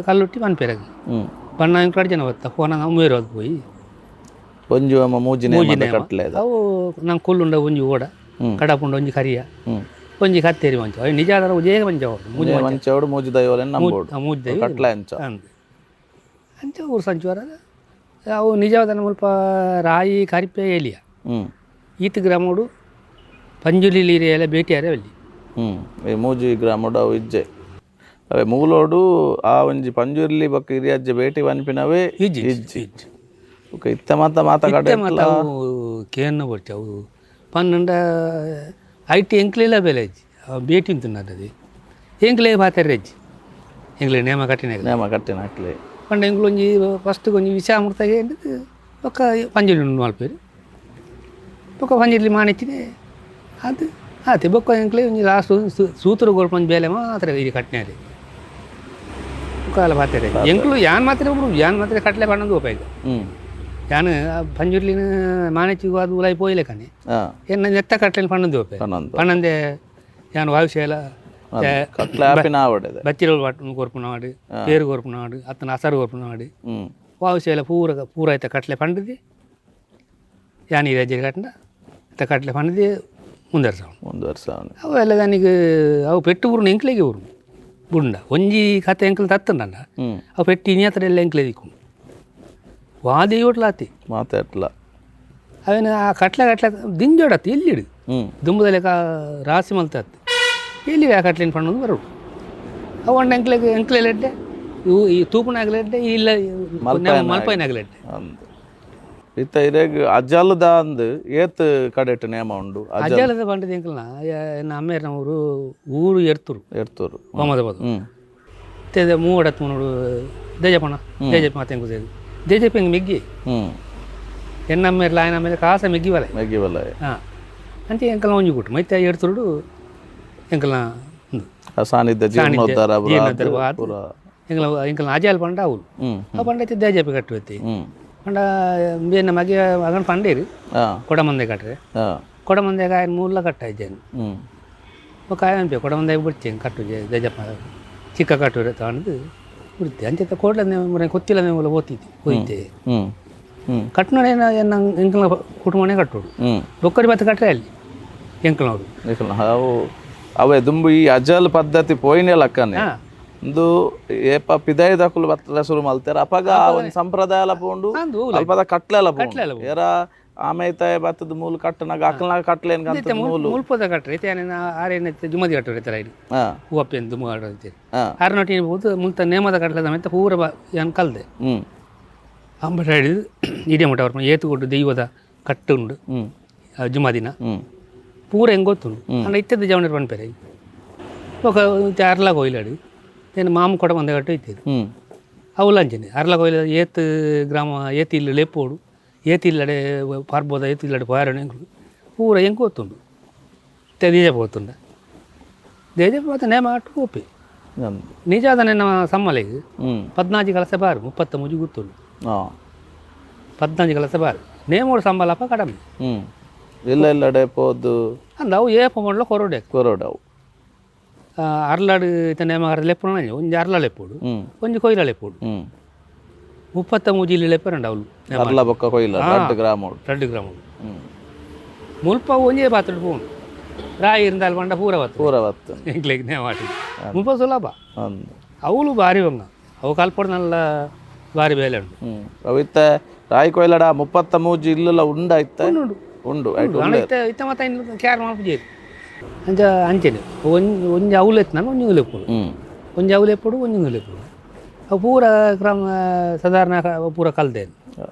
ಕಲ್ಲುಟ್ಟಿ ಪನ್ಪೇರು ಬಣ್ಣ ಕಡೆ ಜನ ಬತ್ತ ಫೋನ ಮೇರು ಅದು ಪೋಯಿ. ಒಂಜಿ ಅಮ್ಮ ಮೂಜಿ ನೇಮದ ಕಟ್ಲೆ ಅದು. ಅವು ನಂಗೆ ಕೊಲ್ಲುಂಡ ಒಂಜಿ ಓಡ ಕಡಪುಂಡ ಒಂಜಿ ಕರಿಯ ಒಂಜಿ ಕತ್ತೇರಿ ಮಂಚ ಅವು ನಿಜ ಆದ್ರೆ ಉಜೇ ಮಂಚ ಅವ್ರು ಮೂಜಿ. ಮಂಚೋಡು ಮೂಜಿ ದೈವಲೆನ್ ನಂಬೋಡು. ಮೂಜಿ ದೈವ ಕಟ್ಲೆ ಅಂಚ ಅಂದ್ ಅಂಚ ಊರು ಸಂಚುವಾರ ಅವು ನಿಜವಾದ ಮುಲ್ಪ ರಾಯಿ ಕರಿಪೆ ಎಲಿಯ. ಈತ ಗ್ರಾಮಡು ಪಂಜುಲಿ ಎಲ್ಲ ಭೇಟಿಯಾರೆ ಅಲ್ಲಿ. ಈ ಮೂಜಿ ಗ್ರಾಮಡು ಅವು ಇಜ್ಜೆ. ಅವೇ ಮೂಲೋಡು ಆ ಒಂಜಿ ಪಂಜುರ್ಲಿ ಬೊಕ್ಕ ಹಿರಿಯಜ್ಜೆ ಭೇಟಿ ಪನ್ಪಿನವೇ ಇಜ್ಜಿ. ಇಜ್ಜಿ. ಬೊಕ್ಕ ಇತ್ತೆ ಮಾತ ಮಾತ ಕಡೆ. ಇತ್ತೆ ಮಾತ ಅವು ಕೇನ್ನ ಬೊಡ್ಚಿ ಅವು ಪನ್ನಂಡ IT ಎಂಕ್ಲೆಲ ಬೆಲೆ ಇಜ್ಜಿ. ಅವು ಭೇಟಿ ಉಂಟು ಎಂಕ್ಲೆ ಪಾತೆರ ಇಜ್ಜಿ, ಎಂಕ್ಲೆ ನೇಮ ಕಟ್ಟಿನ. ನೇಮ ಕಟ್ಟಿನ ಹಾಕ್ಲೆ. ಪಂಡ ಎಂಕ್ಲು ಒಂಜಿ ಫಸ್ಟ್ ಒಂಜಿ ವಿಷ ಅಮೃತಗೆ ಬೊಕ್ಕ ಪಂಜುರ್ಲಿ ಉಂಡು ಮಲ್ಪೇರು. ಬೊಕ್ಕ ಪಂಜುರ್ಲಿ ಮಾಣಿಚ್ಚಿದೆ ಅದು ಆತೆ. ಬೊಕ್ಕ ಎಂಕ್ಲೆ ಒಂಜಿ ಲಾಸ್ಟ್ ಸೂತ್ರ ಕೊರ್ಪೊಂಜಿ ಬೇಲೆ ಮಾತ್ರ ಇದು ಕಟ್ಟಿನಾರೆ. ಬೊಕ್ಕ ಅಲ್ಲ ಪಾತೆರ ಎಂಕ್ಲು ಯಾನ್ ಮಾತ್ರ ಒಬ್ರು ಯಾನ್ ಮಾತ್ರ ಕಟ್ಲೆ ಪಣ್ಣಂದು ಉಪಯೋಗ. ಯಾನ್ ಪಂಜುರ್ಲಿನ ಮಾಣಿಚ್ಚಿ ಅದು ಉಲಾಯಿ ಪೋಯಿಲೆ ಕಣೆ. ಎನ್ನ ನೆತ್ತ ಕಟ್ಲೆ ಪಣ್ಣಂದು ಉಪಯೋಗ. ಪನ್ನೊಂದು. ಪಣ್ಣಂದೆ ಯಾನ್ ವಾಯುಶೇಲ. ಕಟ್ಲೆ ಆಪಿನ ಆವಡೆದೆ. ಬಚ್ಚಿರೋಳು ಕೊರ್ಪುನಾಡು, ಪೇರು ಕೊರ್ಪುನಾಡು, ಅತ್ತನ ಅಸರು ಕೊರ್ಪುನಾಡು. ವಾಯುಶೇಲ ಪೂರ ಪೂರ ಐತ ಕಟ್ಲೆ ಪಂಡದಿ ಯಾನ್ ಈ ರಜೆ ಕಟ್ಟಂಡ ಇತ್ತ ಕಟ್ಲೆ ಪಂಡದಿ ಮುಂದರ್ಸವನು. ಮುಂದುವರ್ಸವನು. ಅವು ಎಲ್ಲ ನನಗೆ ಅವು ಪೆಟ್ಟು ಊರುನ ಎಂಕ್ಲೆಗೆ ಊರು ಬುಂಡ ಒಂಜಿ ಕತೆ ಎಂಕ್ಲು ತತ್ತಂಡಲ್ಲ. ಅವು ಪೆಟ್ಟು ಇನಿಯತ್ರ ಎಲ್ಲ ಎಂಕ್ಲೆ ದಿಕ್ಕು ವಾದಿ ಓಟ್ಲಾತಿ. ಮಾತಾಡ್ಲ. ಅವೇನು ಆ ಕಟ್ಲೆ ಕಟ್ಲೆ ದಿಂಜೋಡತ್ತಿ ಎಲ್ಲಿಡು ದುಂಬುದಲೆಕ ರಾಸಿ ಮಲ್ತತ್ತು ಎಲ್ಲಿ ಆ ಕಟ್ಲಿನ ಪಣ್ಣೊಂದು ಬರೋಡು. ಅವು ಒಂಡು ಎಂಕ್ಲೆಗೆ ಎಂಕ್ಲೆಲೆಡ್ಡೆ ಇವು ಈ ತೂಪುನಾಗಲೆಡ್ಡೆ ಇಲ್ಲ ಮಲ್ಪೈನಾಗಲೆಡ್ಡೆ. ಅಂದ್ ಇತ್ತ ಇರೆಗ್ ಅಜಲ್ದ ಅಂದ್ ಏತ್ ಕಡೆಟ್ ನೇಮ ಉಂಡು ಅಜಲ್? ಅಜ್ಜಲದ ಪಂಡದ ಎಂಕ್ಲನ ಎನ್ನ ಅಮ್ಮೇರ್ನ ಊರು ಊರು ಎರ್ತೂರು. ಎರ್ತೂರು. ಕೋಮದ ಪದ ತೇದ ಮೂವಡತ್ ಮುನ್ನೋಡು ದೇಜಪ್ಪಣ ದೇಜಪ್ಪ ಮಾತೆ ಎಂಕು ದೇಜಪ್ಪ ಹೆಂಗೆ ಮೆಗ್ಗಿ. ಎನ್ನ ಅಮ್ಮೇರ್ಲ ಆಯನ ಮೇಲೆ ಕಾಸ ಮೆಗ್ಗಿ ಬಲೆ. ಮೆಗ್ಗಿ ಬಲ್ಲ. ಹಾಂ, ಅಂಚೆ ಎಂಕಲ್ನ ಒಂಜಿ ಕೊಟ್ಟು ಮೈತೆ ಎರ್ತುರುಡು ಎಂಕಲ್ನ ಉಂದು. ಆ ಸಾನ್ನಿಧ್ಯ ಜೀರ್ಣೋದ್ಧಾರ ಪೂರ ಜೀರ್ಣೋದ್ಧಾರ ಆದ್ ಪೂರ. ಎಂಕಲ್ನ ಎಂಕಲ್ನ ಅಜಾಲ್ ಪಂಡ ಅವ್ರು. ಆ ಪಂಡ ದೇಜಪ್ಪ ಕಟ್ಟುವತ್ತಿ. ಪಂಡ ಬೇನ ಮಗೆ ಅಗಣ ಪಂಡೇರು. ಕೊಡಮಂದೆ ಕಟ್ರೆ. ಕೊಡಮಂದೆ ಆಯನ ಮೂಲ ಕಟ್ಟ ಇದ್ದೇನೆ. ఒక ఆయన ಕೊಡಮಂದೆ ಬಿಡ್ತೀನಿ ಕಟ್ಟು ದೇಜಪ್ಪ ಚಿಕ್ಕ ಕಟ್ಟು ತಗೊಂಡು ಬಿಡ್ತೆ. ಅಂಚೆ ಕೋಟ್ಲ ಕೊತ್ತಿಲ್ಲ ಮೂಲ ಓತಿದ್ದೆ ಹೋಯ್ತೆ. ಹ್ಮ್ ಹ್ಮ್ ಕಟ್ಟುನೋಡೆ ಎಂಕಲ್ನ ಕುಟುಂಬನೇ ಕಟ್ಟೋಡು. ಬೊಕ್ಕರಿ ಬತ್ತ ಕಟ್ಟರೆ ಅಲ್ಲಿ ಎಂಕಲ್ನವರು. ನಿಖಲ್ ಅವು ಅವೇ ದುಂಬು ಈ ಅಜಲ್ ಪದ್ಧತಿ ಪೋಯಿನೆ ಲಕ್ಕನೆ. ಇಂದು ಏಪ ಪಿದಾಯಿ ದಕುಲು ಬತ್ತಲ ಶುರು ಮಲ್ತೇರ ಅಪಗ ಆ ಒಂಜಿ ಸಂಪ್ರದಾಯ ಲ ಪೋಂಡು. ಅಂದು ಅಲ್ಪದ ಕಟ್ಲೆ ಲ ಪೋಂಡು. ಏರ ಆಮೇತ ಬತ್ತದ ಮೂಲು ಕಟ್ಟನಾಗ ಅಕಲ್ನಾಗ ಕಟ್ಲೇನ್ ಕಂತದ ಮೂಲು. ಮುಲ್ಪದ ಕಟ್ಟರೆ ಐತೆ ಆರೇನ ಜುಮದಿ ಕಟ್ಟೋರು ಐತೆ ಐದು ಹೂವಪ್ಪೆನ್ ದುಮ್ಮು ಐತೆ. ಆರ್ನೋಟಿ ಬೋದು ಮುಲ್ತ ನೇಮದ ಕಟ್ಲೆ ಸಮೇತ ಪೂರ ಏನ್ ಕಲ್ದೆ. ಅಂಬಟ ಹಿಡಿದು ಇಡೀ ಮಠ ಅವ್ರ ಏತು ಕೊಟ್ಟು ದೈವದ ಕಟ್ಟುಂಡು. ಜುಮಾದಿನ ಪೂರ ಹೆಂಗೆ ಗೊತ್ತುಂಡು ಅಂಡ ಇತ್ತದ ಜವನರು ಪನ್ಪೇರೆ. ఒక ಅರ್ಲ ಕೊಯ್ಲಾಡು నేను ಮಾಮ ಕೊಡ ಬಂದ ಕಟ್ಟು ಇತ್ತಿದ್ದು. ಅವುಲ ಅಂಚನೆ ಅರ್ಲ ಕೊಯ್ಲ ಏತ್ ಗ್ರಾಮ ಏತ್ ಇಲ್ಲ ಲೆಪ್ಪೋಡು ಏತ್ ಇಲ್ಲಡೆ ಪಾರ್ಬೋದ ಏತ್ ಇಲ್ಲಡೆ ಪೋಯಾರಣ ಪೂರ ಹೆಂಗೆ ಗೊತ್ತುಂಡು. ದೇಜಪ್ಪ ಗೊತ್ತುಂಡ ದೇಜಪ್ಪ ಮತ್ತೆ ನೇಮ ಅಟ್ಟು ಒಪ್ಪಿ. ನಿಜಾದ ನನ್ನ ಸಮ್ಮಲೆಗ್ 14 ಕಲಸೆ ಬಾರು 33 ಗೊತ್ತುಂಡು. 14 ಕಲಸೆ ಬಾರು ನೇಮೋಡು ಸಂಬಳಪ್ಪ ಕಡಿಮೆ. ಇಲ್ಲ ಇಲ್ಲಡೆ ಪೋದು. ಅಂದ ಅವು ಏಪ ಮಾಡಲ ಕೊರೋಡೆ. ಕೊರೋಡವು. ಅರ್ಲಾಡು ಇತ್ತ ನೇಮ ಲೆಪ್ಪುನ ಒಂಜಿ ಅರ್ಲ ಲೆಪ್ಪೋಡು ಒಂಜಿ ಕೊಯ್ಲ ಲೆಪ್ಪೋಡು 33 ಇಲ್ಲಿ ಲೆಪ್ಪರಂಡ ಅವಳು. ಅರ್ಲ ಬೊಕ್ಕ ಕೊಯ್ಲ ರಡ್ಡು ಗ್ರಾಮೋಡು. ರಡ್ಡು ಗ್ರಾಮೋಡು. ಮುಲ್ಪ ಒಂಜೇ ಪಾತ್ರೆ ಪೋನು ರಾಯಿ ಇರಂದಾಲ್ ಪಂಡ ಪೂರ ಬತ್ತು. ಪೂರ ಬತ್ತು. ಎಂಕ್ಲೆಗ್ ನೇಮಾಟಿ ಮುಲ್ಪ ಸುಲಭ. ಅಂದ್. ಅವಳು ಭಾರಿ ಬಂಗ ಅವು ಕಲ್ಪೊಡ್ನಲ್ಲ ಭಾರಿ ಬೇಲೆ ಉಂಟು. ಅವು ಇತ್ತ ರಾಯಿ ಕೊಯ್ಲಡ 33 ಇಲ್ಲಲ ಉಂಡ ಇತ್ತ ಉಂಡು. ಉಂಡು. ಉಂಡು. ಇತ್ತ ಇತ್ತ ಮತ್ತೆ ಇನ್ನು ಕ್ಯಾರ್ ಮಲ್ಪುಜೇರು ಅಂಚ ಅಂಚೆನೆ ಒಂಜಿ ಒಂಜಿ ಅವ್ಲು ಎತ್ತುನ ಒಂಜಿ ನೂಲು ಎಪ್ಪುಡು ಒಂಜಿ ಅವ್ಲು ಎಪ್ಪುಡು ಒಂಜಿ ನೂಲು ಎಪ್ಪುಡು ಅವು ಪೂರ ಕ್ರಮ ಸಾಧಾರಣ ಪೂರ ಕಲ್ದೆ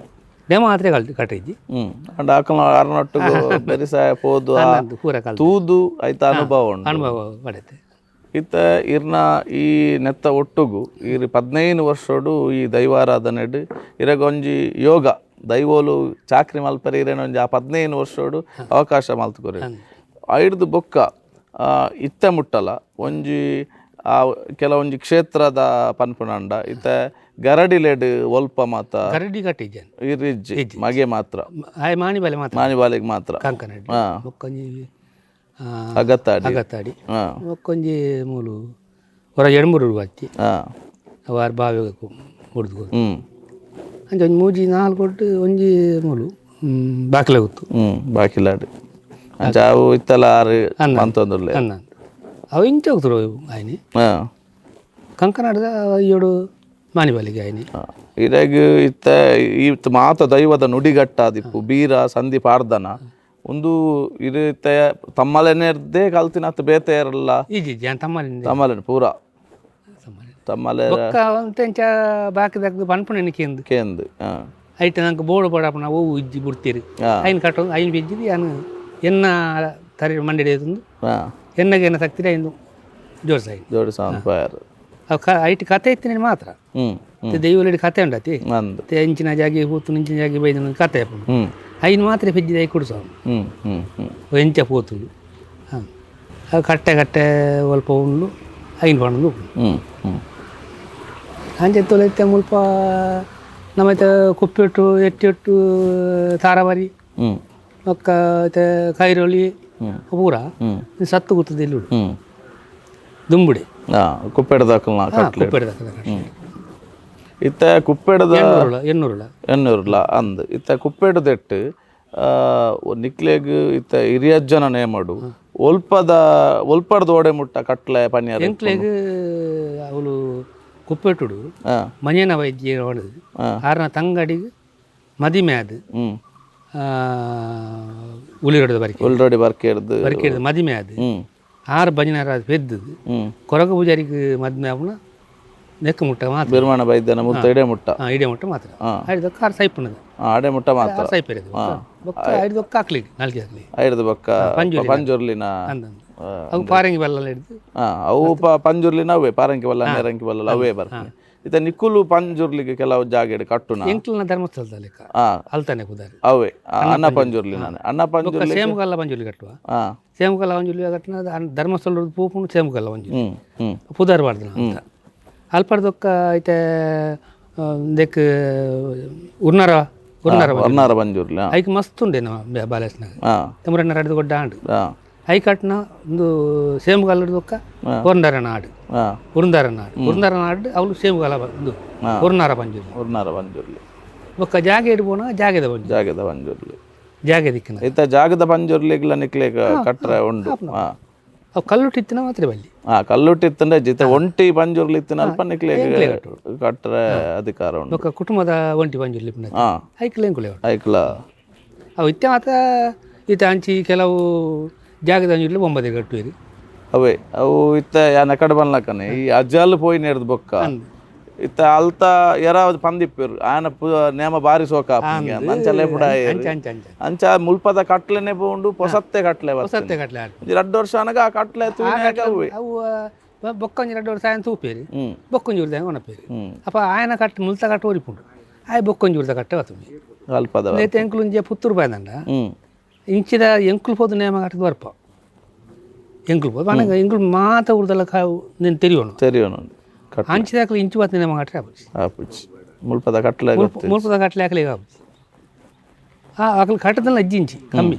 ನೇಮ ಮಾತ್ರ ಕಲ್ತು ಕಟ್ಟಿದ್ದಿ. ಅಂಡ ಅಕಲ್ನ ಅರ್ನೊಟ್ಟುಗು ಬೆರಿಸಾಯ ಪೋದು ಆ ಅಂದು ಪೂರ ಕಲ್ತು. ತೂದು ಐತ ಅನುಭವ ಉಂಡು. ಅನುಭವ ಪಡೆತೆ. ಇತ್ತ ಇರ್ನ ಈ ನೆತ್ತ ಒಟ್ಟುಗು ಇರ್ 15 ವರ್ಷೋಡು ಈ ದೈವಾರಾಧನೆಡ್ ಇರಗೊಂಜಿ ಯೋಗ ದೈವೋಲು ಚಾಕ್ರಿ ಮಲ್ಪರೆ ಇರೇನೊಂಜಿ ಆ 15 ವರ್ಷೋಡು ಅವಕಾಶ ಮಲ್ತುಕೊರೆ ಐಡ್ದು ಬೊಕ್ಕ ಇತ್ತೆ ಮುಟ್ಟಲ ಒಂಜಿ ಆ ಕೆಲವೊಂಜಿ ಕ್ಷೇತ್ರದ ಪನ್ಪುನಂಡ ಇತ್ತ ಗರಡಿಲೆಡ್ ಒಲ್ಪ ಮಾತ. ಗರಡಿ ಕಟ್ಟಿದ್ದೆ. ಇರಿಜ್ಜಿ ಮಗೆ ಮಾತ್ರ. ಆಯ್ ಮಾಣಿಬಾಲೆ ಮಾತ್ರ. ಮಾಣಿಬಾಲೆಗ್ ಮಾತ್ರ. ಕಂಕನಡ್ಡಿ ಬೊಕ್ಕೊಂಜಿ ಅಗತ್ತಾಡಿ. ಅಗತ್ತಾಡಿ ಬೊಕ್ಕೊಂಜಿ ಮೂಲು ಹೊರ ಎಡ್ಮೂರು ಬತ್ತಿ ಅವಾರ್ ಬಾವಿ ಹೊಡೆದು ಅಂಚ ಒಂಜಿ ಮೂಜಿ ನಾಲ್ಕು ಕೊಟ್ಟು ಒಂಜಿ ಮೂಲು ಬಾಕಿಲ ಗೊತ್ತು. ಬಾಕಿಲಾಡು ಅಂಚ ಅವು ಇತ್ತಲ ಆರು ಮಂತೊಂದುಲ್ಲೆ. ಅನ್ನ ಅವು ಇಂಚ ಹೋಗ್ತರು ಆಯ್ನಿ. ಕಂಕನಾಡದ ಏಳು ಮಾನಿಬಾಲಿಗೆ ಆಯ್ನಿ. ಇರೆಗ್ ಇತ್ತ ಈತ್ ಮಾತ ದೈವದ ನುಡಿಗಟ್ಟಾದಿಪ್ಪು ಬೀರ ಸಂಧಿ ಪಾಡ್ದನ ಒಂದು ಇರುತ್ತೆ ತಮ್ಮಲೆನೆರ್ದೇ ಕಲ್ತಿನತ್ತು ಬೇತೆ ಇರಲ್ಲ. Easy John ತಮ್ಮಲಿಂದ. ತಮ್ಮಲೆನ ಪೂರ ತಮ್ಮಲೆ. ಬೊಕ್ಕ ಒಂತೆಂಚ ಬಾಕಿದಾಕ್ದು ಪನ್ಪುಣ ಕೇಂದು. ಕೇಂದು. ಐಟ್ ನಂಗೆ ಬೋಡು ಬೋಡಪ್ಪನ ಓವು ಇಜ್ಜಿ ಬಿಡ್ತೀರಿ. ಐನ್ ಕಟ್ಟೊಂದು ಐನ್ ಬಿಜ್ಜಿದ್ ಯಾನ್ ಎನ್ನ ತರಿ ಮಂಡೆಡ್ ಏತೊಂದು ಎನ್ನಗೆ ಎನ್ನ ತಕ್ತಿರಿ ಐನ್ ಜೋಡ್ಸಾಯಿ. ಜೋಡಿಸಾವನ್ ಪೋಯರ್. ಅವು ಐಟ್ ಕತೆ ಇತ್ತಿನ ಮಾತ್ರ. ಹ್ಮ್ ಹ್ಮ್ ದೈವೊಲೆಡ್ ಕತೆ ಉಂಡತಿ. ಅಂದ್. ಇಂಚಿನ ಜಾಗೆ ಪೋತುಂಡು, ಇಂಚಿನ ಜಾಗೆ ಬೈದುಂಡು ಕತೆ ಆಪುಂಡು. ಐನ್ ಮಾತ್ರ ಪೆಜ್ಜಿದ I ಕುಡ್ಸಾವು. ಹ್ಮ್ ಹ್ಮ್ ಹ್ಮ್ ಎಂಚ ಪೋತುಂಡು ಹಾಂ ಅವು ಕಟ್ಟೆ ಕಟ್ಟೆ ಒಲ್ಪ ಉಂಡು ಐನ್ ಪಂಡೊಂದು ಉಪ್ಪುಂಡು. ಹ್ಮ್ ಹ್ಮ್ ಅಂಚೆ ತೊಲೆತ್ತೆ ಮುಲ್ಪ ನಮ್ಮೈತೆ ಕುಪ್ಪೆಟ್ಟು ಎಟ್ಟೆಟ್ಟು ತಾರಾಬಾರಿ ಬೊಕ್ಕ ಇತ್ತೆ ಕೈರೊಳಿ ಪೂರ ಸತ್ತು ಗುತ್ತದ ಇಲ್ಲಿ ಉಂಡು. ದುಂಬುಡೆ. ಕುಪ್ಪೆಡ್ದಕಲ್ನ ಕಟ್ಲೆ. ಕುಪ್ಪೆಡ್ದ. ಇತ್ತೆ ಕುಪ್ಪೆಡದ ಎಣ್ಣೂರುಳ ಎಣ್ಣೂರುಳ. ಎಣ್ಣೂರುಲ ಅಂದ್. ಇತ್ತೆ ಕುಪ್ಪೆಡದೆಟ್ಟು ನಿಕ್ಲೆಗ್ ಇತ್ತೆ ಹಿರಿಯಜ್ಜನ ನೇಮಡು ಒಲ್ಪದ ಒಲ್ಪಡ್ದ ಓಡೆ ಮುಟ್ಟ ಕಟ್ಲೆ ಪನ್ಯರ? ಎಂಕ್ಲೆಗ್ ಅವಳು ಕುಪ್ಪೆಟ್ಟುಡು ಮನೇನ ವೈದ್ಯ ಹೊಡೆದು ಆರ್ನ ತಂಗಡಿಗೆ ಮದಿಮೆ ಅದು ಉಳಿರೊಡದ ಬರಿಕೆ. ಉಲ್ರೊಡಿ ಬರ್ಕೇರ್ದು. ಬರಿಕೆ ಮದಿಮೆ ಅದು ಆರು ಭಜನರ ಪೆದ್ದದು ಕೊರಗ ಪೂಜಾರಿಗೆ ಮದಿಮೆ ಆಪುನ ನೆಕ್ಕ ಮುಟ್ಟ ಮಾತ್ರ. ಬಿರ್ಮಾಣ ಬೈದ್ಯನ ಮುತ್ತ ಇಡೆ ಮುಟ್ಟ. ಇಡೆ ಮುಟ್ಟ ಮಾತ್ರ. ಐದು ಕಾರ್ ಸೈಪುನದು. ಅಡೆ ಮುಟ್ಟ ಮಾತ್ರ. ಸೈಪೆರೆದು ಬೊಕ್ಕ ಐದು ಬೊಕ್ಕ ಹಾಕ್ಲಿಕ್ಕೆ ನಾಲ್ಕು ಹಾಕ್ಲಿ. ಐದು ಬೊಕ್ಕ ಪಂಜುರ್ಲಿನ. ಅವು ಪಾರಂಗಿ ಬಲ್ಲ ಹಿಡ್ದು. ಅವು ಪಂಜುರ್ಲಿನ ಅವೇ ಪಾರಂಗಿ ಬಲ್ಲ ನೇರಂಗಿ ಬಲ್ಲ ಅವೇ ಬರ್ತದೆ. ಇತ್ತ ನಿಕ್ಕುಲು ಪಂಜುರ್ಲಿಗೆ ಕೆಲವು ಜಾಗೆಡ್ ಕಟ್ಟುನ. ಎಂಕ್ಲನ ಧರ್ಮಸ್ಥಳದ ಲೆಕ್ಕ ಅಲ್ತಾನೆ ಕುದಾರಿ. ಅವೇ ಅಣ್ಣ ಪಂಜುರ್ಲಿ ನಾನು ಅಣ್ಣ ಪಂಜುರ್ಲಿ. ಸೇಮಗಲ್ಲ ಪಂಜುರ್ಲಿ ಕಟ್ಟುವ. ಸೇಮಗಲ್ಲ ಪಂಜುರ್ಲಿ ಕಟ್ಟುನ ಧರ್ಮಸ್ಥಳದ ಪೂಪುನು ಸೇಮಗಲ್ಲ ಪಂಜುರ್ಲಿ ಪುದಾರ್ ಬಾರ್ದನ ಅಂತ ಅಲ್ಪಡ್ದೊಕ್ಕ ಐತೆ ದೆಕ್ ಉರ್ನಾರ ಉರ್ನಾರ. ಉರ್ನಾರ ಪಂಜುರ್ಲಿ ಐಕ್ ಮಸ್ತ್ ಉಂಡೆ ನಮ್ಮ ಬಾಲೇಸ್ನಾಗ ತಮರಣ್ಣ ರಡ್ದು ಗೊಡ್ಡ ಆಂಡು I ಕಟ್ನ ಒಂದು ಸೇಮಗಲ್ಲದೊಕ್ಕ ಉರ್ನಾರ ನಾಡು ಉರ್ನಾರ ನಾಡು ಉರ್ನಾರ ನಾಡು ಅವಳು ಸೇಮಗಲ ಒಂದು ಉರ್ನಾರ ಪಂಜುರ್ಲಿ. ಉರ್ನಾರ ಪಂಜುರ್ಲಿ. ಬೊಕ್ಕ ಜಾಗೆ ಇಡ್ಬೋನ ಜಾಗೆದ ಪಂಜುರ್ಲಿ. ಜಾಗದ ಪಂಜುರ್ಲಿ. ಜಾಗೆ ದಿಕ್ಕಿನ ಇತ್ತ ಜಾಗದ ಪಂಜುರ್ಲಿಗ್ಲ ನಿಕ್ಲೇಕ ಕಟ್ರೆ ಉಂಡು. ಅವು ಕಲ್ಲುಟ್ಟಿತ್ತಿನ ಮಾತ್ರ ಬಲ್ಲಿ. ಕಲ್ಲುಟ್ಟಿತ್ತಂದ್ರೆ ಜಿತೆ ಒಂಟಿ ಪಂಜುರ್ಲಿ ಇತ್ತಿನ ಅಲ್ಪ ನಿಕ್ಲೇಕ ಕಟ್ರೆ ಅಧಿಕಾರ ಉಂಡು. ಬೊಕ್ಕ ಕುಟುಂಬದ ಒಂಟಿ ಪಂಜುರ್ಲಿ ಐಕ್ಲ ಎಂಕುಲೆ ಐಕ್ಲ ಅವು ಇತ್ತೆ ಮಾತ್ರ ಇತ್ತೆ ಅಂಚಿ ಕೆಲವು ಜಾಗದ ಅಂಜುರ್ಲಿ ಬೊಂಬದೆ ಕಟ್ಟುವೇರಿ. ಅವೇ ಅವು ಇತ್ತ ಯಾನ ಕಡೆ ಬನ್ಲಕನೆ ಈ ಅಜ್ಜಾಲು ಪೋಯಿ ನೇರ್ದು ಬೊಕ್ಕ ಇತ್ತ ಅಲ್ತ ಯಾರಾவது ಪಂದಿಪ್ಪೇರು ಆಯನ ನೇಮ ಬಾರಿ ಸೋಕ ಅಂಚಲೆ ಪುಡ ಅಂಚ ಮುಲ್ಪದ ಕಟ್ಲೆನೆ ಪೋಂಡು ಪೊಸತ್ತೆ ಕಟ್ಲೆ ಪೊಸತ್ತೆ ಕಟ್ಲೆ ರಡ್ಡು ವರ್ಷ ಅನಗ ಆ ಕಟ್ಲೆ ಅವು ಬೊಕ್ಕೊಂಜಿ ರಡ್ಡು ವರ್ಷ ಆಯನ ತೂಪೇರಿ ಬೊಕ್ಕೊಂಜಿ ಊರ್ದ ಒಣಪೇರಿ ಅಪ್ಪ ಆಯನ ಕಟ್ ಮುಲ್ತ ಕಟ್ಟ ಓರಿಪುಂಡು ಆಯ್ ಬೊಕ್ಕೊಂಜಿ ಊರ್ದ ಕಟ್ಟೆ ಬತ್ತುಂಡು ಅಲ್ಪದ ನೇತೆ ಎಂಕುಲು ಪುತ್ತೂರು ಬಾಯ್ದಂಡ ಇಂಚಿದ ಎಂಕುಲು ಪೋದು ನೇಮ ಕಟ್ಟದ ಬರ್ಪ ಎಂಕುಲು ಪೋದು ಮನಗ ಎಂಕುಲು ಮಾತ ಊರ್ದಲ್ಲ నేను తెలియను. తెలియను. ಅಂಚಿದಾಕಲು ಇಂಚು ಬತ್ತ ನೇಮ ಕಟ್ಟರೆ ಆಪುಜಿ. ಆಪುಜಿ ಮುಲ್ಪದ ಕಟ್ಲೆ ಮುಲ್ಪದ ಕಟ್ಲೆ ಹಾಕಲಿ ಆಪುಜಿ. ಆ ಅಕಲು ಕಟ್ಟದಲ್ಲ ಅಜ್ಜಿ ಇಂಚಿ ಕಮ್ಮಿ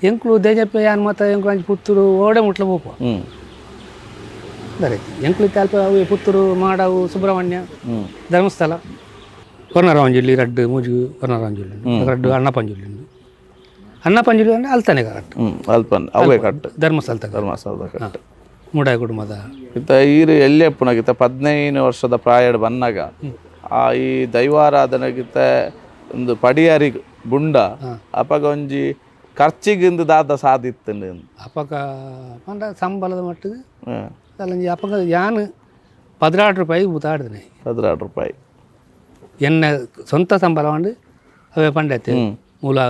ಎಂಕುಲು ದೇಜಪ್ಪ ಯಾನ್ ಮಾತ ಎಂಕುಲು ಅಂಚಿ ಪುತ್ತೂರು ಓಡೆ ಮುಟ್ಲ ಪೋಪ ದರೈತಿ ಎಂಕುಲು ಅಲ್ಪ ಅವು ಪುತ್ತೂರು ಮಾಡವು ಸುಬ್ರಹ್ಮಣ್ಯ ಧರ್ಮಸ್ಥಳ ವರ್ಣರಾವಂಜುಲಿ ರಡ್ಡು ಮೂಜು ವರ್ಣರಾವಂಜುಲಿ ರಡ್ಡು ಅಣ್ಣ ಪಂಜುಲಿ ಅಣ್ಣ ಪಂಜುಲಿ ಅಂದ್ರೆ ಅಲ್ತಾನೆ ಕರೆಕ್ಟ್. ಅಲ್ಪನ್ ಅವೇ ಕಟ್ಟು ಧರ್ಮಸ್ಥಳ ಧರ್ಮಸ್ಥಳದ ಕಟ್ಟು ಮೂಡಾಯಿ ಕುಟುಂಬದ. ಇತ್ತ ಈರು ಎಲ್ಲಿಯಪ್ಪನಾಗಿತ್ತ 15 ವರ್ಷದ ಪ್ರಾಯಡ್ ಬನ್ನಾಗ ಆ ಈ ದೈವಾರಾಧನೆಗಿತ್ತ ಒಂದು ಪಡಿಯಾರಿ ಗುಂಡ ಅಪಗ ಒಂಜಿ ಖರ್ಚಿಗಿಂದು ದಾದ ಸಾಧಿತ್ತಂಡು. ಅಪಗ ಪಂಡ ಸಂಬಳದ ಮಟ್ಟಿಗೆ ಅಲ್ಲಂಜಿ ಅಪಗ ಯಾನ್ 16 ರೂಪಾಯಿ ಬೂತಾಡ್ದನೆ. 16 ರೂಪಾಯಿ ಎನ್ನ ಸ್ವಂತ ಸಂಬಳ ಉಂಡು ಅವೇ ಪಂಡೈತೆ ಮೂಲ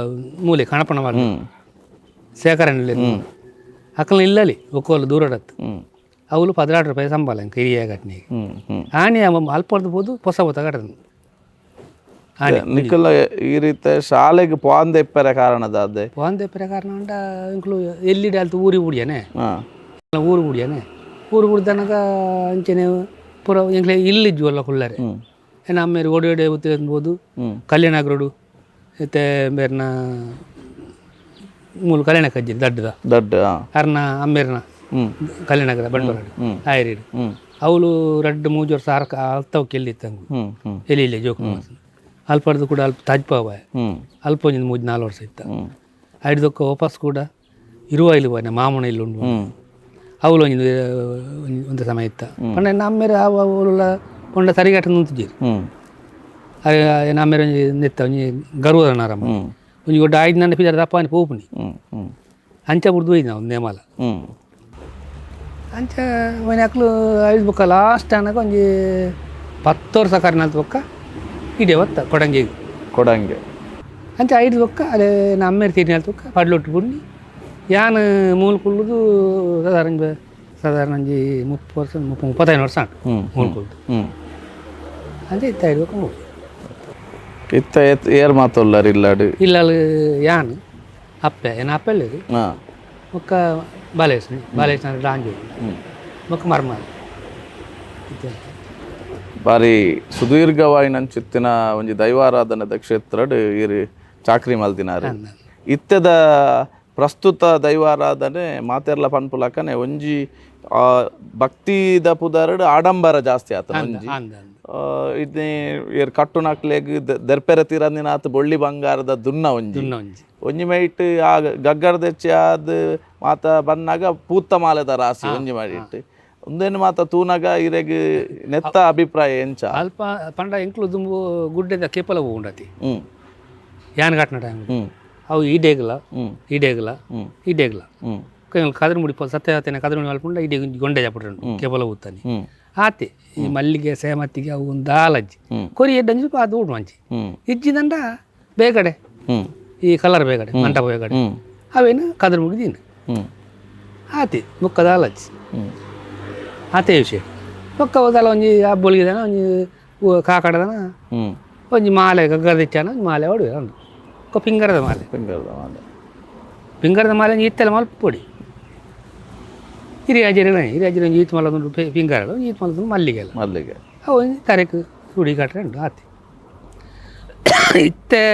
ಮೂಲೆ ಕಣಪಣ ಮಾಡಿ ಸೇಕರಣೆ ಅಕ್ಕನ ಇಲ್ಲಲಿ ಒಕ್ಕೋಲು ದೂರಡತ್ತು ಅವಳು 16 ರೂಪಾಯಿ ಸಂಬಳ ಹಿರಿಯ ಘಟನೆಗೆ ಆನೆ ಅಲ್ಪರ್ದು ಪೋದು ಹೊಸ ಹೊತ್ತ ಕಟ್ಟದ. ನಿಕ್ಕಲ್ಲ ಈ ರೀತಿ ಶಾಲೆಗೆ ಪೋಂದೆ ಇಪ್ಪರೆ ಕಾರಣದ ಪೋಂದೆ ಇಪ್ಪರೆ ಕಾರಣ ಉಂಡ ಇಂಕ್ಲು ಎಲ್ಲಿ ಅಲ್ತು ಊರಿ ಬುಡಿಯಾನೆ ಊರು ಬುಡಿಯಾನೆ ಊರು ಬುಡ್ದನಗ ಅಂಚನೆ ಪೂರ ಎಂಕ್ಲೆ ಇಲ್ಲಿ ಜುವಲ್ಲ ಕುಳ್ಳಾರೆ ಏನ ಅಮ್ಮೇರು ಓಡಿ ಓಡಿ ಅನ್ಬೋದು ಕಲ್ಯಾಣ ರೋಡು ಇತ್ತೆ ಬೇರ್ನ ಮೂಲು ಕಲ್ಯಾಣ ಕಜ್ಜಿ ದಡ್ಡದ ದಡ್ಡ ಅರ್ನ ಅಮ್ಮೇರ್ನ ಕಲ್ಯಾಣಗರ ಬಂಡವಾಳ ಆಯರಿಡು ಅವಳು ರಡ್ಡು ಮೂಜು ವರ್ಷ ಅರ್ಕ ಅಲ್ತವಕ್ಕೆ ಎಲ್ಲಿ ಇತ್ತಂಗು ಎಲ್ಲಿ ಇಲ್ಲ ಜೋಕು ಅಲ್ಪಡ್ದು ಕೂಡ ಅಲ್ಪ ತಾಜ್ಪಾವ ಅಲ್ಪ ಒಂಜಿ ಮೂಜು 4 ವರ್ಷ ಇತ್ತ ಐಡ್ದೊಕ್ಕ ವಾಪಸ್ ಕೂಡ ಇರುವ ಇಲ್ಲಿ ಬಾನೆ ಮಾಮನ ಇಲ್ಲಿ ಉಂಡು ಅವಳು ಒಂಜಿ ಒಂದು ಸಮಯ ಇತ್ತ ಪಂಡ ನಮ್ಮೇರು ಅವಳ ಪಂಡ ಸರಿಗಟ್ಟ ನುಂತಿದ್ದೀರಿ. ಅರೆ ಒಂಜಿ ನೆತ್ತ ಒಂಜಿ ಗರ್ವದ ನಾರಮ್ಮ ಒಂಜಿ ದೊಡ್ಡ ಐದು ನನ್ನ ಪಿದಾರ ದಪ್ಪಾನಿ ಪೋಪುನಿ. ಹ್ಮ್ ಹ್ಮ್ ಅಂಚ ಬುಡ್ದು ಹೋಯ್ದು ನಾವು ನೇಮಾಲ. ಅಂಚ ಒಂಜಿ ಅಕ್ಲು ಐದು ಬೊಕ್ಕ ಲಾಸ್ಟ್ ಆನಗ ಒಂಜಿ 10 ವರ್ಷ ಕರ್ನಾಲ್ ಬೊಕ್ಕ ಇಡೇ ಬತ್ತ ಕೊಡಂಗೆಗ್. ಕೊಡಂಗೆ ಅಂಚ ಐದು ಬೊಕ್ಕ ಅದೇ ನಮ್ಮೇರು ತೀರಿನಾಲ್ ಬೊಕ್ಕ ಪಡ್ಲೊಟ್ಟು ಬುಡ್ನಿ ಯಾನ್ ಮೂಲು ಕುಲ್ಲುದು ಸಾಧಾರಣ ಸಾಧಾರಣ ಒಂಜಿ 30 ವರ್ಷ 35 ವರ್ಷ ಆಂಡ್ ಮೂಲು ಕುಲ್ಲುದು. ಅಂಚ ಇತ್ತ ಐದು ಬೊಕ್ಕ ಮೂಲು. ಇತ್ತ ಏರ್ ಮಾತೊಲ್ಲಾರ್ ಇಲ್ಲಾಡು? ಇಲ್ಲಾಲ್ ಯಾನ್ ಅಪ್ಪೆ ಏನ ಅಪ್ಪೆ ಇದು ಬೊಕ್ಕ ಬಾಲೇಶ್ನಿ ಬಾಲೇಶ್ನ ಡಾಂಜು ಬೊಕ್ಕ ಮರ್ಮಾಲ್. ಬಾರಿ ಸುದೀರ್ಘವಾಯಿನಂಚಿತ್ತಿನ ಒಂಜಿ ದೈವಾರಾಧನೆದ ಕ್ಷೇತ್ರಡ್ ಇರು ಚಾಕ್ರಿ ಮಲ್ದಿನಾರು. ಇತ್ತೆದ ಪ್ರಸ್ತುತ ದೈವಾರಾಧನೆ ಮಾತೆರ್ಲ ಪನ್ಪುಲಕನೆ ಒಂಜಿ ಭಕ್ತಿದ ಪುದರ್ಡ್ ಆಡಂಬರ ಜಾಸ್ತಿ ಆತನ ಒಂಜಿ ಇದ್ನೆ ಏರ್ ಕಟ್ಟುನಕ್ಲೆಗ್ ದೆರ್ಪೆರೆ ತೀರಂದಿನಾತ್ ಬೊಳ್ಳಿ ಬಂಗಾರದ ದುನ್ನ ಒಂಜಿ ಒಂಜಿ ಮೈಟ್ ಆ ಗಗ್ಗರದೆಚ್ಚಿ ಆದ್ ಮಾತ ಬನ್ನಾಗ ಪೂತ್ತ ಮಾಲೆದ ರಾಸಿ ಒಂಜಿ ಮೈಟ್ ಉಂದೇನು ಮಾತ ತೂನಗ ಇರೆಗ್ ನೆತ್ತ ಅಭಿಪ್ರಾಯ ಎಂಚ? ಅಲ್ಪ ಪಂಡ ಎಂಕ್ಲು ದುಂಬು ಗುಡ್ಡೆದ ಕೇಪಲ ಉಂಡತಿ ಯಾನ್ ಕಟ್ನ ಟೈಮ್ ಅವು ಈಡೇಗಲ ಈಡೇಗಲ ಈಡೇಗಲ ಕದರಮುಡಿ ಸತ್ಯ ಸತ್ಯನ ಕದರಮುಡಿ ಮಲ್ಪುಂಡ ಇಡೀ ಗೊಂಡೆ ಜಾಪುಂಡು ಕೇಪಲ ಊತಾನೆ ಆತೆ ಈ ಮಲ್ಲಿಗೆ ಸೇಮತ್ತಿಗೆ ಅವು ಒಂದು ದಾಲಜ್ಜಿ ಕೊರಿ ಎಡ್ಡಂಜಿ ಅದು ಉಂಡು ಮಂಚಿ ಇಜ್ಜಿದಂಡ ಬೇಗಡೆ ಈ ಕಲರ್ ಬೇಗಡೆ ಮಂಟಪ ಬೇಗಡೆ ಅವೇನು ಕದರಮುಡಿ ದಿನ ಆತೆ ಬೊಕ್ಕ ದಾಲಜ್ಜಿ ಆತೆ ವಿಷಯ ಬೊಕ್ಕ ಹೋದಲ್ಲ ಒಂಜಿ ಅಬ್ಬೊಲಿಗೆದನ ಒಂಜಿ ಕಾಕಡದನ ಒಂಜಿ ಮಾಲೆ ಗಗ್ಗರದಿಚ್ಚಾನ ಒಂಜಿ ಮಾಲೆ ಹೊಡುವೆ ಉಂಡು ಬೊಕ್ಕ ಪಿಂಗರದ ಮಾಲೆ. ಪಿಂಗರದ ಮಾಲೆ. ಪಿಂಗರದ ಮಾಲೆ ಒಂಜಿ ಇತ್ತೆಲ್ಲ ಮಲ್ಪೊಡಿ ಹಿರಿಯಾಜಿರ ಹಿರಿಯಾಜಿರ ಒಂಜಿ ಈತ್ ಮಲದುಂಡು ಪಿಂಗಾರ ಒಂಜಿ ಈತ್ ಮಲದುಂಡು ಮಲ್ಲಿಗೆ ಎಲ್ಲ ಮಲ್ಲಿಗೆ ಅವು ಒಂಜಿ ತರೆಕ್ ಸುಡಿ ಕಟ್ಟರೆ ಉಂಟು ಆತೆ. ಇತ್ತೆ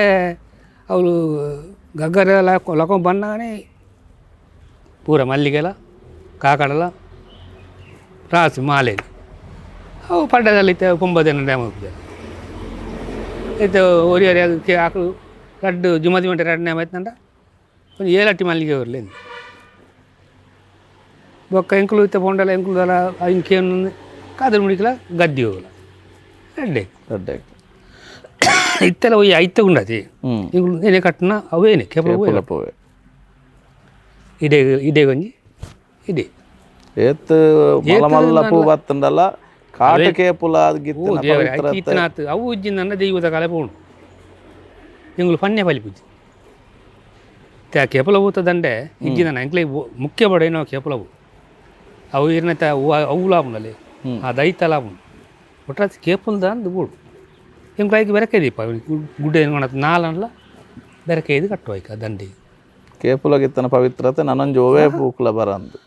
ಅವಳು ಗಗ್ಗರ ಲಕೊ ಬಣ್ಣನೇ ಪೂರ ಮಲ್ಲಿಗೆಲ ಕಾಕಡಲ ರಾಸಿ ಮಾಲೆ ಅವು ಪಡ್ಡದಲ್ಲಿ ಇತ್ತೆ ಪೊಂಬದೇನ ಡ್ಯಾಮ್ ಹೋಗ್ತದೆ ಇತ್ತೆ ಒರಿ ಒರಿ ಅದಕ್ಕೆ ಆಕಳು ರಡ್ಡು ಜುಮದಿ ಮಂಟೆ ರಡ್ಡು ಡ್ಯಾಮ್ ಆಯ್ತಂಡ ಒಂಜಿ ಏಲಟ್ಟಿ ಮಲ್ಲಿಗೆ ಬರಲಿ ಬೊಕ್ಕ ಎಂಕುಲು ಇತ್ತೆ ಪೊಂಡಲ ಎಂಕುಲು ದಲ ಇಂಕೇನು ಕಾದರ್ ಮುಡಿಕಲ ಗದ್ದಿ ಹೋಗಲ ರಡ್ಡೆ ರಡ್ಡೆ ಇತ್ತೆಲ್ಲ ಒಯ್ಯ ಐತೆ ಉಂಡತಿ ಎಂಕುಲು ಏನೇ ಕಟ್ಟನ ಅವೇನೆ ಕೇಪಲ ಪೋವೆ ಇಡೇ ಇಡೇ ಒಂಜಿ ಇಡೇ ಏತ್ ಮಲ್ಲ ಮಲ್ಲ ಪೂ ಬತ್ತಂಡಲ್ಲ ಕಾಟ ಕೇಪುಲ ಗಿತ್ತಿನ ಪವಿತ್ರತೆ. ಇತ್ತನಾತ್ ಅವು ಇಜ್ಜಿಂದ ದೈವದ ಕಾಲ ಪೋಣು ಎಂಕುಲು ಪನ್ನೆ ಪಲಿಪುಜಿ ತೆ ಕೇಪಲ ಪೂತ ದಂಡೆ ಇಜ್ಜಿಂದ ಎಂಕ್ಲೆ ಮುಖ್ಯ ಬಡ ಏನೋ ಕೇಪಲವು ಅವು ಇರ್ನತ ಅವು ಲಾಭ ಆ ದೈತ ಲಾಭ ಒಟ್ರಾಸಿ ಕೇಪುಲ್ದ ಅಂದು ಬೋಡು ಎಂಕ್ಲು ಐಕ್ ಬೆರಕೆ ದೀಪ ಗುಡ್ಡೆ ನಾಲನ್ಲ ಬೆರಕೆ ಇದು ಕಟ್ಟುವ ಐಕ ದಂಡಿ ಕೇಪುಲ ಗಿತ್ತನ ಪವಿತ್ರತೆ ನನೊಂಜಿ ಒವೇ ಪೂಕುಲ ಬರಂದು.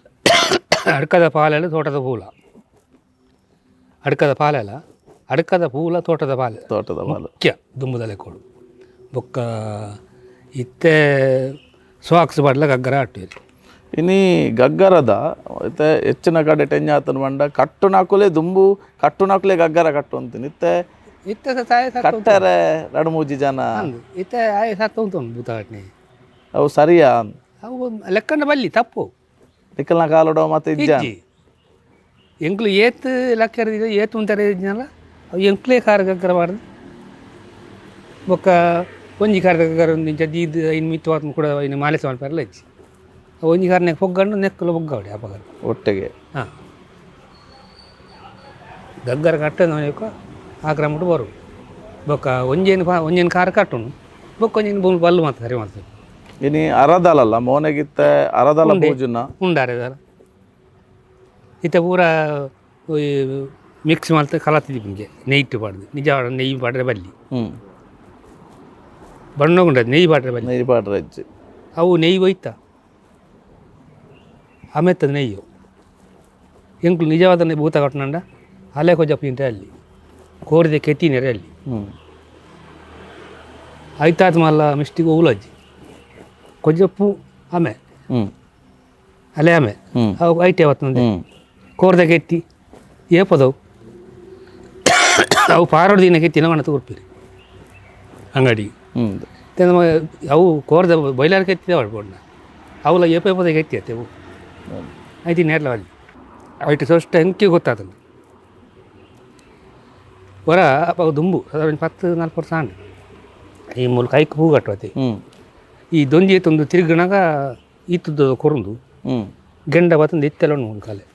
ಅಡ್ಕದ ಪಾಲೆಲ್ಲ ತೋಟದ ಪೂಲ ಅಡ್ಕದ ಪಾಲೆಲ್ಲ ಅಡ್ಕದ ಪೂಲ ತೋಟದ ಪಾಲೆ ತೋಟದ ಪಾಲು ಮುಖ್ಯ ದುಂಬುದಲೆ ಕೊಡು ಬೊಕ್ಕ ಇತ್ತೆ ಸ್ವಾಕ್ಸ್ ಬಾಡ್ಲ ಗಗ್ಗರ ಅಟ್ಟು ಇನಿ ಗಗ್ಗರದ ಇತ್ತೆ ಹೆಚ್ಚಿನ ಕಡೆ ಟೆಂಜಾತನ ಬಂಡ ಕಟ್ಟುನಾಕುಲೆ ದುಂಬು ಕಟ್ಟುನಾಕುಲೆ ಗಗ್ಗರ ಕಟ್ಟು ಅಂತೀನಿ ಇತ್ತೆ ಇತ್ತೆ ತಾಯಿ ಕಟ್ಟರೆ ಎರಡು ಮೂಜಿ ಜನ ಇತ್ತೆ ಆಯ್ ಸತ್ತ ಉಂಟು ಭೂತ ಕಟ್ನೆ ಅವು ಸರಿಯಾ? ಅವು ಲೆಕ್ಕಂಡ ಬಲ್ಲಿ ತಪ್ಪು. ನಿಕ್ಕಲ್ನ ಕಾಲುಡೋ ಮತ್ತೆ ಇಜ್ಜ ಇಜ್ಜಿ ಎಂಕ್ಲು ಏತ್ ಲೆಕ್ಕ ಏತ್ ಉಂತಾರೆ ಇಜ್ಜನಲ್ಲ ಅವು ಎಂಕ್ಲೇ ಕಾರ್ ಗಗ್ಗರ ಬಾರ್ದು ಬೊಕ್ಕ ಒಂಜಿ ಕಾರ್ ಗಗ್ಗರ ಒಂದು ಇಂಚ ದೀದ್ ಇನ್ನು ಮಿತ್ತು ಕೂಡ ಇನ್ನು ಮಾಲೆ ಮಲ್ಪೆರಲ ಇಜ್ಜಿ ಒಂಜಿ ಕಾರ್ನೆ ಪೊಗ್ಗಂಡು ನೆಕ್ಕಲು ಪೊಗ್ಗವಡೆ ಅಪಗ ಒಟ್ಟಿಗೆ ಹಾಂ ಗಗ್ಗರ ಕಟ್ಟದ ಆ ಕ್ರಮಟ್ಟು ಬರು ಬೊಕ್ಕ ಒಂಜೇನು ಒಂಜೇನು ಕಾರ್ ಕಟ್ಟುನು ಬೊಕ್ಕ ಒಂಜೇನು ಭೂಮಿ ಬಲ್ಲು ಮಾತ್ರ ಸರಿ ಮಾಡ್ತದೆ. ಇನಿ ಅರದಲಲ್ಲ ಮೋನೆಗಿತ್ತ ಅರದಲ ಪೂಜುನ ಉಂಡಾರೆ ದಾಲ ಇತ್ತೆ ಪೂರ ಮಿಕ್ಸ್ ಮಲ್ತ್ ಕಲತಿದ್ದಿ ನಿಮಗೆ ನೆಯ್ಟ್ ಪಾಡ್ದು ನಿಜ ನೆಯ್ಯಿ ಪಾಡ್ರೆ ಬಲ್ಲಿ ಬಣ್ಣ ಉಂಡದು ನೆಯ್ಯಿ ಪಾಡ್ರೆ ಬಲ್ಲಿ ನೆಯ್ಯಿ ಪಾಡ್ರೆ ಇಜ್ಜಿ ಅವು ನೆಯ್ಯಿ ಒಯ್ತ ಆಮೆತ್ತದ ನೆಯ್ಯು ಎಂಕ್ಲು ನಿಜವಾದ ಭೂತ ಕಟ್ಟನಂಡ ಅಲೆ ಕೊಜ ಪಿಂಟೆ ಅಲ್ಲಿ ಕೋರಿದೆ ಕೆತ್ತಿನೆರೆ ಅಲ್ಲಿ ಐತಾತ್ ಮಲ್ಲ ಮಿಸ್ಟಿಗೆ ಓಲಜ್ಜಿ ಕೊಜಪ್ಪು ಆಮೆ ಅಲೆ ಆಮೆ ಅವು ಐಟೆ ಅವತ್ತಂದೆ ಕೋರ್ದ ಕೆತ್ತಿ ಏಪದವು ಅವು ಪಾರೋಡು ದಿನ ಕೆತ್ತಿ ನವಣ ತೋರ್ಪಿರಿ ಅಂಗಡಿ ಅವು ಕೋರ್ದ ಬೈಲಾರ್ ಕೆತ್ತಿದೆ ಪಡ್ಬೋಣ ಅವಲ ಏಪ ಏಪದ ಕೆತ್ತಿ ಅತ್ತೆ ಅವು ಐತಿ ನೇರ್ಲ ಅಲ್ಲಿ ಐಟು ಸೊಷ್ಟ ಎಂಕಿ ಗೊತ್ತಾತಂದು. ಹೊರ ಅಪ್ಪ ದುಂಬು ಒಂಜಿ 10-40 ವರ್ಷ ಆಂಡ್ ಈ ಮೂಲಕ ಐಕ್ ಹೂ ಕಟ್ಟುವತೆ. ಈ ದೊಂಜಿ ಏತೊಂದು ತಿರುಗಣಗ ಈತುದ ಕೊರುಂದು ಗೆಂಡ ಬತ್ತಂದು ಇತ್ತೆಲ್ಲ ಉಂಡು ಮುಲ್ಕಾಲೆ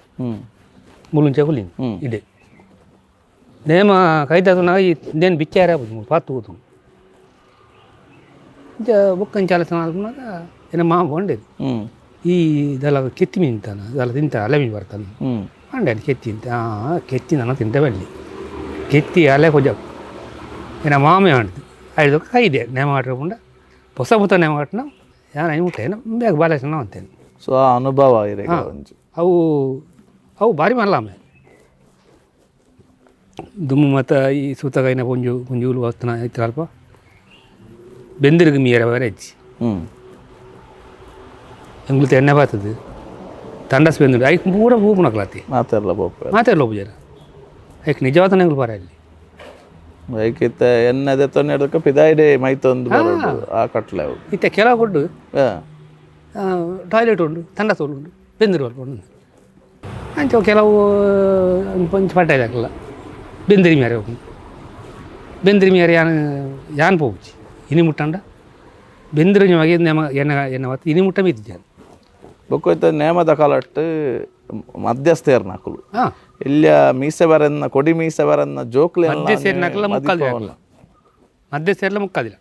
ಮುಲುಂಚ ಹುಲಿನ್ ಇಡೆ ನೇಮ ಕೈದಾತನಾಗ ಈ ನೇನು ಬಿಚ್ಚಾರ ಆಪುಜಿ ಪಾತು ಹೋದು ಇಂಚ ಬೊಕ್ಕಂಚ ಆಲೋಚನೆ ಆಲ್ಪುನಾಗ ಎನ್ನ ಮಾಮ ಪಂಡೇರು ಈ ಇದೆಲ್ಲ ಕೆತ್ತಿ ಮೀನು ತಿಂತಾನ ಇದೆಲ್ಲ ತಿಂತ ಅಲೆ ಮೀನು ಬರ್ತಾನೆ ಅಂಡೆ ಕೆತ್ತಿ ಅಂತ ಕೆತ್ತಿ ನಾನು ತಿಂತ ಬಲ್ಲಿ ಕೆತ್ತಿ ಅಲೆ ಕೊಜ ಎನ್ನ ಮಾಮೆ ಅಂಡ್ದು ಐದು ಕೈದೆ ನೇಮ ಆಟ್ರಪುಂಡ ಹೊಸ ಪುತ್ತ ನೇಮ ಆಟ್ನ ಯಾನ್ ಐನ್ ಮುಟ್ಟ ಏನ ಬೇಗ ಬಾಲೇಶನ ಅಂತೇನೆ. ಸೊ ಆ ಅನುಭವ ಇರೆಗ್ ಒಂಜಿ ಅವು ಅವು ಭಾರಿ ಮಲ್ಲಾಮೆ ದುಮ್ಮು ಮತ್ತ ಈ ಸೂತಕಾಯಿನ ಪೊಂಜು ಪೊಂಜುಲು ವಸ್ತನ ಇತ್ತು ಅಲ್ಪ ಬೆಂದಿರ್ಗ್ ಮೀಯರ ಬೇರೆ ಹೆಚ್ಚಿ ಎಂಗ್ಲು ಎಣ್ಣೆ ಬಾತದು ತಂಡಸ್ ಬೆಂದಿರು ಐಕ್ ಪೂರ ಪೂಪುನಕ್ಲಾತಿ. ಮಾತೆರ್ಲ ಪೋಪೆ. ಮಾತೆರ್ಲ ಪೂಜಾರ ಐಕ್ ನಿಜವಾದ ಎಂಗ್ಲು ಪಾರ ಅಲ್ಲಿ. ಐಕಿತ್ತ ಎಣ್ಣೆ ತೊನ್ನೆಡ್ದಕ್ಕ ಪಿದಾಯಿಡೆ ಮೈತೊಂದು ಬರೋಡು ಆ ಕಟ್ಲೆ ಅವು. ಇತ್ತೆ ಕೆಲವು ಕೊಟ್ಟು ಟಾಯ್ಲೆಟ್ ಉಂಡು ತಂಡಸ್ ಉಂಡು ಬೆಂದಿರು ಅಲ್ಪ ಉಂಡು ಅಂಚ ಕೆಲವು ಪಂಚ ಪಟ್ಟ ಹಾಕಲ್ಲ ಬೆಂದಿರಿ ಮೇರೆ ಹೋಗಿ ಬೆಂದಿರಿ ಮೇರೆ ಯಾನ್ ಯಾನ್ ಪೋಪುಚಿ ಇನಿ ಮುಟ್ಟಂಡ ಬೆಂದಿರು ಮಗೆ ನೇಮ ಎನ್ನ ಎನ್ನ ಬತ್ತು ಇನಿ ಮುಟ್ಟ ಮೀತಿದ್ದಾನೆ. ಬೊಕ್ಕ ಇತ್ತ ನೇಮದ ಕಾಲಟ್ಟು ಮಧ್ಯಸ್ಥೇರ್ನಕುಲು ಇಲ್ಲಿಯ ಮೀಸೆ ಬರನ್ನ ಕೊಡಿ ಮೀಸೆ ಬರನ್ನ ಜೋಕ್ಲೆ ಮಧ್ಯ ಸೇರಿನಕಲ್ಲ ಮುಕ್ಕಾದಿಲ್ಲ, ಮಧ್ಯ ಸೇರ್ಲ ಮುಕ್ಕಾದಿಲ್ಲ.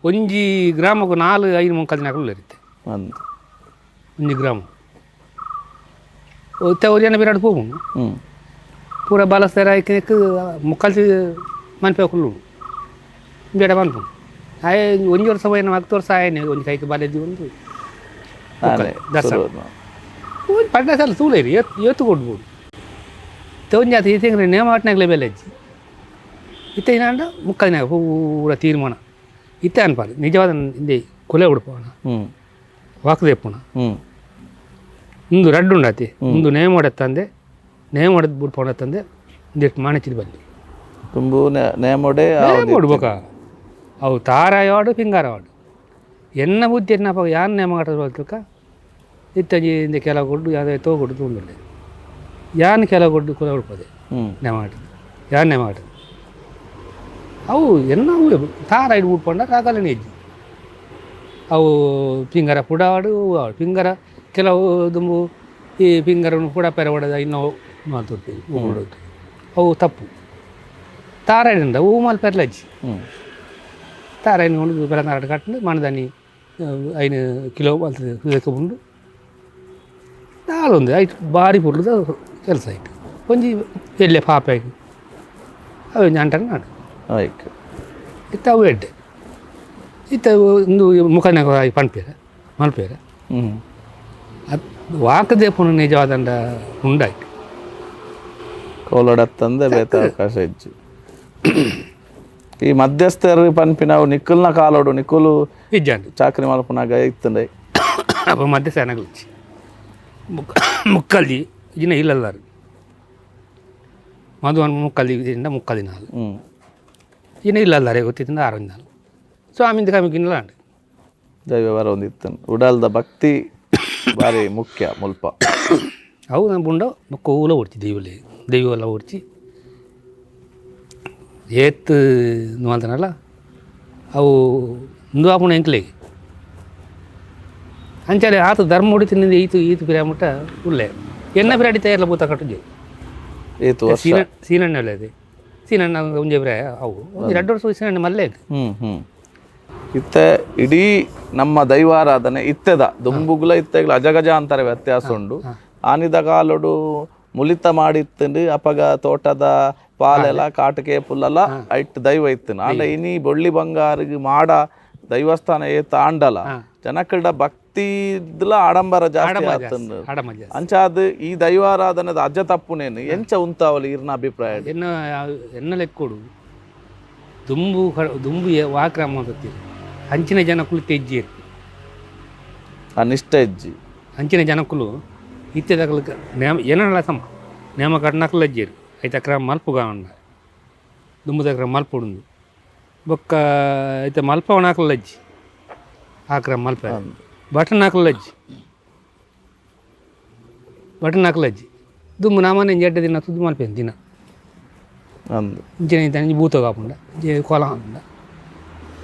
ಒಂಜಿ ಗ್ರಾಮಕ್ಕೂ 4-5 ಮುಕ್ಕಾದಿನಕಲು ಇರುತ್ತೆ. ಅಂದ್ ಒಂಜಿ ಗ್ರಾಮ ಒತ್ತೆ ಒರಿಯನ ಬಿರಾಡ್ ಪೋಪುಂಡು ಪೂರ ಬಾಲಸ್ತಾರ ಐಕ್ ಮುಕ್ಕಾಲ್ಸಿ ಮನ್ಪೆ ಕುಲ್ಲು ಬೇಡ ಮನ್ಪುಂಡು ಆಯೆ ಒಂಜಿ ವರ್ಷ ಪೋಯಿನ 10 ವರ್ಷ ಆಯನೆ ಒಂಜಿ ಕೈಕ್ ಬಾಲೆದ್ದಿ ಒಂದು ದರ್ಶನ. ಒಂಜಿ ಪಡ್ಡ ಸಲ ತೂಲೇರಿ ಏತು ಕೊಡ್ಬೋದು ಒಂಜಿ ಈ ತಿಂಗ್ರೆ ನೇಮ ಆಟ್ನಾಗ್ಲೇ ಬೆಲೆ ಅಜ್ಜಿ ಇತ್ತೆ ಏನಾಂಡ ಮುಕ್ಕಾದಿನಾಗ ಪೂರ ತೀರ್ಮಾನ ಇತ್ತೆ ಅನ್ಪಾದು ನಿಜವಾದ ಇಂದೆ ಕೊಲೆ ಉಡ್ಪೋಣ ವಾಕದೇಪುಣ ಇಂದು ರಡ್ಡು ಉಂಡಾತಿ ಇಂದು ನೇಮ ಹೊಡೆತ್ತಂದೆ ನೇಮ ಹೊಡೆದು ಬಿಡ್ಪೋಣ ತಂದೆ ಒಂದಿಟ್ಟು ಮಾಣಚಿದ ಬಲ್ಲಿ. ತುಂಬು ನೇಮೊಡೆ. ನೇಮ ಹೊಡ್ಬೇಕ ಅವು ತಾರಾಯವಾಡು ಪಿಂಗಾರವಾಡು ಎನ್ನ ಬುದ್ಧಿ ಎನ್ನಪ್ಪ ಯಾನ್ ನೇಮ ಆಟದ ಇತ್ತಂಜಿ ಇಂದೆ ಕೆಲವು ಕೊಡ್ಡು ಯಾವುದೇ ತೋ ಕೊಡ್ದು ಉಂಡುಂಡೆ ಯಾನ್ ಕೆಲವು ಕೊಡ್ಡು ಕುಲ ಉಡ್ಪದೆ ನೇಮ ಆಟದ ಯಾನ್ ನೇಮ ಆಟದ ಅವು ಎನ್ನ ತಾರ ಇಡ್ ಬಿಟ್ಕೊಂಡ ರಾಗಲನೇ ಇಜ್ಜಿ ಅವು ಪಿಂಗಾರ ಪುಡಾಡು ಪಿಂಗಾರ ಕೆಲವು ದುಂಬು ಈ ಪಿಂಗಾರನ್ನು ಪುಡ ಪೆರ ಹೊಡೆದ ಇನ್ನೂ ಮಾತುರ್ತೀವಿ ಹೂ ಅವು ತಪ್ಪು ತಾರಾಯಿನಿಂದ ಹೂ ಮಾಲ್ ಪೆರ್ಲಜ್ಜಿ ತಾರಾಯಿನ ಉಂಡು ಬೆಲ ನಾರಾಟ ಕಟ್ಟು ಮಣದಾನಿ 5 ಕಿಲೋ ಮಲ್ತದೆ ಉಂಡು ನಾಲೊಂದು ಐಟ್ ಭಾರಿ ಪೊರ್ಲುದ ಕೆಲಸ ಆಯ್ತು ಒಂಜಿ ಎಲ್ಲೆ ಪಾಪ ಆಯ್ತು ಅವು ಒಂಜಿ ಅಂಟನ ನಾಡು ಆಯ್ತು. ಇತ್ತ ಅವು ಎಡ್ಡೆ ಇತ್ತ ಒಂದು ಮುಖನ ಪನ್ಪೇರ ಮಲ್ಪೇರ ಅದು ವಾಕದೇ ಪುನಃ ನಿಜವಾದಂಡ ಉಂಡಾಯ್ತು. ಕೋಲಡತ್ತಂದೆ ಬೇತ ಅವಕಾಶ ಇಜ್ಜಿ ಈ ಮಧ್ಯಸ್ಥರು ಪನ್ಪಿನವು ನಿಕ್ಕುಲ್ನ ಕಾಲೋಡು ನಿಕ್ಕುಲು ಇಜ್ಜಾಂಡು ಚಾಕ್ರಿ ಮಲ್ಪುನಾಗ ಇತ್ತಂಡೆ. ಅಪ್ಪ ಮಧ್ಯ ಸೇನಗಲಿಚ್ಚಿ ಮುಕ್ಕಲ್ದಿ ಇನ್ನ ಇಲ್ಲಲ್ಲಾರು ಮಧುವನ್ ಮುಕ್ಕಲ್ದಿ ಇಂದ ಮುಕ್ಕಲ್ದಿ ನಾಲ್ ಇನ್ನ ಇಲ್ಲಲ್ಲಾರೆ ಗೊತ್ತಿದ್ದ ಆರೊಂದು ನಾಲ್ ಸ್ವಾಮಿಂದ ಕಮಿಗಿನ್ನಲ ಅಂಡು. ದೈವ ಒಂದು ಇತ್ತನ್ ಉಡಲ್ದ ಭಕ್ತಿ ಭಾರಿ ಮುಖ್ಯ ಮುಲ್ಪ. ಅವು ನಮ್ಮ ಬುಂಡ ಬೊಕ್ಕ ಊಲ ಓಡ್ಚಿ ದೈವಲೆ ದೈವಲ ಓಡ್ಚಿ ಏತ್ ಮಲ್ತನಲ್ಲ ಅವು ಇಂದು ಆಪುಣ ಎಂಕ್ಲೆ ಅಂಚಾಲೆ ಆತ ಧರ್ಮ ಹೊಡಿತಿನಿಂದ ಈತು ಈತು ಪಿರ ಮುಟ್ಟ ಉಲ್ಲೆ ಎನ್ನ ಪಿರಾಡಿ ತಯಾರಲ್ಲ ಬೂತ ಕಟ್ಟುಜೆ. ಏತು ವರ್ಷ ಸೀನ ಸೀನಣ್ಣ ಒಳ್ಳೆಯದು ಸೀನಣ್ಣ ಒಂಜೆ ಪಿರ ಅವು ಒಂದು 2 ವರ್ಷ ಸೀನಣ್ಣ ಮಲ್ಲೆ. ಇತ್ತೆ ಇಡೀ ನಮ್ಮ ದೈವಾರಾಧನೆ ಇತ್ತೆದ ದುಂಬುಗುಲ ಇತ್ತೆಗ್ಲ ಅಜಗಜ ಅಂತಾರೆ ವ್ಯತ್ಯಾಸ ಉಂಡು. ಆನಿದ ಕಾಲೋಡು ಮುಲಿತ ಮಾಡಿತ್ತಂಡು ಅಪಗ ತೋಟದ ಪಾಲೆಲ್ಲ ಕಾಟಕೆ ಪುಲ್ಲಲ್ಲ ಐಟ್ ದೈವ ಇತ್ತು. ಆಂಡ ಇನಿ ಬೊಳ್ಳಿ ಬಂಗಾರಿಗೆ ಮಾಡ ದೈವಸ್ಥಾನ ಏತ ಆಂಡಲ ಜನಕಡ ಭಕ್ತಿ ಇದ್ಲ ಆಡಂಬರ ಜಾಸ್ತಿ ಆತಂದು. ಆಡಂಬರ ಜಾಸ್ತಿ. ಅಂಚಾದ ಈ ದೈವಾರಾಧನೆದ ಅಜ್ಜ ತಪ್ಪುನೇನು ಎಂಚ ಉಂತಾವಲಿ ಇರ್ನ ಅಭಿಪ್ರಾಯ? ಎನ್ನ ಎನ್ನ ಲೆಕ್ಕೋಡು ದುಂಬು ದುಂಬು ವಾಕ್ರಮ ಗೊತ್ತಿಲ್ಲ ಅಂಚಿನ ಜನಕುಲು ತೆಜ್ಜಿ ಆ ನಿಷ್ಠೆ ಇಜ್ಜಿ ಅಂಚಿನ ಜನಕುಲು ಇತ್ತೆದಕಲು ನೇಮ ಏನಲ್ಲ ಸಮ ನೇಮ ಕಟ್ನಕಲು ಅಜ್ಜಿರು ಐತ ಕ್ರಮ ಮಲ್ಪುಗ ಉಂಡ ದುಂಬುದ ಕ್ರಮ ಮಲ್ಪುಡುಂದು ಬೊಕ್ಕ ಐತ ಮಲ್ಪವನಾಕಲು ಅಜ್ಜಿ ಆ ಕ್ರಮ ಮಲ್ಪ ಬಟನ್ ಹಾಕಲು ಅಜ್ಜಿ ಬಟನ್ ಹಾಕಲು ಅಜ್ಜಿ ದುಂಬು ನಾಮನೆ ಎಡ್ಡೆ ದಿನ ತುದ್ದು ಮಲ್ಪೇನು ದಿನ ಅಂದ್ ಇಂಚಿನ ಇಂಚ ಭೂತ ಕಾಪುಂಡ ಇಂಚ ಕೋಲ ಆಪುಂಡ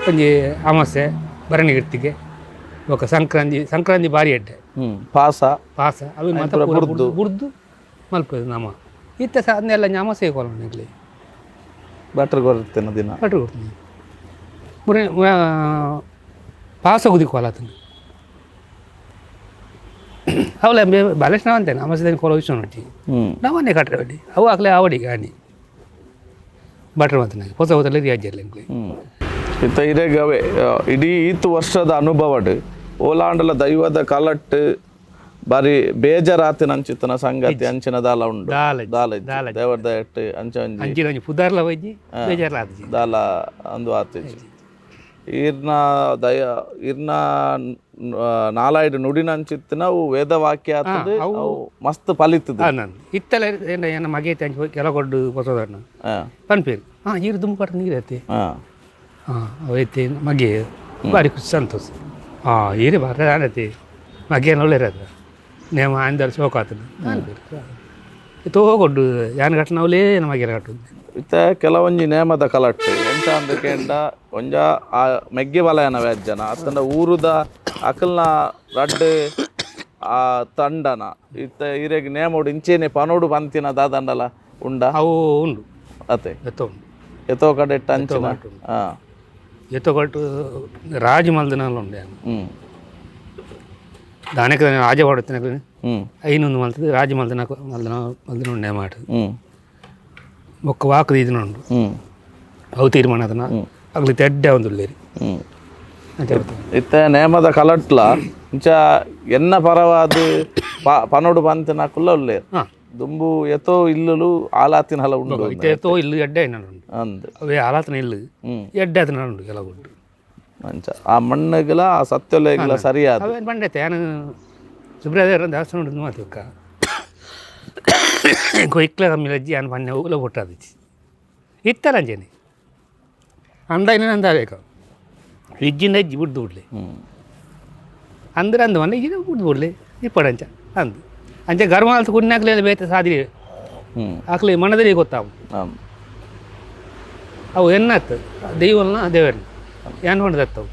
ಒಂಜಿ ಅಮಾಸೆ ಭರಣಿ ಗಿರ್ತಿಗೆ ಬೊಕ್ಕ ಸಂಕ್ರಾಂತಿ ಸಂಕ್ರಾಂತಿ ಭಾರಿ ಎಡ್ಡೆ. ಪಾಸ. ಪಾಸ ಅವು ಮಾತ ಪೂರ ಬುಡ್ದು ಬುಡ್ದು ಮಲ್ಪದು ನಮ ಇತ್ತೆ ಸಹ ಅದನ್ನೆಲ್ಲ ಅಮಾಸೆ ಕೋಲ ಉಂಡು. ಬಟ್ರ್ ಕೊರ್ತೇನೆ ದಿನ. ಭಟ್ರು ಕೊಡ್ತೀನಿ ಮುರೆ ಪಾಸ ಕುದಿ ಕೋಲ ಆತಂದು ಅವಲ ಬಾಲೇಶ್ ನಾವಂತೇನೆ ಅಮಾಸೆ ಕೋಲ ವಿಶ್ವ ನೋಡಿ. ನಾವನ್ನೇ ಕಟ್ಟರೆ ಅವು ಆಗಲೇ ಆವಡಿ ಗಾಣಿ ಭಟ್ರು ಮಾತನಾಗಿ ಹೊಸ ಹೊತ್ತಲ್ಲಿ ರಿಯಾಜ್ ಎಂಕ್ಲೆ. ಇತ್ತ ಇರೆಗವೆ ಇಡೀ ಈತ್ ವರ್ಷದ ಅನುಭವಡ್ ಓಲಾಂಡಲ ದೈವದ ಕಲಟ್ ಬಾರಿ ಬೇಜಾರಾತಿನ ಅಂಚಿತ್ತನ ಸಂಗತಿ ಅಂಚಿನ ದಾಲ ಉಂಡು? ದಾಲ. ದಾಲ ಇಜ್ಜಿ. ದೇವರ ದಯಟ್ ಅಂಚ ಒಂಜಿ ಅಂಚಿನ ಒಂಜಿ ಪುದಾರ್ಲ ವೈಜಿ ಬೇಜಾರ್ಲ ಆತಿಜಿ. ದಾಲ ಅಂದು ಆತಿಜಿ. ಈರ್ನ ದಯ ಈರ್ನ ನಾಲಾಯ್ಡು ನುಡಿನ ಅಂಚಿತ್ತಿನ ಅವು ವೇದವಾಕ್ಯ ಆತದ, ಅವು ಮಸ್ತ್ ಫಲಿತದ. ನಾನು ಇತ್ತೆಲ್ಲ ಏನ ಏನ ಮಗೈತೆ ಅಂಚ ಕೆಲಗೊಡ್ಡು ಹೊಸದನ್ನ ಪನ್ಪೇರು ಹಾಂ ಈರು ದುಂಬು ಕಟ್ಟ ನೀರು ಐತಿ. ಹಾಂ ಅವು ಐತಿ ಮಗೆ ಭಾರಿ ಖುಷಿ ಸಂತೋಷ. ಹಾಂ ಈರು ಬಾರ ಆನತಿ ಮಗೇನು ಒಳ್ಳೆ ನೇಮ ಅಂದರ್ ಶೋಕ ಆತನ ತೋಗೊಡ್ಡು ಯಾನ್ ಕಟ್ಟನವಲೇ ನಮಗೆ ಕಟ್ಟುದು. ಇತ್ತೆ ಕೆಲವೊಂಜಿ ನೇಮದ ಕಲಟ್ಟು ಎಂಚ ಅಂದ್ ಕೇಂಡ ಒಂಜ ಆ ಮೆಗ್ಗೆ ಬಲಯನ ವ್ಯಾಜ್ಯನ ಅತ್ತಂಡ ಊರುದ ಅಕಲ್ನ ರಡ್ಡ್ ಆ ತಂಡನ ಇತ್ತೆ ಇರೆಗ್ ನೇಮೋಡು ಇಂಚೇನೆ ಪನೋಡು ಪಂತಿನ ದಾದಂಡಲ ಉಂಡ? ಅವು ಉಂಡು. ಅತೆ. ಎತ್ತೋ ಉಂಡು. ಎತ್ತೋ ಕಡೆಟ್ಟ ಅಂಚಿನ. ಎತ್ತೋ ಕಟ್ಟು ರಾಜು ಮಲ್ದನಲ್ಲ ಉಂಡು ಯಾನ್. ದಾನಕ್ಕೆ ರಾಜ ಪಾಡುತ್ತಿನ ಐನೊಂದು ಮಲ್ತದೆ ರಾಜು ಮಲ್ದನ ಮಲ್ದನ ಮಲ್ದನ ಉಂಡೆ ಮಾಟ. ಬೊಕ್ಕ ವಾಕದ ಇದನ್ನ ಉಂಡು. ಅವು ತೀರ್ಮಾನ ಅದನ್ನ ಅಗ್ಲಿ ತೆಡ್ಡೆ ಒಂದು ಉಳ್ಳೇರಿ ಅಂತ ಹೇಳ್ತಾರೆ. ಇತ್ತೆ ನೇಮದ ಕಲಟ್ಲ ಇಂಚ ಎನ್ನ ಪರವಾದ ಪನೋಡು ಪಂತಿನ ಕುಲ್ಲ ಉಲ್ಲೇರು. ದುಂಬು ಎತ್ತೋ ಇಲ್ಲುಲು ಆಲಾತಿನ ಹಲ ಉಂಡು. ಇತ್ತೆ ಎತ್ತೋ ಇಲ್ಲು ಎಡ್ಡೆ ಉಂಡು. ಅಂದ್. ಅವೇ ಆಲಾತನ ಇಲ್ಲು ಎಡ್ಡೆ ಆತನ ಉಂಡು ಕೆಲವು ಉಂಡು. ಅಂಚ ಆ ಮಣ್ಣುಗಳ ಆ ಸತ್ಯಲೆಗಳ ಸರಿಯಾದ. ಅವೇನು ಬಂಡೈತೆ ಯಾನು ಸುಬ್ರಾದೇವರ ದೇವಸ್ಥಾನ ಉಂಡು ಮಾತಕ್ಕ ಕೊಯ್ಕ್ಲ ಕಮ್ಮಿಲಜ್ಜಿ ಯಾನು ಪನ್ನೆ ಉಲ ಪುಟ್ಟಾದಿಚ್ಚಿ ಇತ್ತಲ್ಲ ಅಂಚೆನೆ ಅಂದ ಅಂದ ಬೇಕು ಇಜ್ಜಿಂದ ಇಜ್ಜಿ ಬಿಡ್ದು ಬಿಡ್ಲಿ. ಅಂದ್ರೆ ಅಂದ ಮನೆ ಇದು ಬಿಡ್ದು ಬಿಡ್ಲಿ ಇಪ್ಪಡಂಚ ಅಂದು ಅಂಚೆ ಗರ್ಮಾಲ್ತ ಕುಣ್ಣಾಕ್ಲೆ ಬೇತೆ ಸಾದಿ. ಆಕ್ಲಿ ಮನದಲ್ಲಿ ಗೊತ್ತಾವು. ಅವು ಎನ್ನಾಗ್ತದೆ ದೈವಲ್ನ ದೇವರನ್ನ ಏನ್ ಹೊಂಡದತ್ತವು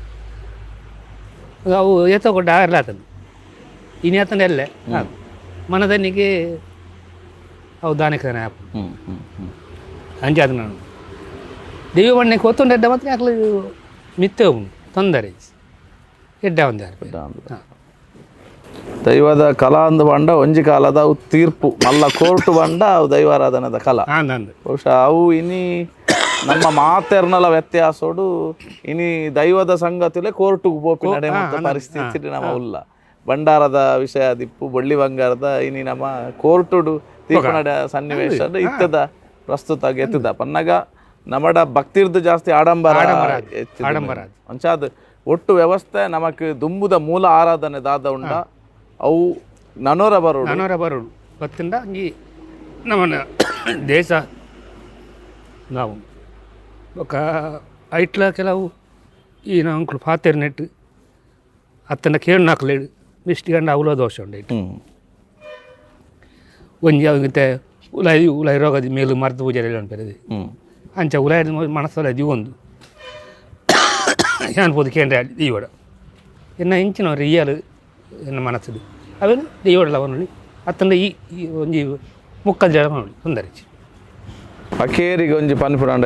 ಅವು ಎತ್ತ ಕೊಟ್ಟ ಆಗಲ್ಲ ಆತನ ಇನಿ ಆತನ ಎಲ್ಲೆ ಮನದನಿಗೆ ಅವು ದಾನಕ್ಕೆ ಆಪ್. ಹ್ಮ್ ಹ್ಮ್ ಹ್ಮ್ ಅಂಚೆ ಅದು ನಾನು ದೈವ ಬಣ್ಣಕ್ಕೆ ಕೊತ್ತುಂಡ ಮಾತ್ರ ಆಕ್ಲಿ ಮಿತ್ತೆ ಉಂಟು ತೊಂದರೆ ಎಡ್ಡೆ ಒಂದು ಹಾಂ. ದೈವದ ಕಲಾ ಅಂದು ಬಂಡ ಒಂಜಿ ಕಾಲದ ಅವು ತೀರ್ಪು ಮಲ್ಲ ಕೋರ್ಟು ಬಂಡ ಅವು ದೈವಾರಾಧನೆದ ಕಲಾ. ಹಾಂ ನಂದು. ಬಹುಶಃ ಅವು ಇನಿ ನಮ್ಮ ಮಾತೆರ್ನಲ ವ್ಯತ್ಯಾಸೋಡು ಇನಿ ದೈವದ ಸಂಗತಿಲೆ ಕೋರ್ಟುಗ್ ಪೋಪಿ ನಡೆ ಪರಿಸ್ಥಿತಿ ನಮ್ಮ ಉಲ್ಲ. ಭಂಡಾರದ ವಿಷಯ ದಿಪ್ಪು ಬಳ್ಳಿ ಬಂಗಾರದ ಇನಿ ನಮ್ಮ ಕೋರ್ಟುಡು ತೀರ್ಪು ನಡೆ ಸನ್ನಿವೇಶ ಇತ್ತದ ಪ್ರಸ್ತುತ ಗೆತ್ತದ ಪನ್ನಗ ನಮಡ ಭಕ್ತಿರ್ದು ಜಾಸ್ತಿ ಆಡಂಬರ. ಆಡಂಬರ. ಅಂಚಾದ ಒಟ್ಟು ವ್ಯವಸ್ಥೆ ನಮಕ್ ದುಂಬುದ ಮೂಲ ಆರಾಧನೆ ದಾದ ಉಂಡ ಅವು ನನೋರ ಬರೋಡು. ನನೋರ ಬರೋಡು ಬತ್ತಿಂದ ಈ ನಮ್ಮನ್ನ ದೇಶ ನಾವು ಬೊಕ್ಕ ಐಟ್ಲ ಕೆಲವು ಈ ನಾವು ಪಾತೆರ್ ನೆಟ್ ಅತ್ತನ ಕೇಳು ನಾಕ್ಲೇಡು ಮಿಷ್ಟಿ ಗಂಡ ಅವಲ ದೋಷ ಉಂಡು ಐಟ್. ಒಂಜಿ ಅವಿಗೆ ಉಲಾಯಿ ಉಲಾಯಿ ರೋಗದ ಮೇಲು ಮರ್ದು ಪೂಜೆ ಉಂಟು. ಅಂಚ ಉಲಾಯಿ ಮನಸ್ಸಲ್ಲ ದಿವೊಂದು ಯಾನ್ ಪೋದು ಕೇಂದ್ರ ದೀವಡ ಎನ್ನ ಇಂಚಿನ ರಿಯಲ್ ಎನ್ನ ಮನಸ್ಸುಡು ಅವೇನು ದೀವಡಲ ಅವನಲ್ಲಿ ಅತ್ತಂಡ ಈ ಈ ಒಂಜಿ ಮುಕ್ಕದ ನೋಡಿ ತೊಂದರೆ. ಅಕೇರಿಗೆ ಒಂಜಿ ಪನ್ಪುನಂಡ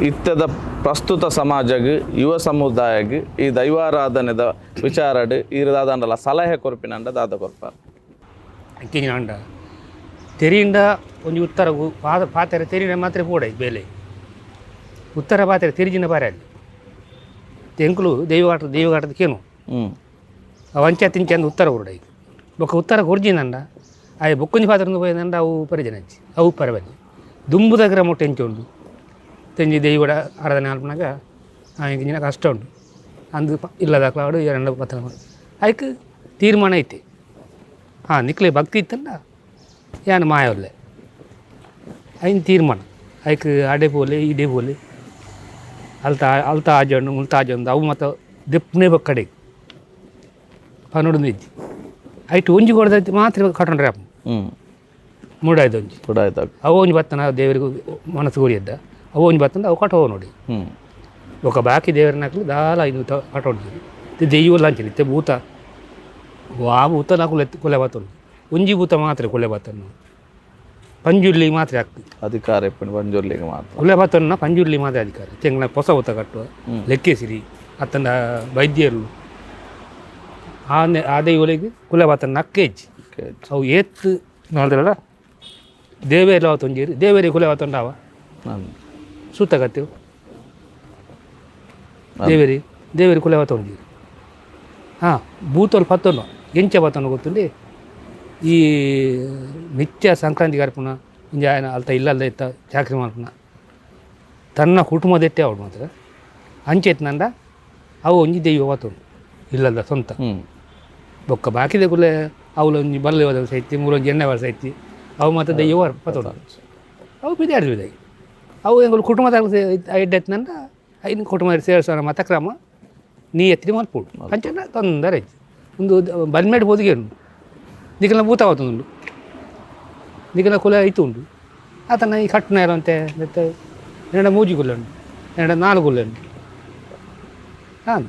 ಇತ್ತದ ಪ್ರಸ್ತುತ ಸಮಾಜಗ್ ಯುವ ಸಮುದಾಯಗ್ ಈ ದೈವಾರಾಧನೆದ ವಿಚಾರಡ್ ಈರ್ ದಾದಾಂಡಲ ಸಲಹೆ ಕೊರ್ಪಿನಂಡ ದಾದ ಕೊರ್ಪಾರ್? ಅಂಡ ತೆರಿಂಡ ಒಂಜಿ ಉತ್ತರ ಪಾತೆರ ತೆರಿನ ಮಾತ್ರ ಪೋಡೈ ಬೇಲೆ ಉತ್ತರ ಪಾತೆರ ತೆರಿಜಿನ ಬಾರೆ ಅಲ್ಲಿ ತೆಂಕುಲು ದೈವಘಾಟ ದೈವಘಾಟದ ಕೇನು ಅವಂಚ ತಿಂಚ ಅಂದ್ ಉತ್ತರ ಕೊರಡೈ ಬೊಕ್ಕ ಉತ್ತರ ಕೊರ್ಜಿನಂಡ ಆಯ್ ಬೊಕ್ಕೊಂಜಿ ಪಾತ್ರ ಪೋಯಿನಂಡ ಅವು ಪರಿಜನಂಚಿ ಅವು ಪರಬಲ್ಲಿ ದುಂಬುದ ಕ್ರಮ ಎಂಚ ಉಂಡು ತೆಂಜಿ ದೈವಡ ಆರಾಧನೆ ಆಲ್ಪನಾಗ ಇಂಚಿನ ಕಷ್ಟ ಉಂಡು ಅಂದು ಇಲ್ಲದ ಎರಡು ಪತ್ರ ಐಕ್ ತೀರ್ಮಾನ ಐತೆ. ಹಾಂ ನಿಕ್ಲೆ ಭಕ್ತಿ ಇತ್ತಂಡ ಯಾನ್ ಮಾಯವಲ್ಲೆ ಐನ್ ತೀರ್ಮಾನ ಐಕ್ ಅಡೆ ಪೋಲೆ ಇಡೆ ಪೋಲೆ ಅಲ್ತ ಅಲ್ತ ಆಜಣ್ಣು ಮುಲ್ತ ಆಜೊಂದು ಅವು ಮತ್ತು ದೆಪ್ಪನೇ ಬಕ್ಕಡೆ ಪನೊಡು ಇಜ್ಜಿ ಐಟ್ ಒಂಜಿ ಕೊಡ್ದೈತಿ ಮಾತ್ರ ಕಟ್ಟೊಂಡ್ರೆ ಅಪ್ಪ. ಮೂಡಾಯ್ತು ಒಂಜಿ. ಮೂಡಾಯ್ತು. ಅವು ಒಂಜಿ ಬತ್ತನ ದೇವರಿಗೆ ಮನಸ್ಸು ಕೊರಿಯದ್ದ. ಅವು ಒಂಜಿ ಬತ್ತಂದು ಅವು ಕಟ್ಟೋ ನೋಡಿ. ಬೊಕ ಬಾಕಿ ದೇವರನಕ್ಲು ದಾಲ ಇದು ಕಟ್ಟೋಡು ದೆಯ್ಯುವಲ್ಲ ಅಂಚನೆ ಇತ್ತೆ ಭೂತ ವಾ ಭೂತ ನಕುಲು ಕೊಲೆ ಬತ್ತುಂಡು. ಒಂಜಿ ಭೂತ ಮಾತ್ರ ಕೊಲೆ ಬತ್ತನ್ನು ಪಂಜುರ್ಲಿ ಮಾತ್ರ ಆಗ್ತದೆ. ಅಧಿಕಾರ ಇಪ್ಪುಂಡು ಪಂಜುರ್ಲಿಗ್ ಮಾತ್ರ. ಕೊಲೆ ಬತ್ತನ್ನ ಪಂಜುರ್ಲಿ ಮಾತ್ರ ಅಧಿಕಾರ. ತೆಂಗ್ಲ ಹೊಸ ಭೂತ ಕಟ್ಟುವ ಲೆಕ್ಕೆಸಿರಿ ಅತ್ತಂಡ ವೈದ್ಯರು ಆ ದೈವೊಲೆಗ್ ಕುಲೆ ಬತ್ತನ್ನ ಅಕ್ಕೇಜ್ ಅವು ಏತ್ ನೋಡಿದ್ರಲ್ಲ ದೇವೇರ್ ತೊಂಜೇರಿ ದೇವೇರಿ ಕುಲೆ ಬತ್ತೊಂಡಾವ ಸೂತ ಕತ್ತೆವು ದೇವೇರಿ ದೇವೇರಿ ಕುಲೆ ಬತ್ತೊಂಜೇರಿ. ಹಾಂ, ಭೂತೋಲ್ ಪತ್ತೊಂಡು ಎಂಚ ಪತ್ತೊಂಡು ಗೊತ್ತುಂಡಿ. ಈ ನಿತ್ಯ ಸಂಕ್ರಾಂತಿ ಗರ್ಪುನ ಒಂಜಿ ಆಯನ ಅಲ್ತ ಇಲ್ಲಲ್ದ ಇತ್ತ ಚಾಕ್ರಿ ಮಲ್ಪುನ ತನ್ನ ಕುಟುಂಬದೆಟ್ಟೆ ಅವಳು ಮಾತ್ರ ಅಂಚೆತ್ನಂಡ ಅವು ಒಂಜಿ ದೈವ ಬತ್ತೊಂಡು ಇಲ್ಲಲ್ದ ಸ್ವಂತ. ಬೊಕ್ಕ ಬಾಕಿದ ಕುಲೆ ಅವಳು ಒಂಜಿ ಬಲ್ಲೆ ಹೋದ ಸೈತಿ ಮೂಲೊಂಜಿ ಎಣ್ಣೆ ವರ್ಷ ಐತಿ ಅವು ಮಾತ್ರ ದೈವ ಪತ್ತೊಂಡು ಅವು ಬಿದ್ದಾಡ್ದು ಬಿದ್ದಾಗಿ ಅವು ಎಂಗಳು ಕುಟುಂಬದ ಎಡ್ಡೆತ್ನಂಡ ಐನು ಕುಟುಂಬ ಸೇರಿಸೋಣ ಮತ ಕ್ರಮ ನೀ ಎತ್ತಿರಿ ಮಲ್ಪೋಡು ಅಂಚನ ತೊಂದರೆ ಐತಿ. ಒಂದು ಬಲ್ಮೇಡ್ ಬೋದಿಗೆ ಉಂಡು ನಿಕಲ ಭೂತ ಉಂಡು ನಿಕಲ ಕುಲ ಐತು ಉಂಡು ಆತನ ಈ ಕಟ್ಟುನ ಅಂತೆ ಮತ್ತೆ ಎರಡ ಮೂಜಿ ಗುಲ್ಲೆ ಉಂಡು ಎರಡ ನಾಲ್ಕು ಗುಲ್ಲೆ ಉಂಡು. ಹಾಂ,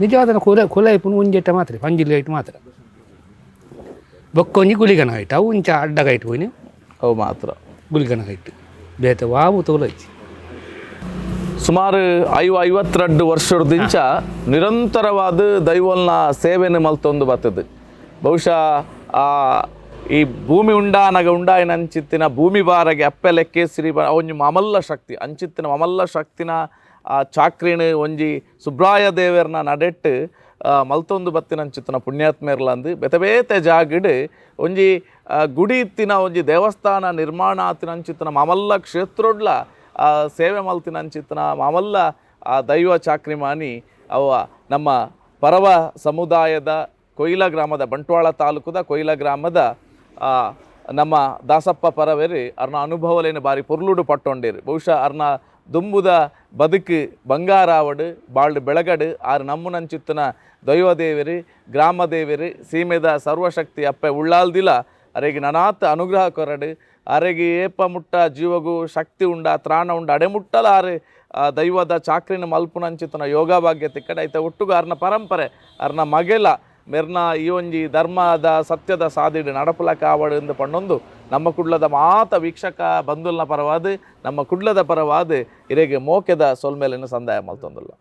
ನಿಜವಾದ ಕುಲ ಕುಲ ಇಪ್ಪುನು ಒಂಜೆಟ್ಟ ಮಾತ್ರ ಪಂಜಿಲ್ ಐಟ್ ಮಾತ್ರ ಬೊಕ್ಕ ಒಂಜಿ ಗುಳಿಗನ ಐಟ್ ಅವು ಒಂಚ ಅಡ್ಡಗ ಐಟ್ ಹೋಯ್ನಿ. ಅವು ಮಾತ್ರ ಗುಳಿಗನ ಐಟ್ ಬೇತೆ ವಾವು ತೋಲ ಐತಿ. ಸುಮಾರು 52 ವರ್ಷದಿಂಚ ನಿರಂತರವಾದ ದೈವಲ್ನ ಸೇವೆಯನ್ನು ಮಲ್ತೊಂದು ಬರ್ತದೆ. ಬಹುಶಃ ಆ ಈ ಭೂಮಿ ಉಂಡಾನಗ ಉಂಡಾಯಿನ ಅಂಚಿತ್ತಿನ ಭೂಮಿ ಬಾರಗೆ ಅಪ್ಪೆ ಲೆಕ್ಕೇಸಿರಿ ಒಂಜಿ ಮಮಲ್ಲ ಶಕ್ತಿ ಅಂಚಿತ್ತಿನ ಮಮಲ್ಲ ಶಕ್ತಿನ ಆ ಚಾಕ್ರಿನ ಒಂಜಿ ಸುಬ್ರಾಯ ದೇವರನ ನಡೆಟ್ಟು ಮಲ್ತೊಂದು ಬತ್ತಿನ ಅಂಚಿತ್ತಿನ ಪುಣ್ಯಾತ್ಮೇರ್ಲಂದು ಬೇತೆ ಬೇತೆ ಜಾಗಡ್ ಒಂಜಿ ಗುಡಿ ಇತ್ತಿನ ಒಂಜಿ ದೇವಸ್ಥಾನ ನಿರ್ಮಾಣ ಆತಿನ ಅಂಚಿತ್ತಿನ ಮಮಲ್ಲ ಕ್ಷೇತ್ರೊಡ್ಲ ಸೇವೆ ಮಲ್ತಿನ ಅಂಚಿತ್ತಿನ ಮಾಮಲ್ಲ ಆ ದೈವ ಚಾಕ್ರಿ ಮಾನಿ ಅವ ನಮ್ಮ ಪರವ ಸಮುದಾಯದ ಕೊಯ್ಲ ಗ್ರಾಮದ ಬಂಟ್ವಾಳ ತಾಲೂಕುದ ಕೊಯ್ಲ ಗ್ರಾಮದ ನಮ್ಮ ದಾಸಪ್ಪ ಪರವೇರಿ ಅರ್ನ ಅನುಭವಲೇನು ಬಾರಿ ಪೊರ್ಲುಡು ಪಟ್ಟೊಂಡೇರು. ಬಹುಶಃ ಅರ್ನ ದುಂಬುದ ಬದುಕು ಬಂಗಾರಾವಡು ಬಾಳ್ಡು ಬೆಳಗಡು ಆರು ನಮ್ಮುನಂಚಿತ್ತಿನ ದೈವದೇವಿರಿ ಗ್ರಾಮದೇವಿರಿ ಸೀಮೆದ ಸರ್ವಶಕ್ತಿ ಅಪ್ಪೆ ಉಳ್ಳಾಲ್ದಿಲ ಅರೆಗೆ ನನಾತ್ ಅನುಗ್ರಹ ಕೊರಡು ಅರೆಗೆ ಏಪ ಮುಟ್ಟ ಜೀವಗು ಶಕ್ತಿ ಉಂಡ ತ್ರಾಣ ಉಂಡ ಅಡೆಮುಟ್ಟಲ ಆರು ದೈವದ ಚಾಕ್ರಿನ ಮಲ್ಪುನಂಚಿತ್ತನ ಯೋಗ ಭಾಗ್ಯ ತಿಕ್ಕಡೆ ಐತ ಒಟ್ಟುಗು ಅರ್ನ ಪರಂಪರೆ ಅರ್ನ ಮಗೆಲ ಮೆರ್ನ ಈ ಒಂಜಿ ಧರ್ಮದ ಸತ್ಯದ ಸಾದಿಡು ನಡಪುಲ ಕಾವಡು ಎಂದು ಪಣ್ಣೊಂದು ನಮ್ಮ ಕುಡ್ಲದ ಮಾತ ವೀಕ್ಷಕ ಬಂಧುಲ್ನ ಪರವಾದ ನಮ್ಮ ಕುಡ್ಲದ ಪರವಾದ ಇರೆಗೆ ಮೋಕೆದ ಸೊಲ್ಮೇಲಿನ ಸಂದಾಯ ಮಲ್ತೊಂದುಲ್ಲ.